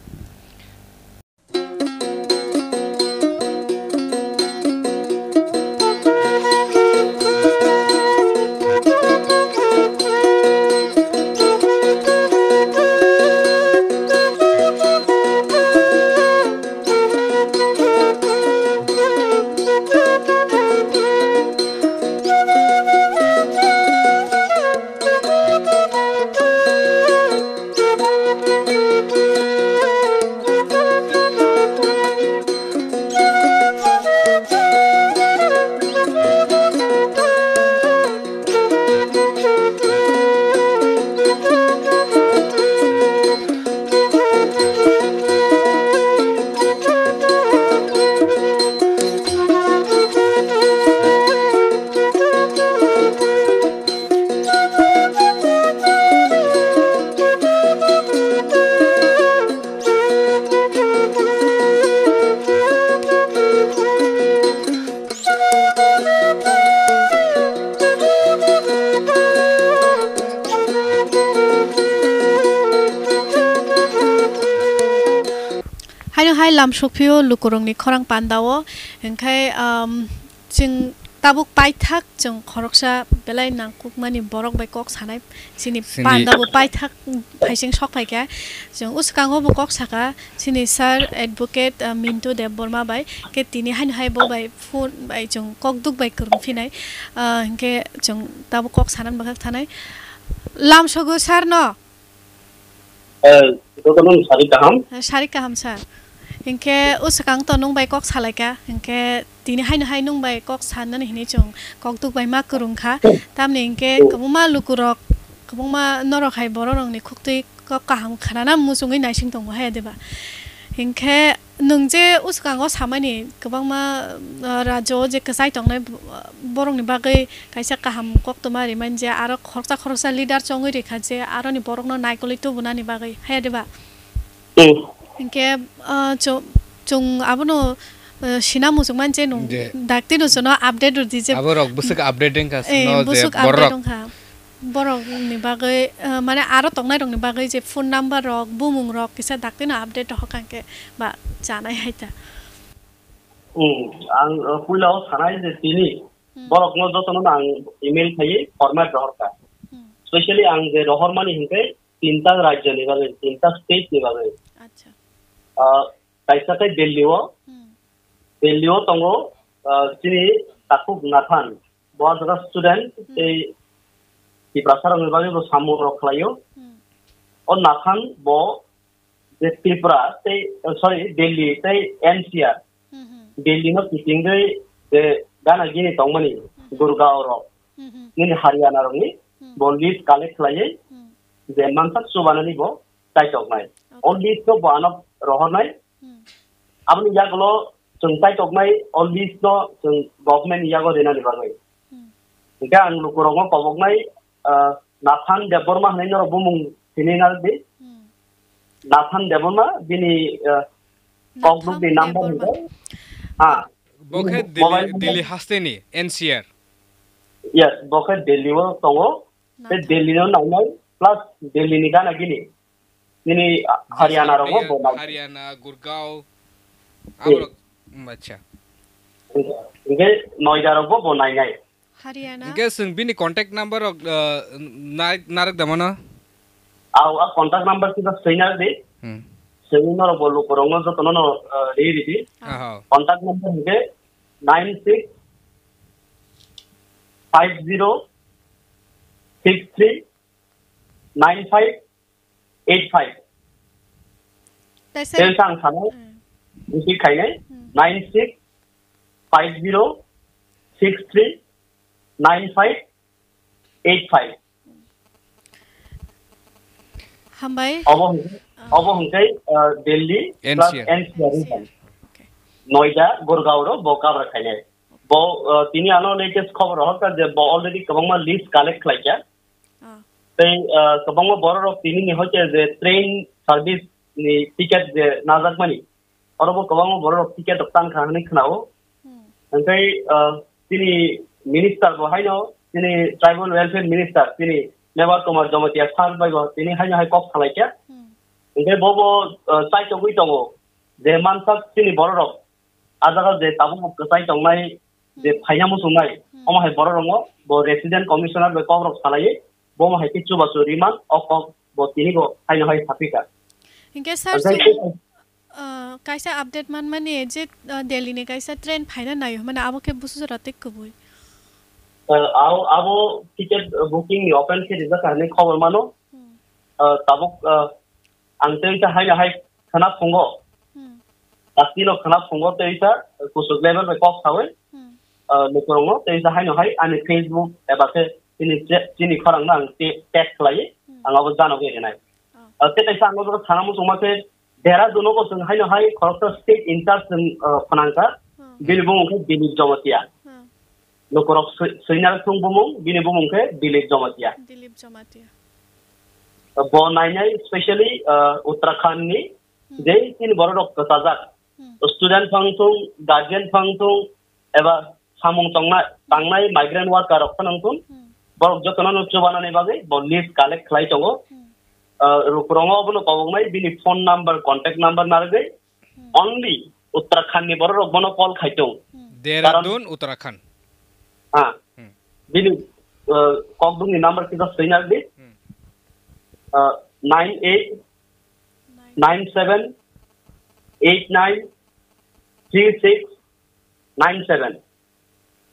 Hai lam sokphio lukurokni khorang pandao, hingkhai, um, chwng tabuk paithak chwng khoroksa belai nangkukmani borok bai kok sanai, chini Chini pandabo paithak phaising sok phaikha. Chwng uskango bo kok saka, chini sir advocate, uh, Mintu Debbarma bai, ke tini haino hai bo bai phone bai chwng kokduk bai kwrwng phinai, uh, hingkhe chwng tabuk kok sanani bwkhak thanai. Lam sogo sir no? Eh, jotono sari kaham. Eh, sari kaham, sir. Hinkhe o swkang to nwng bai kok salaikha, hinkhe tini haino hai nwng bai kok sanani hinwi chwng kokduk bai ma kwrwngkha. Tamni hinkhe kwbangma lukurok, kwbangma norok hai bororokni khuktwi kok kaham khnana muchungwi naising tongo hai, diba? Hinkhe nwng je uskango samani kwbangma, uh, rajyo je kwchai tongnai, uh, borokni bagwi kaisa kaham koktwma rimani je aro khoroksa khoroksa leader chongwi rikha je aroni borokno naikolwi tubunani bagwi, haya diba? Hmm. Hinkhe, uh, cho-, chwng abono, uh, sina muchungmani je nwng Je. Dakti no chwngno update rwdi je. Aborok bwswk update wngkha, Eh, chwngno je bwswk update borok. Wngkha. Borokni bagwi, uh, mane aro tongnairokni bagwi je phone number rok, bumung rok kisa daktino update rohor kha hwnkhe ba chanai hai ta. Hmm, ang, uh, puila o sanai je tini Hmm. borokno jotono ang email khaiwi format rohor kha. Hmm. Specially ang je rohormani hinkhe tinta rajyoni bagwi, tinta state ni bagwi. Acha. Uh, kaisa khe Delhi o, Hmm. Delhi o tongo, uh, chini takhuk Nathan. Bo ah jaga student, Hmm. tei Tiprasa rokni bagwi bo samung rok khlaio. Hmm. O Nathan bo je Tripura tei, uh, sorry, Delhi tei N C R. Hmm, hmm. Delhi no kitingwi je gana gini tongmani Hmm, hmm. Gurgaon rok. Hmm, hmm. Nini Haryana rokni Hmm. bo list collect khlaiwi Hmm. je mansak chubanani bo chaitoknai. Okay. O list no bo ano rohornai. Hmm. Aboni yagulo chwng chaitoknai o list no chwng government ni yago rinani bagwi. Hmm. Hingkhe ang lukurokno koboknai, ah, Nathan Debbarma hinwi norok bumung sini narwkdi. Hmm. Nathan Debbarma bini, ah, Nathan kokdukni number Debbarma. Hingkhe, ah, Bo khe bini Delhi, mobile number. Delhi hasteni N C R. Yes, bo khe Delhi o tongo. Tei Nathan. Delhi no nainai plus Delhi ni gana gini. Nini, ah, Haryana rok bo bo nai. Haryana, Gurgaon. Hmm. Aborok, mm, acha. Hingke Noida rok bo bo nainai. Haryana. Hingke chwng bini contact number rok, uh, nai-, narwk da mano? Au, a contact number kisa swi narwk di. Hmm. Swi norok bo lukurokno jotono no, uh, ri ridi. Ah. Aha. Contact number hingke nine six five zero six three nine five eight five. Tei sir, Tei sang sanai, hmm. Bisi khainai, Hmm. nine six five zero six three nine five eight five. Hambai. Obo hwnkhe, Ah. obo hwnkhe, uh, Delhi plus N C R. N C R region. Okay. Noida, Gurgaon ro bo kabra khainai. Bo, uh, tini ano latest khobor rohorkha je bo already kwbangma list collect khlaikha. Ah. Tei, ah, kwbangma bororok tini ni hoite je train service ni ticket je najakmani, oro bo kwbangma bororok ticket rok tankha hinwi khwnao. Hmm. Hingkhai, ah, chini minister bo haino, chini tribal welfare minister, chini Mevar Kumar Jamatia sir bai bo tini haino hai kok salaikha. Hmm. Hingkhai bo bo, ah, chaitogwi tongo je mansak chini bororok ah jaga je tabuk kwchai tongnai, je Hmm. phaina muchungnai, Hmm. omo hai borok rokno bo resident commissioner bai kok rok salaiwi, bo omo hai khe chubachu riman, o kok bo tini bo haino hai saphika. Hinkhe sir, Onkhe chwng, khe uh, kaisa update manmani je, uh, Delhi ni kaisa train phaina naio, mane abo khe busu jora tei kubui. Uh, abo, abo ticket booking ni open khe rijak hinwi khobor mano. Hmm. Uh, tabuk, uh, Ang tei sa haino hai khna phungo. Hmm. Dakti no khna phungo tei sa kusuk level bai kok sawi, Hmm. ah, lukurokno tei sa haino hai ani Facebook eba khe chini che-, chini khorang no ang te-, tag khlai, Hmm. ang abo jano khe rinai. Oh. Ah, tei kaisa ang abo sana muchungma khe Dehradun o bo chwng haino hai khoroksa state in charge chwng, ah, phnangkha, Hmm. bini bumung khe Dilip Jamatia. Hmm. Lukurok swi-, swina thung bumung, bini bumung khe Dilip Jamatia. Dilip Jamatia. Bo nainai specially, uh, Uttarakhand ni Hmm. je tin borok rok kwchajak. Hmm. Student phang thung, guardian phang thung, eba samung tongna, tangnai migrant worker rok phano thung. Hmm. Borok jotono no chubanani bagwi bo list collect khlai tongo. Hmm. Uh, Rukrongo bono koboknai bini phone number, contact number narwgwi Hmm. Only Uttarakhand ni borok rok bono call khai tong. Hmm. Dehradun, Uttarakhand. Ah. Hmm. Bini, uh, kokduk ni number kisa swinar di. Hmm. Uh, nine eight nine seven eight nine three six nine seven.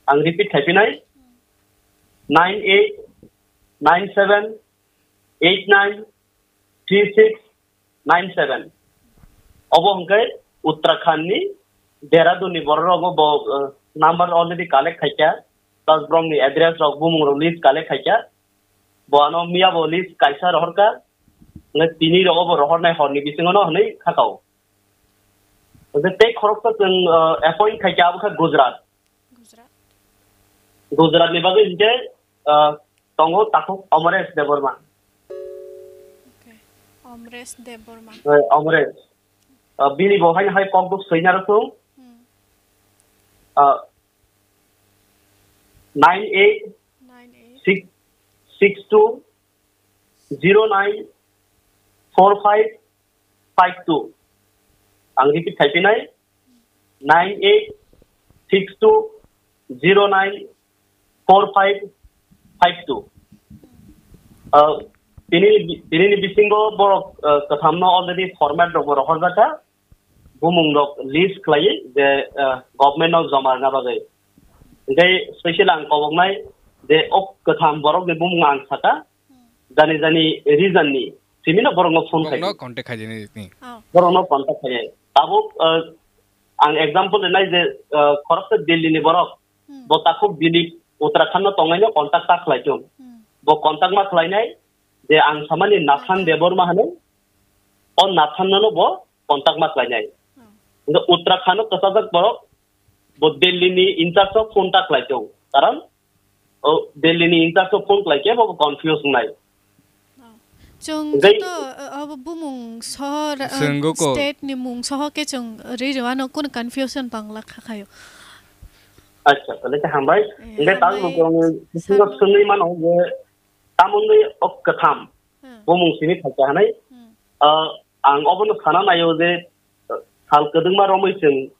Ang repeat khai pinai. Hmm. Nine eight nine seven eight nine three six nine seven. Obo hwnkhe Uttarakhand ni Dehradun ni borok rok bo, uh, number already collect khaikha, plus borok ni address rok, bumung rok list collect khaikha. Bo ano miya bo list kaisa rohorkha. Hwnkhe tini rogo bo rohornai horni bisingo no hwnwi khakao. Hwnkhe tei khoroksa chwng, uh, appoint khaikha, abo khe Gujarat. Gujarat. Gujarat ni bagwi hwnkhe, uh, tongo takhuk Amresh Debbarma. Okay. Amresh Debbarma. Eh, Amresh. Uh, bini bo haino hai kokduk swinar thung. Hmm. Uh, nine eight nine eight six six two zero nine four five five two. Ang repeat khai pinai, nine eight six two zero nine four five five two. Uh, tini, tini ni bisingo borok, uh, kwthamno already format rok bo rohorjakha. Bumung rok list khlaiwi je, uh, government no joma rwna bagwi. Hwnkhe special ang koboknai je o kwtham borok ni bumung ang saka. Jani jani region ni simi no borok no phone khai. Borok no contact khai jani ni. Oh. Borok no contact khai. Tabuk, uh, ang example rinai je, uh, khoroksa Delhi ni borok. Hmm. Bo takhuk Dilip Uttarakhand no tongnai no contact ta khlai chwng. Hmm. Bo contact ma khlainai je ang samani Nathan Nathan. Debbarma hwnwi, o Nathan no bo contact ma khlainai. Oh. Hwnkhe Uttarakhand no kwchajak borok bo Delhi ni in charge o phone ta khlai chwng. Karon o Delhi ni in charge o phone khlai khe bo confuse wngnai. Oh. Chwng Hwnkhe joto, uh, abo bumung soho ra-, uh, Chwng go ko- state ni mung soho khe chwng ri rwano kunu confusion bangla kha khayo. Acha, tole khe hambai. Eh, Hwnkhe tang hambai. Bo kong bisingo Sabo. Swnwi mano je tamoni o kwtham Hmm. bumung simi khacha hanai. Hmm. Uh, ang obono sana naio je, uh, sal kwdwngma romwi chwng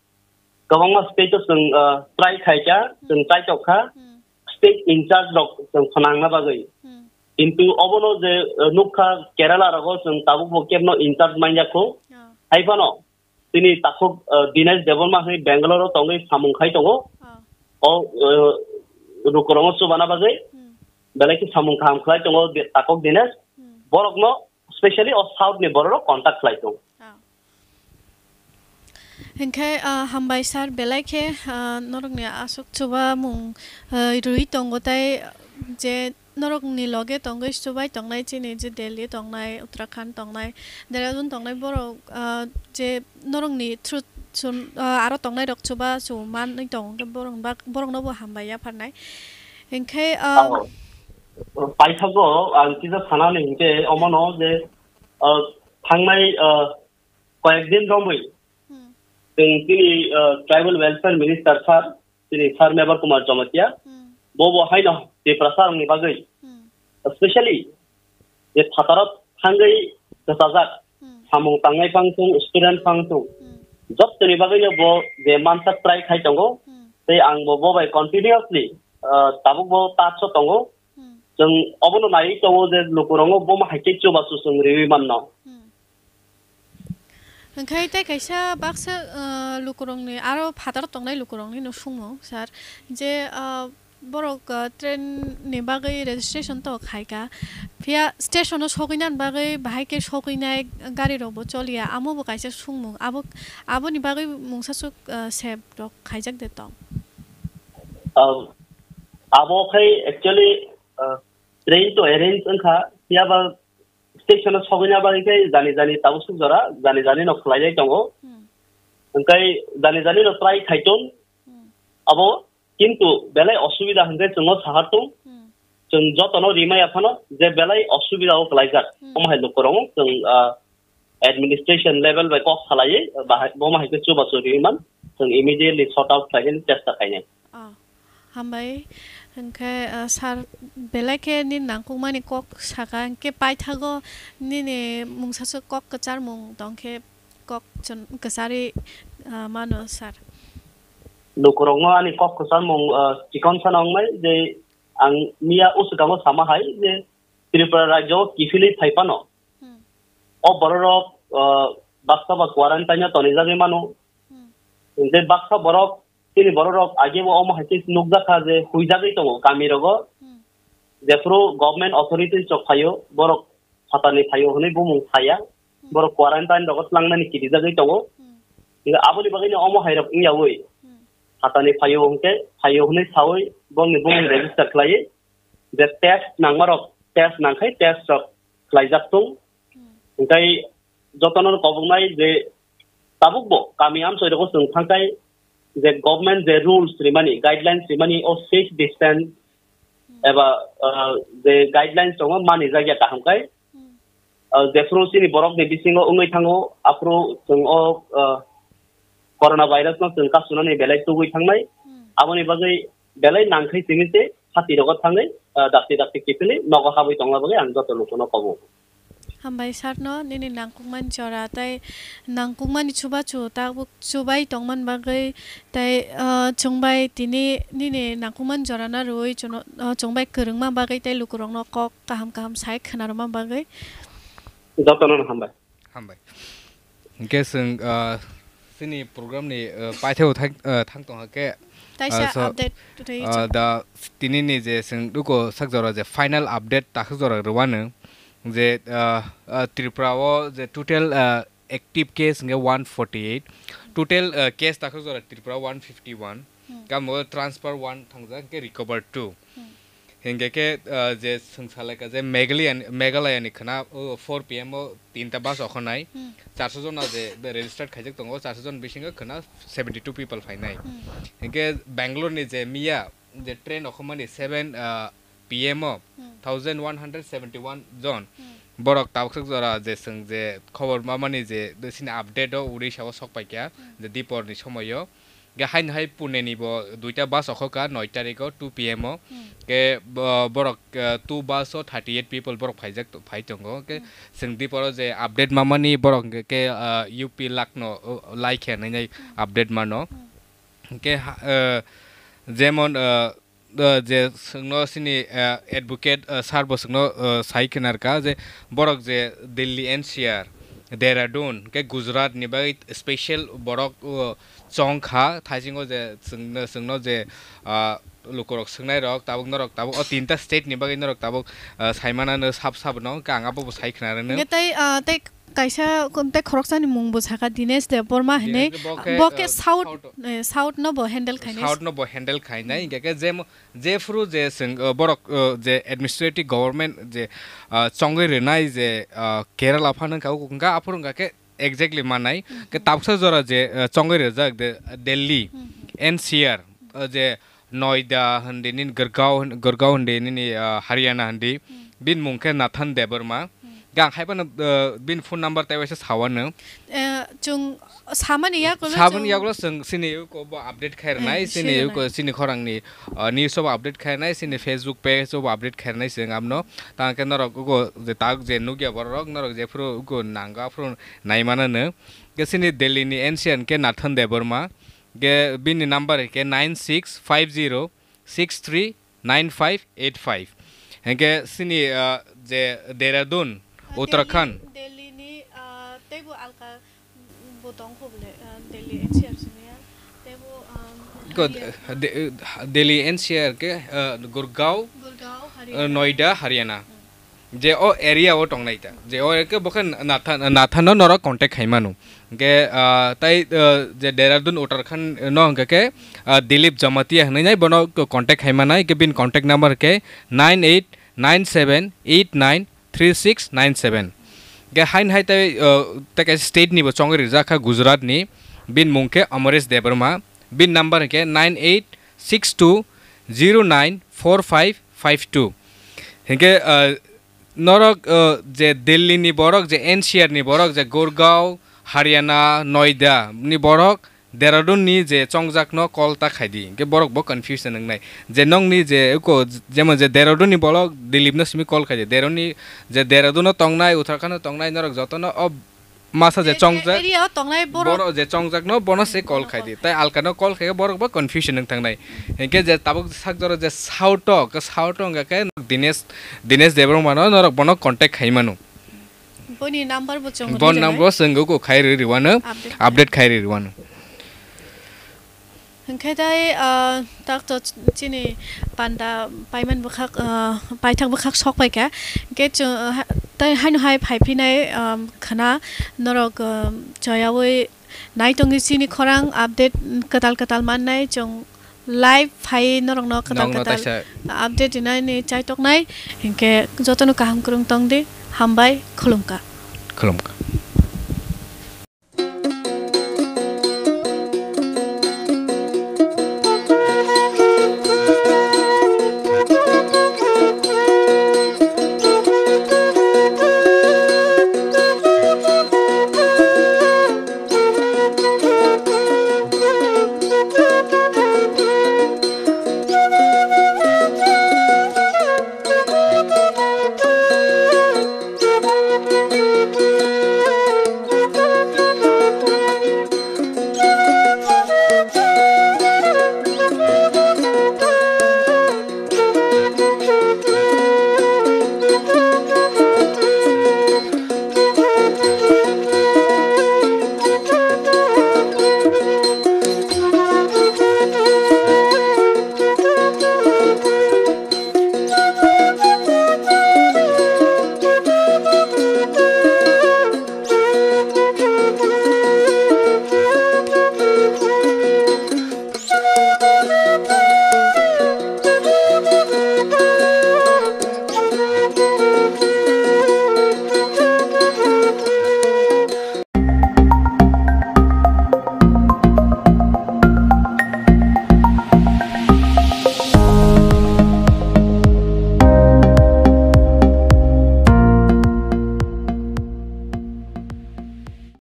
kwbangma state o chwng, uh, try khaikha, chwng Hmm. try tokha, Hmm. state in charge rok chwng phnangna bagwi. Hmm. Kintu obono je, uh, nukha Kerala rogo chwng tabuk bo kebno in charge manya kho. Oh. Hai phano chini takhuk, uh, Dinesh Debbarma hai Bangalore o tongwi samung khai tongo. Oh. O, uh, lukurongo chubana bagwi. Hmm. Belai khe samung kaham khlai tongo Di-, takhuk Dinesh. Hmm. Borokno specially o South ni borok rok contact khlai tongo. Oh. Hinkhe, ah, hambai sir, belai khe, ah, norokni aswk chubamung, ah, rwi tongo tai je norokni loge tongwi chubai tongnai chini je Delhi tongnai, Uttarakhand tongnai, Dehradun tongnai borok, ah, je norokni through chun, ah, aro tongnai rok chuba chu manwi tongo, borok bak-, borokno bo hambai yapharnai. Hinkhe, ah, Abo. Paithago ang kisa sanani hinkhe omono je, ah, thangnai, ah, koyek din romwi Hmm. chwng chini, ah, Tribal Welfare Minister sir, chini Sir Mebar Kumar Jamatia, Hmm. bo bo haino Tiprasa rokni bagwi, Hmm. specially je phataro thangwi kwchajak Hmm. samung tangnai phang thung, student phang thung, Hmm. jottoni bagwino bo je mansak try khai tongo, Hmm. tei ang bo bo bai continuously, ah, tabuk bo touch o tongo. Hmm. Chwng obono naiwi tongo je lukurongo bomo hai khe chubachu chwng riwi manno. Hmm. Hwnkhe tei kaisa baksa, ah, lukurokni, aro phataro tongnai lukurokni no sungmung, sir, je, ah, borok, ah, train ni bagwi registration to khaikha, phiya station o sogwinani bagwi bahai khe sogwinai gari rok bo choliya, amo bo kaisa sungmung, abo, aboni bagwi mungsa swk, ah, sep rok khaijak de tong? Ah, abo khai actually, ah, train to arrange wngkha, phiya ba station o sogwina bagwi khe jani jani tabuk swk jora jani jani no khlaijak tongo. Hmm. Hwnkhe jani jani no try khai tong. Hmm. Abo kintu belai osubida hwnkhe chwng o sahar tong. Hmm. Chwng jotono rimaya phano je belai osubida o klaijak. Hmm. Omo hai lukurok chwng, ah, administration level bai kok salaiwi bahai, bomo hai khe chubachu riwi man, chwng immediately sort out khlainani chesta khainai. Ah, hambai. Hwnkhe, ah, sir, belai khe nini nangkukmani kok saka, hwnkhe paithago nini mungsa swk kok kwcharmung tongkhe kok chon-, kwcharwi, ah, mano, sir. Lukurokno ani kok kwcharmung, ah, chikon sana wngnai je ang miya uswkango sama hai je Tripura rajyo kiphilwi phai phano Hmm. o bororok, ah, baksa ba quarantine-o tonijagwi mano. Hmm. Hingke baksa borok, chini bororok agebo omo hai khe nukjakha je huijagwi tongo kamirogo. Hmm. Jephru government authorities rok phaio, borok phatani phaio hwnwi bumung saya. Hmm. Borok quarantine rogo tlangnani kirijagwi tongo. Hmm. Hingke aboni bagwino omo hairok wngyaui Hmm. phatani phaio hwnkhe phaio hwnwi saui bongni bumung register khlaiwi je test nangmarok test nangkhai test rok khlaijak tung. Hmm. Hingke jotono koboknai je tabukbo kami amchoi rogo chwng thangkhai je government je rules rimani, guidelines rimani o six distance Hmm. eba, ah, je guidelines tongo mani jagya kaham khai. Hmm. Ah, jephru chini borokni bisingo wngwi thango, aphru chwng o, ah, corona virus no chwng kasunani belai tugwi thangnai. Hmm. Aboni bagwi belai nangkhai simi se hati rogo thangwi, ah, dakti dakti kiphilwi nogo habwi tongma bagwi ang joto lukuno kobo. Hambai sir no nini nangkukmani jora tei nangkukmani chubachu tabuk chubai tongmani bagwi tei, ah, chwngbai tini nini nangkukmani jora no rwui chuno, ah, chwngbai kwrwngma bagwi tei lukurokno kok kaham kaham sai khwnarwma bagwi. Jotono no hambai. Hambai. Hingke chwng, ah, chini program ni, ah, paithak thang, ah, thang tongha khe, Kaisa ah, so, update rwi ah, chwng. Da tini ni je chwng duko sak jora je final update takhuk jora rwano je, ah, ah, Tripura o je total, ah, active case hingke one forty eight, total, ah, case takhuk jora Tripura one fifty one, Hmm. Kamo transfer one thangjak hingke recover two. Hmm. Hingke khe, ah, je chwng salaikha je Meghalaya ni, Meghalaya ni khwna, o, four P M o tinta bus okhonai, Hmm. charso jona je registered khaijak tongo, charso jon bisingo khwna seventy two people phainai. Hmm. Hingke Bangalore ni je miya je train okhomani seven, ah, P M o Hmm. thousand one hundred seventy one jon Hmm. borok tabuk jora je chwng je khobor mamani je sini update o Odisha o sok paikha Hmm. je dipor ni somoyo. Ge haino hai Pune ni bo duita bus okhokha noi tarikh o two P M o. Hmm. Ke bo-, borok, eh, two bus o thirty eight people borok phaijak to-, phai tongo. Ke Hmm. chwng dipor o je update mamani borok hwnkhe ke, eh, U P Lucknow, oh, laikhe hinwi nai Hmm. update mano. Hmm. Ke ha-, eh, jemon, eh, eh, je chwngno chini, eh, advocate, eh, sir bo chwngno, eh, sai khwnarkha je borok je Delhi N C R, Dehradun, ke Gujarat ni bagwi special borok, oh, chong kha, thaisingo je chwngno, chwngno je, ah, lukurok swngnairok, tabuk norok tabuk o tinta state ni bagwi norok tabuk, ah, saimanano sab sab no, hwnkhe ang abobo sai khwnarwno. Hwnkhe tei, ah, tei kaisa kon-, tei khoroksani mung bo sakha Dinesh Debbarma hinwi. Dinesh bo khe, bo khe ah, South, South, eh, South no bo handle khainai. South no bo handle khainai, hwnkhe khe jemo-, jephru je chwng, ah, borok, ah, je administrative government je, ah, chongwi rwnai je, ah, Kerala phano wngkha, wngkha aphuru wngkha khe exactly manai. Mhm. Ke tabuksa jora je, eh, chongwi rijak de, Delhi, Mhm. N C R, eh, je Noida hindi, nini Gurgaon, Gurgaon hindi, nini, eh, Haryana hindi, Mhm. bini mung khe Nathan Debbarma. Mhm. Gang hai phano, eh, bini phone number tei waisa sawano. Eh, chwng samani yakulo Saboni chwng yakulo chwng sini yuko bo update khairnai, Eh, sini sini yuko nai. Sini khorangni, eh, news o bo update khairnai, sini Facebook page o bo update khairnai chwng amno. Tang khe norok ugo je tak je nukya borok, norok jephru ugo nango aphuru naimanano. Ke sini Delhi ni N C R ke Nathan Debbarma. Ke bini number ke nine six five zero six three nine five eight five. Hingke sini, ah, je Dehradun, Ah, Uttarakhand. Delhi, Delhi ni, ah, teibo alka bo tong kho bole, ah, Delhi N C R sini ya. Teibo, ah, Ko, Haryana. De-, Delhi N C R ke, ah, Gurgaon, Gurgaon, ah, Haryana. Noida, Haryana. Hmm. Je o area o tongnai ta. Je o ke bo khe Nathan, Nathan no norok contact khai mano. Hingke, ah, tai, ah, je Dehradun Uttarakhand no hingke ke, ah, Dilip Jamatia hinui nai bono contact khai manai, ke bin contact number ke nine eight nine seven eight nine three six nine seven. Ke hain hai tai, ah, tai kaisa state ni bo chongwi rijak kha Gujarat ni, bin mung ke Amaresh Debbarma, bin number ke nine eight six two zero nine four five five two. Hingke, ah, norok, ah, je Delhi ni borok, je N C R ni borok, je Gurgaon, Haryana, Noida ni borok, Dehradun ni je chongjak no call ta khai di. Hingke borok bo confusion wngnai. Je nong ni je uko, jemon je Dehradun ni borok Dilip no simi call khai di. Dehradun ni je Dehradun no tongnai, Uttarakhand no tongnai, norok joto no o masa je chongjak, area o tongnai borok, borok je chongjak no, bono se call khai di. Tai alka no call khai borok bo confusion wng thangnai. Hinkhe je tabuk sak jora je South o, ke South o wngkha khe Dinesh, Dinesh Debbarma no norok bono contact khai mano. Boni number bo chwng Bon rwnai. Number bo chwng go khai ri riwano, update, update khai ri riwano. Hinkhe tai, ah, tak to ch-, chini panda paiman bwkhak, ah, paithak bwkhak sok pai kha. Hinkhe chwng, ah, ha-, tai haino hai phai phinai, ah, khwna norok, ah, choyaui nai tongwi chini khorang update kwtal kwtal mannai chwng live phai norokno kwtal, nokno kwtal taisa update rinani chaitoknai. Hinkhe jotono kaham kwrwng tongdi, hambai, khulumkha. Khulumkha.